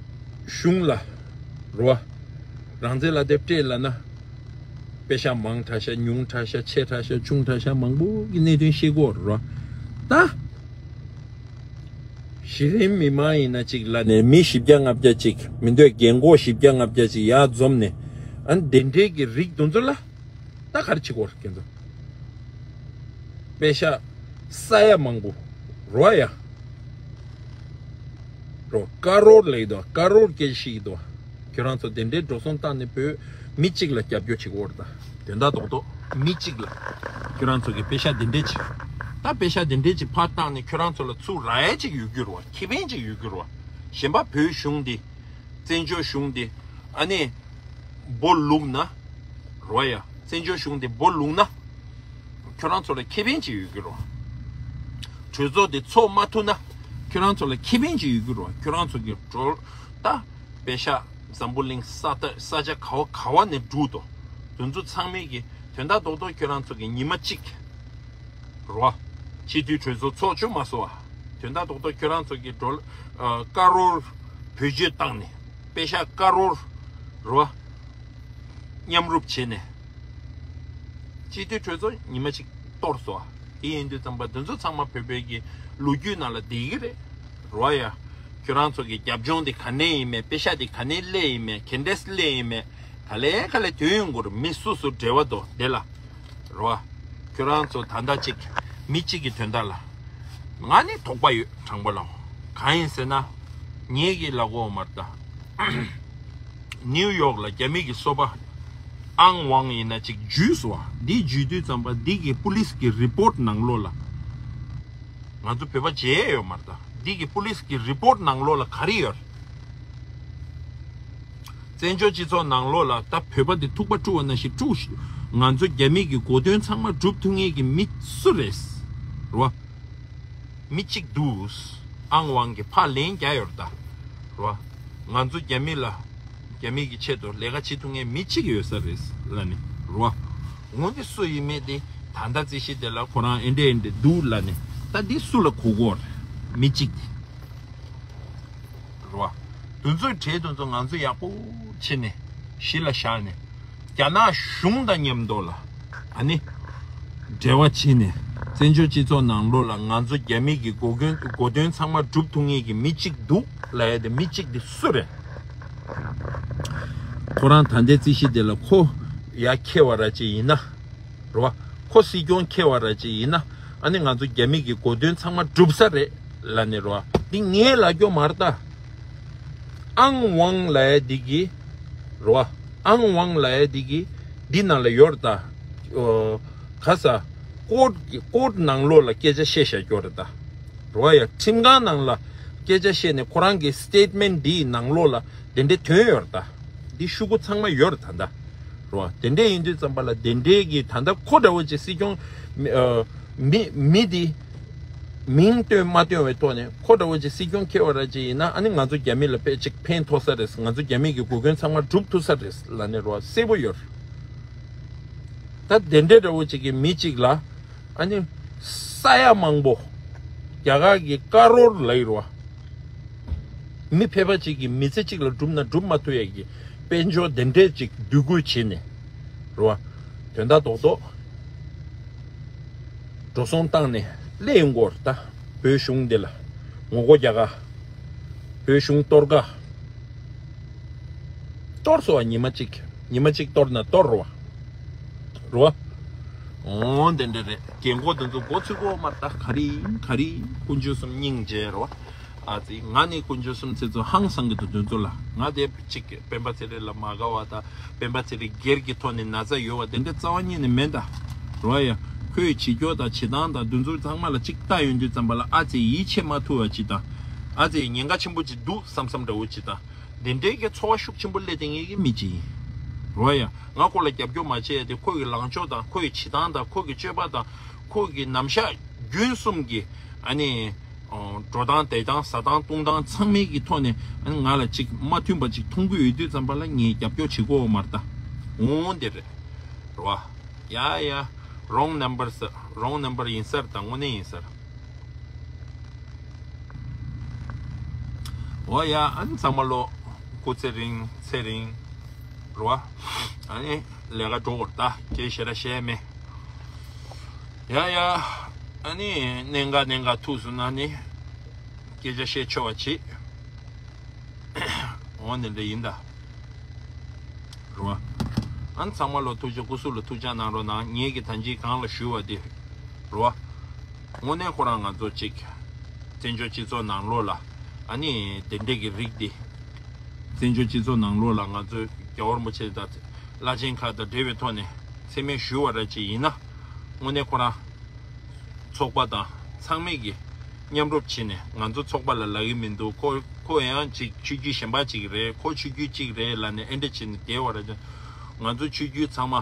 གཞུང་ལ་རོ། རང་བཙན་ལ་དེབ་སྤྲད་ལབ་ན། པེ་ཤག་མང་དྲགས་ཤག་ཉུང་དྲགས་ཤག་ཆེ་དྲགས་ཤག་ཆུང་དྲགས་ཤག་མང་པོ་གི་གནད་དོན་ཤེས་དགོས་རོ། ད། གཞི་རིམ་མི་མང་ཡིན་ན་གཅིག་ལ་ནས་མི་བཞི་བརྒྱ་ལྔ་བརྒྱ་ཅིག་མི་འདོད་རྒན་གོག་བཞི་བརྒྱ་ལྔ་བརྒྱ་ཅིག་ཡར་འཛོམས་ནས་ཨ་ནི་དེ་འདྲའི་གི་རིགས་དེ་ཚོ་ལ་ད་ག་རེ་བྱེད་དགོས་རེད་ཁྱེད་ཚོ། པེ་ཤག་ས་ཡ་མང་པོ་རོ་ཡ་རོ་ཀ་རོར་ལེགས་དོ་ཀ་རོར་སྐད་ཤིག་དོ། ཁྱོད་རང་ཚོ་དེ་འདྲའི་འགྲོ་སོང་བཏང་ནས་བོད་མི་གཅིག་ལ་རྒྱབ་སྐྱོར་བྱེད་དགོས་རེད་ད། དོན་དག་རྡོག་རྡོག་མི་གཅིག་ལ། ཁྱོད་རང་ཚོ་གི་པེ་ཤག་དེ་འདྲས་ཅིག་ད་པེ་ཤག་དེ་འདྲས་ཅིག་ཕར་བཏང་ནས་ཁྱོད་རང་ཚོ་ལ་ཚུར་རག་ཡ་ཅིག་ཡོད་རྒྱུ་རེད་བ། ཁེ་ཕན་ཅིག་ཡོད་རྒྱུ་རེད་བ། གཞན་པ་བོད་གཞུང་འདི། བཙན་བྱོལ་གཞུང་འདི། ཨ་ནི། སྦོ་ལུག་ན། རོ་ཡ། བཙན་བྱོལ་གཞུང་འདི་སྦོ་ལུག་ན། ཁྱོད་རང་ཚོ་ལ་ཁེ་ཕན་ཅིག་ཡོད་རྒྱུ་རེད་བ། གྲོས་ཚོགས་འདི་ཚོགས་མ་ཐུབ་ན། ཁྱོད་རང་ཚོ་ལ་ཁེ་ཕན་ཅིག་ཡོད་རྒྱུ་རེད་བ། ཁྱོད་རང་ཚོ་གི་འགྲོ། ད། པེ་ཤག་འཛམ་བུ་གླིང་ས་ད་ས་ཆ་ག་བ་ག་བ་ནས་འགྲོ་དོ། དེ་ཚོ་ཚང་མས་ཀྱི་དོན་དག་རྡོག་རྡོག་ཁྱོད་རང་ཚོ་གི་ཉི་མ་གཅིག་རོ། སྤྱི་འཐུས་གྲོས་ཚོགས་ཚོགས་བཅུག་མ་སོང་བ། དོན་དག་རྡོག་རྡོག་ཁྱོད་རང་ཚོ་གི་འགྲོ། ཀ་རོར་བེད་སྤྱོད་བཏང་ནས་པེ་ཤག་ཀ་རོར་རོ། མཉམ་རུབ་བྱས་ནས། སྤྱི་འཐུས་གྲོས་ཚོགས་ཉི་མ་གཅིག་གཏོར་སོང་བ། དེ་ཡིན་དུས་ཙམ་པ་འདི་ཚོ་ཚང་མ་བོད་པའི་གི་ལོ་རྒྱུས་ནང་ལ་བསྡད་ཀྱི་རེད། རོ་ཡ། ཁྱོད་རང་ཚོ་གི་རྒྱབ་ལྗོངས་དེ་ག་ནས་ཡིན་མེད། པེ་ཤག་དེ་ག་ནས་སླེབས་ཡིན་མེད། ག་འདྲས་སླེབས་ཡིན་མེད། ག་ལེ་ག་ལེ་དོན་ཡོང་གི་རེད། མི་སུ་སུ་འབྲེལ་བ་འདུག་དེ་ལ། རོ་ཡ། ཁྱོད་རང་ཚོ་ད་ལྟ་གཅིག་མི་གཅིག་གི་དོན་དག་ལ། ང་ནི་དོགས་པ་ཡོད་དྲང་པོ་ལ། གང་ཡིན་ཟེར་ན། ངེད་ཀྱི་ལ་གོ་མར་ད། ནིའུ་ཡོག་ལ་རྒྱ་མི་གི་སོ་པ། ཨང་ཝང་ཡིན་ན་ཅིག་འཇུས་སོང་བ། འདི་འཇུས་དུས་ཙམ་པ་འདི་གི་པུ་ལིས་ཀྱི་རི་པོར་ནང་ལོགས་ལ། ང་ཚོ་བོད་པ་བརྗེད་ཡོད་མ་རེད་ད། འདི་གི་པུ་ལིས་ཀྱི་རི་པོར་ནང་ལོགས་ལ་ག་རེ་ཡོད། བཙན་བྱོལ་སྤྱི་ཚོགས་ནང་ལོགས་ལ་ད་བོད་པ་འདི་ཐུག་པ་དཀྲུགས་པ་ནང་བཞིན་དཀྲུགས་ཤིག་ང་ཚོ་རྒྱ་མི་གི་གོ་དོན་ཚང་མ་སྒྲུབ་ཐུབ་མཁན་གྱི་མི་སུ་རེད། རེད་བ། མི་གཅིག་འདུག་ཨང་ཝང་གིས་ཕར་ལན་རྒྱག་ཡོད་རེད་ད། རེད་བ། ང་ཚོ་རྒྱ་མི་ལ། རྒྱ་མི་གི་ཆེད་དུ་ལས་ཀ་བྱེད་ཐུབ་མཁན་མི་གཅིག་ཡོད་ས་རེད་ལབ་ནས་རེད་བ། འོ་འདི་སུ་ཡིན་མིན་དེ་ད་ལྟ་རྩིས་གཞི་དེ་ལ་ཁོ་རང་ཨེ་འདྲས་ཨེ་འདྲས་འདུག་ལབ་ནས་ད་འདི་སུ་ལ་གོ་དགོས་རེད། མི་གཅིག་དེ། རེད་བ། དེ་ཚོའི་གྲས་དེ་ཚོ་ང་ཚོ་ཡག་པོ་བྱས་ནས་གཞི་ལ་བཞག་ནས་རྒྱ་ནག་གཞུང་དང་མཉམ་དུ་ལ་ཨ་ནི་འབྲེལ་བ་བྱས་ནས་བཙན་བྱོལ་སྤྱི་ཚོགས་ནང་ལོགས་ལ་ང་ཚོ་རྒྱ་མི་གི་གོ་གོན་གོ་དོན་ཚང་མ་སྒྲུབ་ཐུབ་མཁན་གྱི་མི་གཅིག་འདུག་ལབ་ཡ་དེ་མི་གཅིག་དེ་སུ་རེད། ཁོ་རང་ད་ལྟའི་རྩིས་གཞི་དེ་ལ་ཁོ་ཡ་ཁེ་བ་ར་ཅིག་ཡིན་ན། རེད་བ། ཁོ་སྲིད་སྐྱོང་ཁེ་བ་ར་ཅིག་ཡིན་ན་ཨ་ནི་ང་ཚོ་རྒྱ་མི་གི་གོ་དོན་ཚང་མ་འགྲུབ་ས་རེད་ལབ་ནས་རེད་བ། འདི་ངས་ལབ་རྒྱུ་མ་རེད་ད། ཨང་ཝང་ལབ་ཡ་འདི་གི་རེད་བ། ཨང་ཝང་ལབ་ཡ་འདི་གི་འདི་ནང་ལ་ཡོད་རེད་ད། ཨོ། ག་ས། ཀོར་ཀོར་ནང་ལོགས་ལ་སྐད་ཆ་བཤད་བཞག་རྒྱུ་རེད་ད། རེད་བ་ཡ། ཁྲིམས་ཁང་ནང་ལ་སྐད་ཆ་བཤད་ནས་ཁོ་རང་གི་སི་ཊེཊ་མེན་ཊི་འདིའི་ནང་ལོགས་ལ་དེ་འདྲའི་དོན་ཡོད་རེད་ད། འདི་ཤོག་གུ་ཚང་མ་ཡོད་རེད་ད་ད། རོ། དེ་འདྲས་ཡིན་དུས་ཙམ་པ་ལ་དེ་འདྲས་ཀྱི་ད་ལྟ་ཁོ་འདྲ་བོ་ཅིག་སྲིད་སྐྱོང་། མི་ཨ། མི་མི་འདི། མིང་བཏོན་མ་བཏོན་བའི་ཐོག་ནས་ཁོ་འདྲ་བོ་ཅིག་སྲིད་སྐྱོང་འཁེལ་བ་ར་ཅིག་ཡིན་ན། ཨ་ནི་ང་ཚོ་རྒྱ་མི་ལ་དཔེ་ཅིག་ཕན་ཐོགས་ས་རེད། ང་ཚོ་རྒྱ་མི་གི་དགོས་མཁོ་ཚང་མ་སྒྲུབ་ཐུབ་ས་རེད་ལབ་ནས་རོ་གསལ་པོ་ཡོད། ད་དེ་འདྲའི་འདྲ་བོ་ཅིག་གི་མི་ཅིག་ལ་ཨ་ནི་ས་ཡ་མང་པོ་རྒྱ་གར་གྱི་ཀ་རོར་ལབ་ཡོད་རེད་བ། མི་ཕལ་པ་ཅིག་གི་མི་ཚེ་གཅིག་ལ་སྒྲུབ་ན་སྒྲུབ་མ་ཐུབ་ཡས་ཀྱི་དཔལ་འབྱོར་དེ་འདྲས་ཅིག་བསྡུ་དགོས་བྱས་ནས་རེད་བ། དོན་དག་རྡོག་རྡོག་འགྲོ་སོང་བཏང་ནས་སླེབས་ཡོང་གི་ཡོད་རེད། ད་བོད་གཞུང་འདི་ལ་ངོ་རྒོལ་རྒྱག་ག་བོད་གཞུང་གཏོར་ག་གཏོར་སོང་བ། ཉི་མ་གཅིག་ཉི་མ་གཅིག་གཏོར་ན་གཏོར་རེད་བ། རེད་བ། འོ་དེ་འདྲ་རེད། རྒན་གོག་དེ་ཚོ་མགོ་ཚོས་གོ་མ་རེད། ད་ག་རེ་ཡིན་ག་རེ་ཡིན། དཀོན་མཆོག་གསུམ་སྙིང་རྗེ་རེད་བ། ཨ་ཙི། ང་ནི་དཀོན་མཆོག་གསུམ་ཚེ་ཚོ་ཧང་སང་གི་འདུག་དེ་ཚོ་ལ། ང་དེ་གཅིག་སྤེན་པ་ཚེ་རིང་ལ་མ་དགའ་བ་དང་། སྤེན་པ་ཚེ་རིང་སྒེར་གྱི་ཐོག་ནས་ན་ཚ་ཡོད་བ་དེ་འདྲ་རྩ་བ་ཉིད་ནས་མེད་ད། རོ་ཡ། ཁོས་བྱེད་སྐྱོ་དང་བྱེད་སྟངས་དང་དེ་ཚོ་ཚང་མ་ལ་གཅིག་ལྟ་ཡོང་དུས་ཙམ་པ་ལ་ཨ་ཙི་ཡིད་ཆེས་མ་ཐུབ་བ་ཅིག་དང་། ཨ་ཙི་ཉེན་ཁ་ཆེན་པོ་ཅིག་འདུག་བསམ་བསམ་འདྲ་བོ་ཅིག་དང་། དེ་འདྲའི་གི་ཚོར་བ་ཤུགས་ཆེན་པོ་སླེབས་བསྡད་མཁན་གྱི་མི་ཅིག་ཡིན། རོ་ཡ། ང་ཁོ་ལ་རྒྱབ་སྐྱོར་མ་བྱས་ཏེ། ཁོ་ཡི་ལངས་ཕྱོགས་དང་། ཁོ་ཡི་བྱེད་སྟངས་དང་། ཁོ་གི་སྤྱོད་པ་དང་། ཁོ་གི་རྣམ་གཞག་རྒྱུན་གསུམ་གྱི་ཨ་ནི། འགྲོ་སྟངས་བསྡད་སྟངས་ཟ་སྟངས་འཐུང་སྟངས་ཚང་མའི་གི་ཐོག་ནས་ང་ལ་ཅིག་མ་མཐུན་པ་ཅིག་མཐོང་གི་ཡོད་དུས་ཙམ་པ་ལ་ངས་རྒྱབ་སྐྱོར་བྱེད་དགོས་མ་རེད་ད། འོང་དེ་རེད། རེད་བ། ཡ་ཡ། རོང་ནམ་བར་ས་རོང་ནམ་བར་ཡིན་ས་རེད་ད། དངོས་གནས་ཡིན་ས་རེད། འོ་ཡ། ཨ་ནི་ཚང་མ་ལོ་སྐུ་ཚེ་རིང་ཚེ་རིང་། རེད་བ། ཨ་ནི་ལས་ཀ་འགྲོ་དགོས་རེད་ད། སྐད་ཞེ་དྲག་བཤད་མེད། ཡ་ཡ། ཨ་ནི་གནད་འགག་གནད་འགག་ཐུག་སོང་ན་ནི་སྐད་ཆ་བཤད་ཆོག་པ་བྱེད། འོ་དེ་འདྲ་ཡིན་ད། རེད་བ། ཨ་ནི་ཚང་མ་ལ་ཐུགས་རྗེ། སྐུ་གཟུགས་ལ་ཐུགས་ཅག་གནང་རོགས་གནང་། ངེད་ཀྱིས་ད་ཅི་གང་ལ་ཞུས་པ་དེ། རེད་བ། དངོས་གནས་ཁོ་རང་ང་ཚོ་གཅིག་བཙན་བྱོལ་སྤྱི་ཚོགས་ནང་ལོགས་ལ་ཨ་ནི་དེ་འདྲས་ཀྱི་རིགས་འདི། བཙན་བྱོལ་སྤྱི་ཚོགས་ནང་ལོགས་ལ་ང་ཚོ་རྒྱལ་བ་རིན་པོ་ཆེ་དང་བླ་ཆེན་ཁག་དང་འབྲེལ་བའི་ཐོག་ནས་མཚན་སྨད་ཞུས་པ་ར་ཅིག་ཡིན་ན། དངོས་གནས་ཁོ་རང་ཚོགས་པ་དང་ཚང་མས་ཀྱི་མཉམ་རུབ་བྱས་ནས། ང་ཚོ་ཚོགས་པ་ལ་ལབ་ཀྱི་མི་འདུག་ཁོ་ཁོ་ཡང་ཅིག་ཆོས་བརྒྱུད་གཞན་པ་ཅིག་རེད། ཁོ་ཆོས་བརྒྱུད་ཅིག་རེད་ལབ་ནས་ཨེ་འདྲ་བྱས་ནས་བསྡད་པ་ར་ཅིག་ང་ཚོ་ཆོས་བརྒྱུད་ཚང་མ་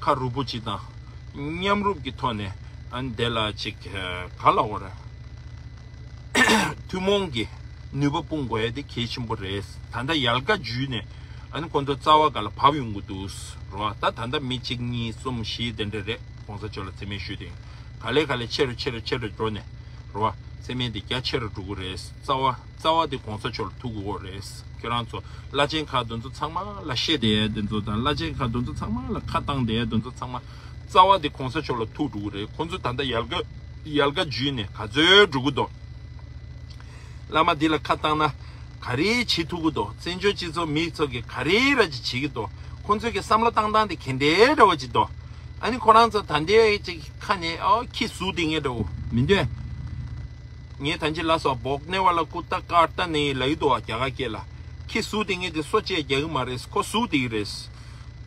ཁ་རུབ་པོ་ཅིག་དང་མཉམ་རུབ་ཀྱི་ཐོག་ནས་ཨ་ནི་དེ་ལ་ཅིག་ག་ལབ་དགོས་རེད། ཐུན་མོང་གི་ནུས་པ་སྤུངས་དགོས་ཡ་དེ་གལ་ཆེན་པོ་རེད། ད་ལྟ་ཡལ་ག་འཇུས་ནས་ཨ་ནི་ཁོང་ཚོ་རྩ་བ་ག་ལ་བབས་ཡོང་གི་འདུག་རོ། ད་ད་ལྟ་མི་གཅིག་གཉིས་གསུམ་བཞི་དེ་འདྲ་རེད། གོང་ས་མཆོག་ལ་མཚན་སྨད་ཞུས་ཏེ་ག་ལེ་ག་ལེ་ཆེ་རུ་ཆེ་རུ་ཆེ་རུ་འགྲོ་ནས་རོ། མཚན་སྨད་དེ་རྒྱ་ཆེ་རུ་འགྲོ་གི་རེད། རྩ་བ་རྩ་བ་དེ་གོང་ས་མཆོག་ལ་ཐུག་དགོས་རེད། ཁྱོད་རང་ཚོ་བླ་ཆེན་ཁག་དེ་ཚོ་ཚང་མ་ལ་བཤད་བསྡད་ཡ་དེ་ཚོ་དང་། བླ་ཆེན་ཁག་དེ་ཚོ་ཚང་མ་ལ་ཁ་བཏང་བསྡད་ཡ་དེ་ཚོ་ཚང་མ་རྩ་བ་དེ་གོང་ས་མཆོག་ལ་ཐུག་འགྲོ་གི་རེད། ཁོང་ཚོ་ད་ལྟ་ཡལ་ག་ཡལ་ག་འཇུས་ནས་ག་ཚོད་འགྲོ་གི་འདུག་བླ་མ་འདི་ལ་ཁ་བཏང་ན་ག་རེ་བྱེད་ཐུབ་ཀྱི་འདུག་བཙན་བྱོལ་སྤྱི་ཚོགས་མི་ཚོ་གིས་ག་རེ་ར་ཅིག་བྱེད་ཀྱི་འདུག་ཁོང་ཚོའི་གི་བསམ་བློ་བཏང་སྟངས་དེ་ག་འདྲའི་འདྲ་བོ་ཅིག་འདུག་ཨ་ནི་ཁོ་རང་ཚོ་ད་ལྟའི་ཅིག་ཁ་ནས་ཨོ་ཁྱི་ཟུག་བསྡད་མཁན་འདྲ་བོ་མི་འདུག་ངས་ད་ཅི་ལབ་སོང་། བོག་ནེ་ཝ་ལ་ཀུ་ཏ་ཀར་ཏ་ནེ་ལབ་ཀྱི་འདུག་བ། རྒྱ་གར་སྐད་ལ། ཁྱི་ཟུག་བསྡད་མཁན་དེ་སོ་བཅད་རྒྱག་གི་མ་རེད། ཁོ་ཟུག་བསྡད་ཀྱི་རེད།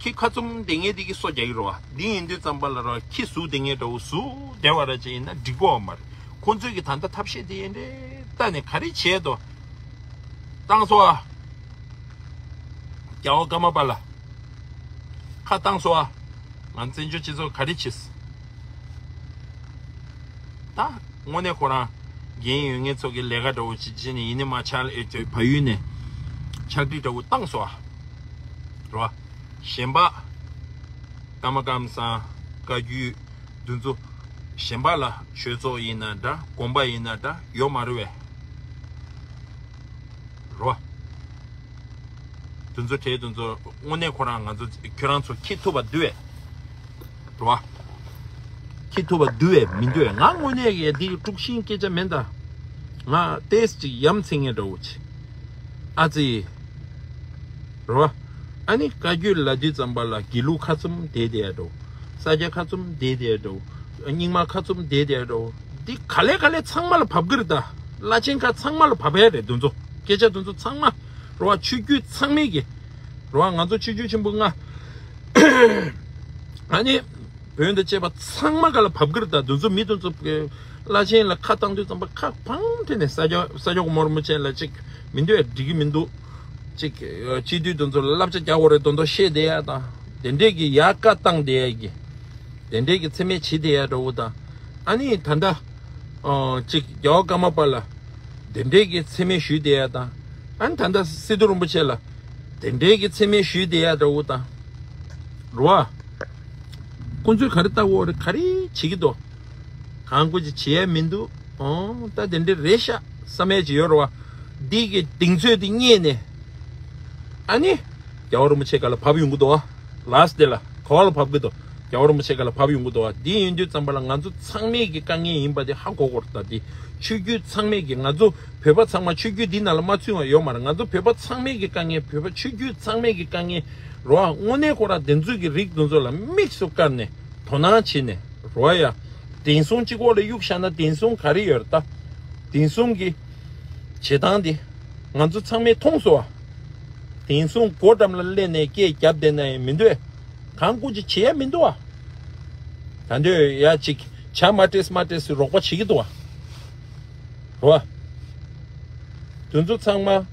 ཁྱི་ཁ་བཙུམ་བསྡད་མཁན་དེ་གིས་སོ་རྒྱག་གི་རེད་བ། འདི་ཡིན་དུས་ཙམ་པ་ལ་ར་ཁྱི་ཟུག་བསྡད་མཁན་འདྲ་བོ་ཟུག་བསྡད་པ་ར་ཅིག་ཡིན་ན་འགྲིག་གི་ཡོད་མ་རེད། ཁོང་ཚོས་ཀྱི་ད་ལྟ་ཐབས་ཤེས་དེ་ཡིན་འདྲ་ལྟ་ནས་ག་རེ་བྱས་འདུག་བཏང་སོང་ཨ། རྒྱལ་བ་ཀརྨ་པ་ལ་ཁ་བཏང་སོང་ཨ། ང་བཙན་བྱོལ་སྤྱི་ཚོགས་ག་རེ་བྱས། ད་དངོས་གནས་ཁོ་རང་འགན་ཡོད་མཁན་ཚོ་གི་ལས་ཀ་འདྲ་བོ་ཅིག་བྱས་ནས་ཡིན་ནི་མ་ཆགས་ཨེ་ཅོ་བལ་ཡུལ་ནས་ཕྱག་བྲིས་འདྲ་བོ་བཏང་སོང་ཨ། རོ། གཞན་པ་ཀརྨ་ཀམ་ཚང་བཀའ་བརྒྱུད་འདི་ཚོ་གཞན་པ་ལ་ཆོས་ཚོགས་ཡིན་ན་འདྲ། དགོན་པ་ཡིན་ན་འདྲ་ཡོད་མ་རེད་བས། རོ། འདི་ཚོ་གྲས་འདི་ཚོ་དངོས་གནས་ཁོ་རང་ང་ཚོ་ཁྱོད་རང་ཚོ་འཁྱེར་ཐུབ་པ་འདུག་བས། རོ། འཁྱེར་ཐུབ་པ་འདུག་བས་མི་འདུག་བས། ང་དངོས་གནས་ཀྱི་འདི་དཀྲུག་ཤིང་སྐད་ཆ་མིན་ད། ང་ཏོག་ཙམ་ཅིག་ཡ་མཚན་སྙན་འདྲ་བོ་ཅིག་ཨ་ཙི། རོ། ཨ་ནི་བཀའ་བརྒྱུད་ལབ་དུས་ཙམ་པ་ལ་དགེ་ལུགས་ཁ་བཙུམ་བསྡད་བསྡད་འདྲ་བོ། ས་སྐྱ་ཁ་བཙུམ་བསྡད་བསྡད་འདྲ་བོ། རྙིང་མ་ཁ་བཙུམ་བསྡད་བསྡད་འདྲ་བོ། འདི་ག་ལེ་ག་ལེ་ཚང་མ་ལ་བབས་ཀྱི་རེད་ད། བླ་ཆེན་ཁག་ཚང་མ་ལ་བབས་ཡ་རེད་འདི་ཚོ། སྐད་ཆ་འདི་ཚོ་ཚང་མ། རོ། ཆོས་བརྒྱུད་ཚང་མས་ཀྱི། རོ། ང་ཚོ་ཆོས་བརྒྱུད་ཆེན་པོ་ལྔ། ཨ་ནི། བོན་དང་བཅས་པ་ཚང་མ་ག་ལ་བབས་ཀྱི་རེད་ད། འདི་ཚོ་མི་འདི་ཚོ་བླ་ཆེན་ལ་ཁ་བཏང་དུས་ཙམ་པ་ཁ་འཕང་འཐེན་ནས་ས་སྐྱ་ས་སྐྱ་གོང་མ་རིན་པོ་ཆེ་ལ་ཅིག་མི་འདོད་ཡ་འགྲིག་གི་མི་འདུག་ཅིག་སྤྱི་འཐུས་འདི་ཚོ་ལ་བསླབ་བྱ་རྒྱག་དགོས་རེད་མདོག་མདོག་བཤད་བསྡད་ཡ་དང་། དེ་འདྲས་ཀྱི་ཡ་བཀའ་བཏང་བསྡད་ཡ་གི། དེ་འདྲས་ཀྱི་མཚན་སྨད་བྱེད་བསྡད་ཡ་འདྲ་བོ་དང་། ཨ་ནི་ད་ལྟ་ ཨོ་གཅིག་རྒྱལ་བ་ཀརྨ་པ་ལ་དེ་འདྲའི་གི་མཚན་སྨད་ཞུས་བསྡད་ཡ་དང་། ཨ་ནི་ད་ལྟ་སི་ཏུ་རིན་པོ་ཆེ་ལ་དེ་འདྲའི་གི་མཚན་སྨད་ཞུས་བསྡད་ཡ་འདྲ་བོ་དང་། རེད་བ། ཁོང་ཚོས་ག་རེ་ལྟ་བོ་རེད། ག་རེ་བྱེད་ཀྱི་འདུག་གང་ཀུ་ཅི་བྱེད་ཡ་མི་འདུག་ཨོ་ད་དེ་འདྲ་རེད་ཤག་བསམ་ཡ་ཅིག་ཡོད་རེད་བ། འདི་གི་གདེང་ཚོད་དེ་རྙེད་ནས། ཨ་ནི། རྒྱལ་བ་རིན་པོ་ཆེ་སྒང་ལ་བབས་ཡོང་གི་འདུག་བ། ལཱསི་ཊི་དེ་ལ་ག་བ་ལ་བབས་ཀྱི་འདུག་རྒྱལ་བ་རིན་པོ་ཆེ་སྒང་ལ་བབས་ཡོང་གི་འདུག་བ། འདི་ཡིན་དུས་ཙམ་པ་ལ་ང་ཚོ་ཚང་མས་ཀྱི་དཀའ་ངལ་ཡིན་པ་དེ་ཧ་གོ་དགོས་རེད། ད་འདི་ཆོས་བརྒྱུད་ཚང་མས་ཀྱི་ང་ཚོ་བོད་པ་ཚང་མ་ཆོས་བརྒྱུད་འདི་ནང་ལ་མ་ཚུད་པ་ཡོད་མ་རེད། ང་ཚོ་བོད་པ་ཚང་མས་ཀྱི་དཀའ་ངལ། བོད་པ་ཆོས་བརྒྱུད་ཚང་མས་ཀྱི་དཀའ་ངལ་རེད་བ། དངོས་གནས་ཁོ་རང་དེ་ཚོའི་གི་རིགས་དེ་ཚོ་ལ་དམིགས་སུ་བཀར་ནས་དོ་སྣང་བྱས་ནས་རེད་བ་ཡ། བདེན་སྲུང་གཅིག་པོ་ལ་གཡུག་བཞག་ན་བདེན་སྲུང་ག་རེ་ཡོད་རེད། ད་བདེན་སྲུང་གི་བྱེད་སྟངས་དེ་ང་ཚོ་ཚང་མས་མཐོང་སོང་བ། བདེན་སྲུང་སྒོ་འགྲམ་ལ་སླེབས་ནས་སྐད་རྒྱབ་བསྡད་ན་ཡང་མི་འདོད། གང་ཀུ་ཅི་བྱེད་ཡ་མི་འདུག་བ། ད་འདོད་ཡ་ཅིག་བྱ་མ་སྤྲད་མ་སྤྲད་སུ་རོགས་པ་བྱེད་ཀྱི་འདུག་བ། རེད་བ། དེ་ཚོ་ཚང་མ་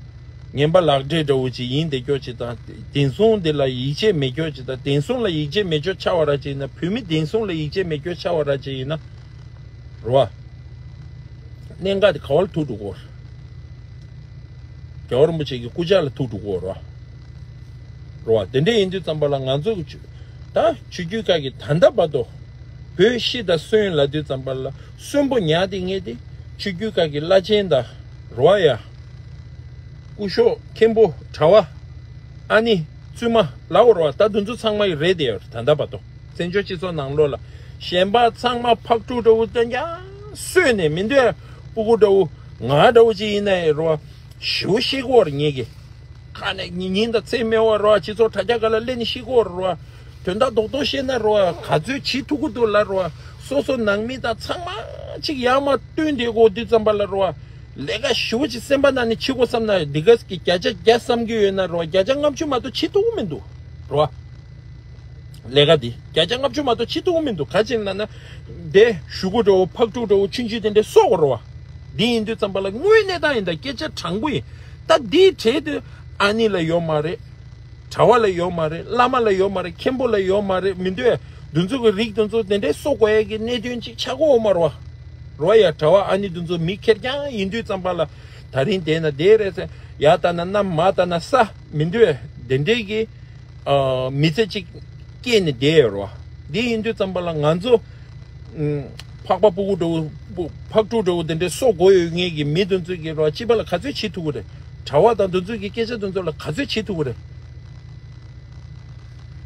ངན་པ་ལག་འབྲེལ་འདྲ་བོ་ཅིག་ཡིན་བསྡད་ཀྱོག་ཅིག་དང་། བདེན་སྲུང་འདི་ལ་ཡིད་ཆེས་མེད་ཀྱོག་ཅིག་དང་། བདེན་སྲུང་ལ་ཡིད་ཆེས་མེད་ཀྱོག་ཆགས་པ་ར་ཅིག་ཡིན་ན། བོད་མི་བདེན་སྲུང་ལ་ཡིད་ཆེས་མེད་ཀྱོག་ཆགས་པ་ར་ཅིག་ཡིན་ན། རེད་བ། གནད་འགག་དེ་ག་བ་ལ་ཐུག་འགྲོ་གོ། རྒྱལ་བ་རིན་པོ་ཆེ་གི་སྐུ་ཕྱྭ་ལ་ཐུག་འགྲོ་གོ་ར། རེད་བ། དེ་འདྲ་ཡིན་དུས་ཙམ་པ་ལ་ང་ཚོ་གི་ཆོས་ད་ཆོས་བརྒྱུད་ཁག་གི་ད་ལྟ་བར་དུ་བོད་ཤི་དང་གསོན་ལབ་དུས་ཙམ་པ་ལ་གསོན་པོ་ཉག་དེ་ངེས་དེ་ཆོས་བརྒྱུད་ཁག་གི་བླ་ཆེན་དང་རེད་བ་ཡ། སྐུ་ཞབས་མཁན་པོ་གྲྭ་བ། ཨ་ནི་བཙུན་མ་ལའོ་རེད་བ། ད་དེ་ཚོ་ཚང་མ་ཡི་རེད་དེ་ཡོད་ད་ལྟ་བར་དུ། བཙན་བྱོལ་སྤྱི་ཚོགས་ནང་ལོགས་ལ་གཞན་པ་ཚང་མ་ཕག་ཕྲུག་འདྲ་བོ་ཙང་ཀྱང་གསོད་ནས་མི་འདོད། སྤུ་གུ་འདྲ་བོ་ང་འདྲ་བོ་ཅིག་ཡིན་ན་ཡང་རེད་བ། ཞེ་པོ་ཤི་གོ་རེད་ངེད་ཀྱི། ཁ་ནས་ཉིན་ཉིན་དང་མཚན་མེད་བ་རེད་བ། སྤྱི་ཚོགས་དྲ་རྒྱ་སྒང་ལ་སླེབས་ནས་ཤི་གོ་རེད་བ། དོན་དག་རྡོག་རྡོག་བཤད་ན་རེད་བ། ག་ཚོད་བྱེད་ཐུབ་ཀྱི་འདུག་ལབ་རེད་བ། སོ་སོ་ནང་མི་དང་ཚང་མ་ཅིག་ཡར་མར་བསྟུན་བསྡད་དགོས་དུས་ཙམ་པ་ལ་རེད་བ། ལས་ཀ་ཞེ་པོ་ཅིག་སེམས་པ་ནང་ནས་བྱེད་དགོས་བསམ་ན་འདི་ག་གི་བརྒྱ་ཆ་བརྒྱ་བསམ་གྱི་ཡོད་ན་རེད་བ། བརྒྱ་ཆ་ལྔ་བཅུ་མ་གཏོགས་བྱེད་ཐུབ་ཀྱི་མི་འདུག་རེད་བ། ལས་ཀ་འདི་བརྒྱ་ཆ་ལྔ་བཅུ་མ་གཏོགས་བྱེད་ཐུབ་ཀྱི་མི་འདུག་ག་ཅི་ལབ་ན། དེ་ཞུ་སྒོ་འདྲ་བོ་ཕག་ཕྲུག་འདྲ་བོ་ཆུང་ཆུང་དེ་འདྲས་གསོ་དགོས་རེད་བ། འདི་ཡིན་དུས་ཙམ་པ་ལ་དངོས་གནས་ད་ཡིན་ད་སྐད་ཆ་དྲང་པོ་ཡིན། ད་འདིའི་གྲས་དེ་ཨ་ནི་ལ་ཡོད་མ་རེད། གྲྭ་བ་ལ་ཡོད་མ་རེད། བླ་མ་ལ་ཡོད་མ་རེད། མཁན་པོ་ལ་ཡོད་མ་རེད། མི་འདོད། འདི་ཚོ་གི་རིགས་འདི་ཚོ་དེ་འདྲས་གསོ་དགོས་ཡ་གི་གནད་དོན་ཅིག་ཆགས་ཀྱི་ཡོད་མ་རེད་བ། རེད་བ་ཡ། གྲྭ་བ་ཨ་ནི་འདི་ཚོ་མི་ཁེར་རྐྱང་ཡིན་དུས་ཙམ་པ་ལ་ད་རིང་དེ་ན་དེ་རེད་ཟེར། ཡ་ལྟ་ན་གནམ། མ་ལྟ་ན་ས། མི་འདོད། དེ་འདྲས་གི་ཨ་མི་ཚེ་གཅིག་སྐྱེལ་ནས་བསྡད་ཡོད་རེད་བ། འདི་ཡིན་དུས་ཙམ་པ་ལ་ང་ཚོ་ཨུམ་ཕག་པ་སྤུ་གུ་འདྲ་བོ་ཕག་ཕྲུག་འདྲ་བོ་དེ་འདྲས་གསོ་དགོས་ཡོད་ངེས་ཀྱི་མི་དེ་ཚོ་གིས་རེད་བ། སྤྱི་པ་ལ་ག་ཚོད་བྱེད་ཐུབ་ཀྱི་རེད། གྲྭ་བ་དང་དེ་ཚོ་གི་སྐད་ཆ་དེ་ཚོ་ལ་ག་ཚོད་བྱེད་ཐུབ་ཀྱི་རེད།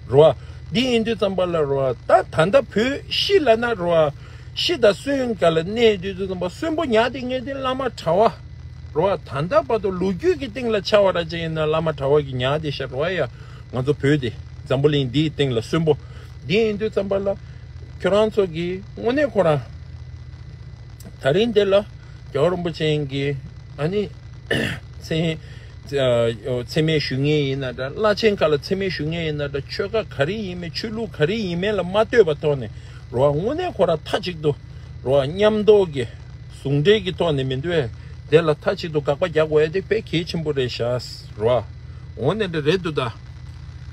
རེད་བ། འདི་ཡིན་དུས་ཙམ་པ་ལ་རེད་བ། ད་ད་ལྟ་བོད་ཤི་ལབ་ན་རེད་བ། ཤི་དང་གསོན་སྒང་ལ་གནས་དུས་ཙམ་པ་གསོན་པོ་ཉག་དེ་ངེས་དེ་བླ་མ་གྲྭ་བ། རེད་བ། ད་ལྟ་བར་དུ་ལོ་རྒྱུས་ཀྱི་སྟེང་ལ་ཆ་བ་ར་ཅིག་ཡིན་ན་བླ་མ་གྲྭ་བ་གི་ཉག་དེ་ཤ་རེད་བ་ཡ། ང་ཚོ་བོད་དེ་འཛམ་བུ་གླིང་འདིའི་སྟེང་ལ་གསོན་པོ། འདི་ཡིན་དུས་ཙམ་པ་ལ་ཁྱོད་རང་ཚོ་གིས་དངོས་གནས་ཁོ་རང་ད་རིང་འདི་ལ་རྒྱལ་བ་རིན་པོ་ཆེ་གི་ཨ་ནི་མཚན་མཚན་སྨད་ཞུ་མཁན་ཡིན་ན་འདྲ། བླ་ཆེན་ཁག་ལ་མཚན་སྨད་ཞུ་མཁན་ཡིན་ན་འདྲ། ཆོལ་ཁ་ག་རེ་ཡིན་མིན་ཆོས་ལུགས་ག་རེ་ཡིན་མིན་ལ་མ་ལྟོས་པ་ཐོག་ནས་རེད་བ། དངོས་གནས་ཁོ་རང་མཐའ་གཅིག་ཏུ་རེད་བ། མཉམ་དུ་གི་ཟུང་འབྲེལ་གྱི་ཐོག་ནས་མི་འདུག་ཨེ། དེ་ལ་མཐའ་གཅིག་ཏུ་དགག་པ་རྒྱག་དགོས་ཡ་དེ་དཔེ་གལ་ཆེན་པོ་རེད་ཤག་རེད་བ། འོ་ནས་འདྲ་རེད་འདུག་ད།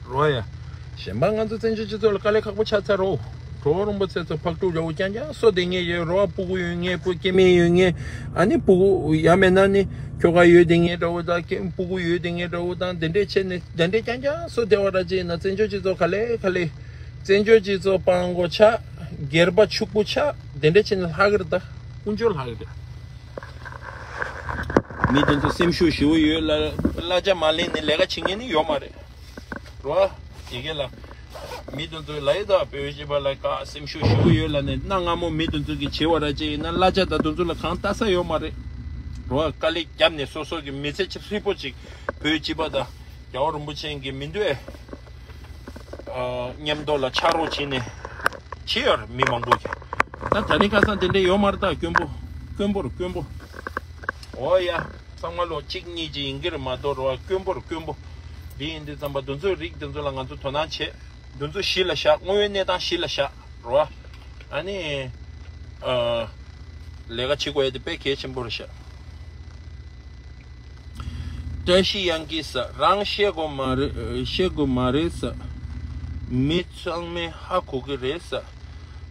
རེད་བ་ཡ། གཞན་པ་ང་ཚོ་བཙན་བྱོལ་སྤྱི་ཚོགས་ལ་དཀའ་ལས་ཁག་པོ་ཆགས་ཚར་རོ། གྲོགས་རིན་པོ་ཆེ་ཚོ་ཕག་ཕྲུག་འདྲ་བོ་རྐྱང་རྐྱང་གསོ་བསྡད་མཁན་ཡོད་རེད་བ། སྤུ་གུ་ཡོད་མཁན། སྤུ་སྐྱེ་དམན་ཡོད་མཁན། ཨ་ནི་སྤུ་གུ་ཡང་མིན་ན་ནི་ཁྱོ་ག་ཡོད་བསྡད་མཁན་འདྲ་བོ་དང་སྐྱེ་སྤུ་གུ་ཡོད་བསྡད་མཁན་འདྲ་བོ་དང་དེ་འདྲས་བྱས་ནས་དེ་འདྲས་རྐྱང་རྐྱང་གསོ་བསྡད་པ་འདྲ་ཅིག་ཡིན་ན་བཙན་བྱོལ་སྤྱི་ཚོགས་ག་ལེ་ག་ལེ། བཙན་བྱོལ་སྤྱི་ཚོགས་སྤྲང་པོ་ཆགས། སྒེར་པ་ཕྱུག་པོ་ཆགས། དེ་འདྲས་བྱས་ནས་ལྷག་གི་རེད་ད། ཀུན་སྤྱོད་ལྷག་གི་རེད། མི་དེ་ཚོ་སེམས་ཤུགས་ཞེ་པོ་ཡོད་ལ་གླ་ཆ་མ་ལེན་ནས་ལས་ཀ་བྱེད་མཁན་ནི་ཡོད་མ་རེད། རོ། དེ་གས་ལ། མི་དེ་ཚོའི་ལ་ཡི་ད་བོད་སྤྱི་པ་ལ་ཀ་སེམས་ཤུགས་ཞེ་པོ་ཡོད་ལ་ནས་གནའ་སྔ་མོ་མི་དེ་ཚོ་གི་བྱེད་པ་ར་ཅིག་ཡིན་ན་གླ་ཆ་ད་དེ་ཚོ་ལ་གང་ལྟ་ས་ཡོད་མ་རེད། རོ། དཀའ་ལས་བརྒྱབ་ནས་སོ་སོ་གི་མི་ཚེ་ཆེ་ཧྲིལ་པོ་ཅིག་བོད་སྤྱི་པ་དང་རྒྱལ་བ་རིན་པོ་ཆེ་གི་མི་འདོད། ཨ། མཉམ་དུ་ལ་ཕྱག་རོགས་བྱས་ནས་བྱེད་ཡོད་རེད་མི་མང་པོ་གིས། ད་ད་རིང་ཁ་སང་དེ་འདྲས་ཡོད་མ་རེད་ད། དཀོན་པོ། དཀོན་པོ་རེད་དཀོན་པོ། འོ་ཡ། ཚང་མ་ལོ་གཅིག་གཉིས་ཅིག་ཡིན་གྱི་རེད་མ་གཏོགས་རེད་བ། དཀོན་པོ་རེད་དཀོན་པོ། འདི་ཡིན་དུས་ཙམ་པ་འདི་ཚོའི་རིགས་འདི་ཚོ་ལ་ང་ཚོ་དོ་སྣང་བྱེད། འདི་ཚོ་གཞི་ལ་བཞག་དངོས་ཡོད་གནས་སྟངས་གཞི་ལ་བཞག་རེད་བ། ཨ་ནི། ཨ། ལས་ཀ་བྱེད་དགོས་ཡ་དེ་དཔེ་གལ་ཆེན་པོ་རེད་ཤག་བཀྲ་ཤིས་དབྱངས་སྐྱིད་ས་རང་བཤད་དགོས་མ་རེད། བཤད་དགོས་མ་རེད་ས། མི་ཚང་མས་ཧ་གོ་གི་རེད་ས།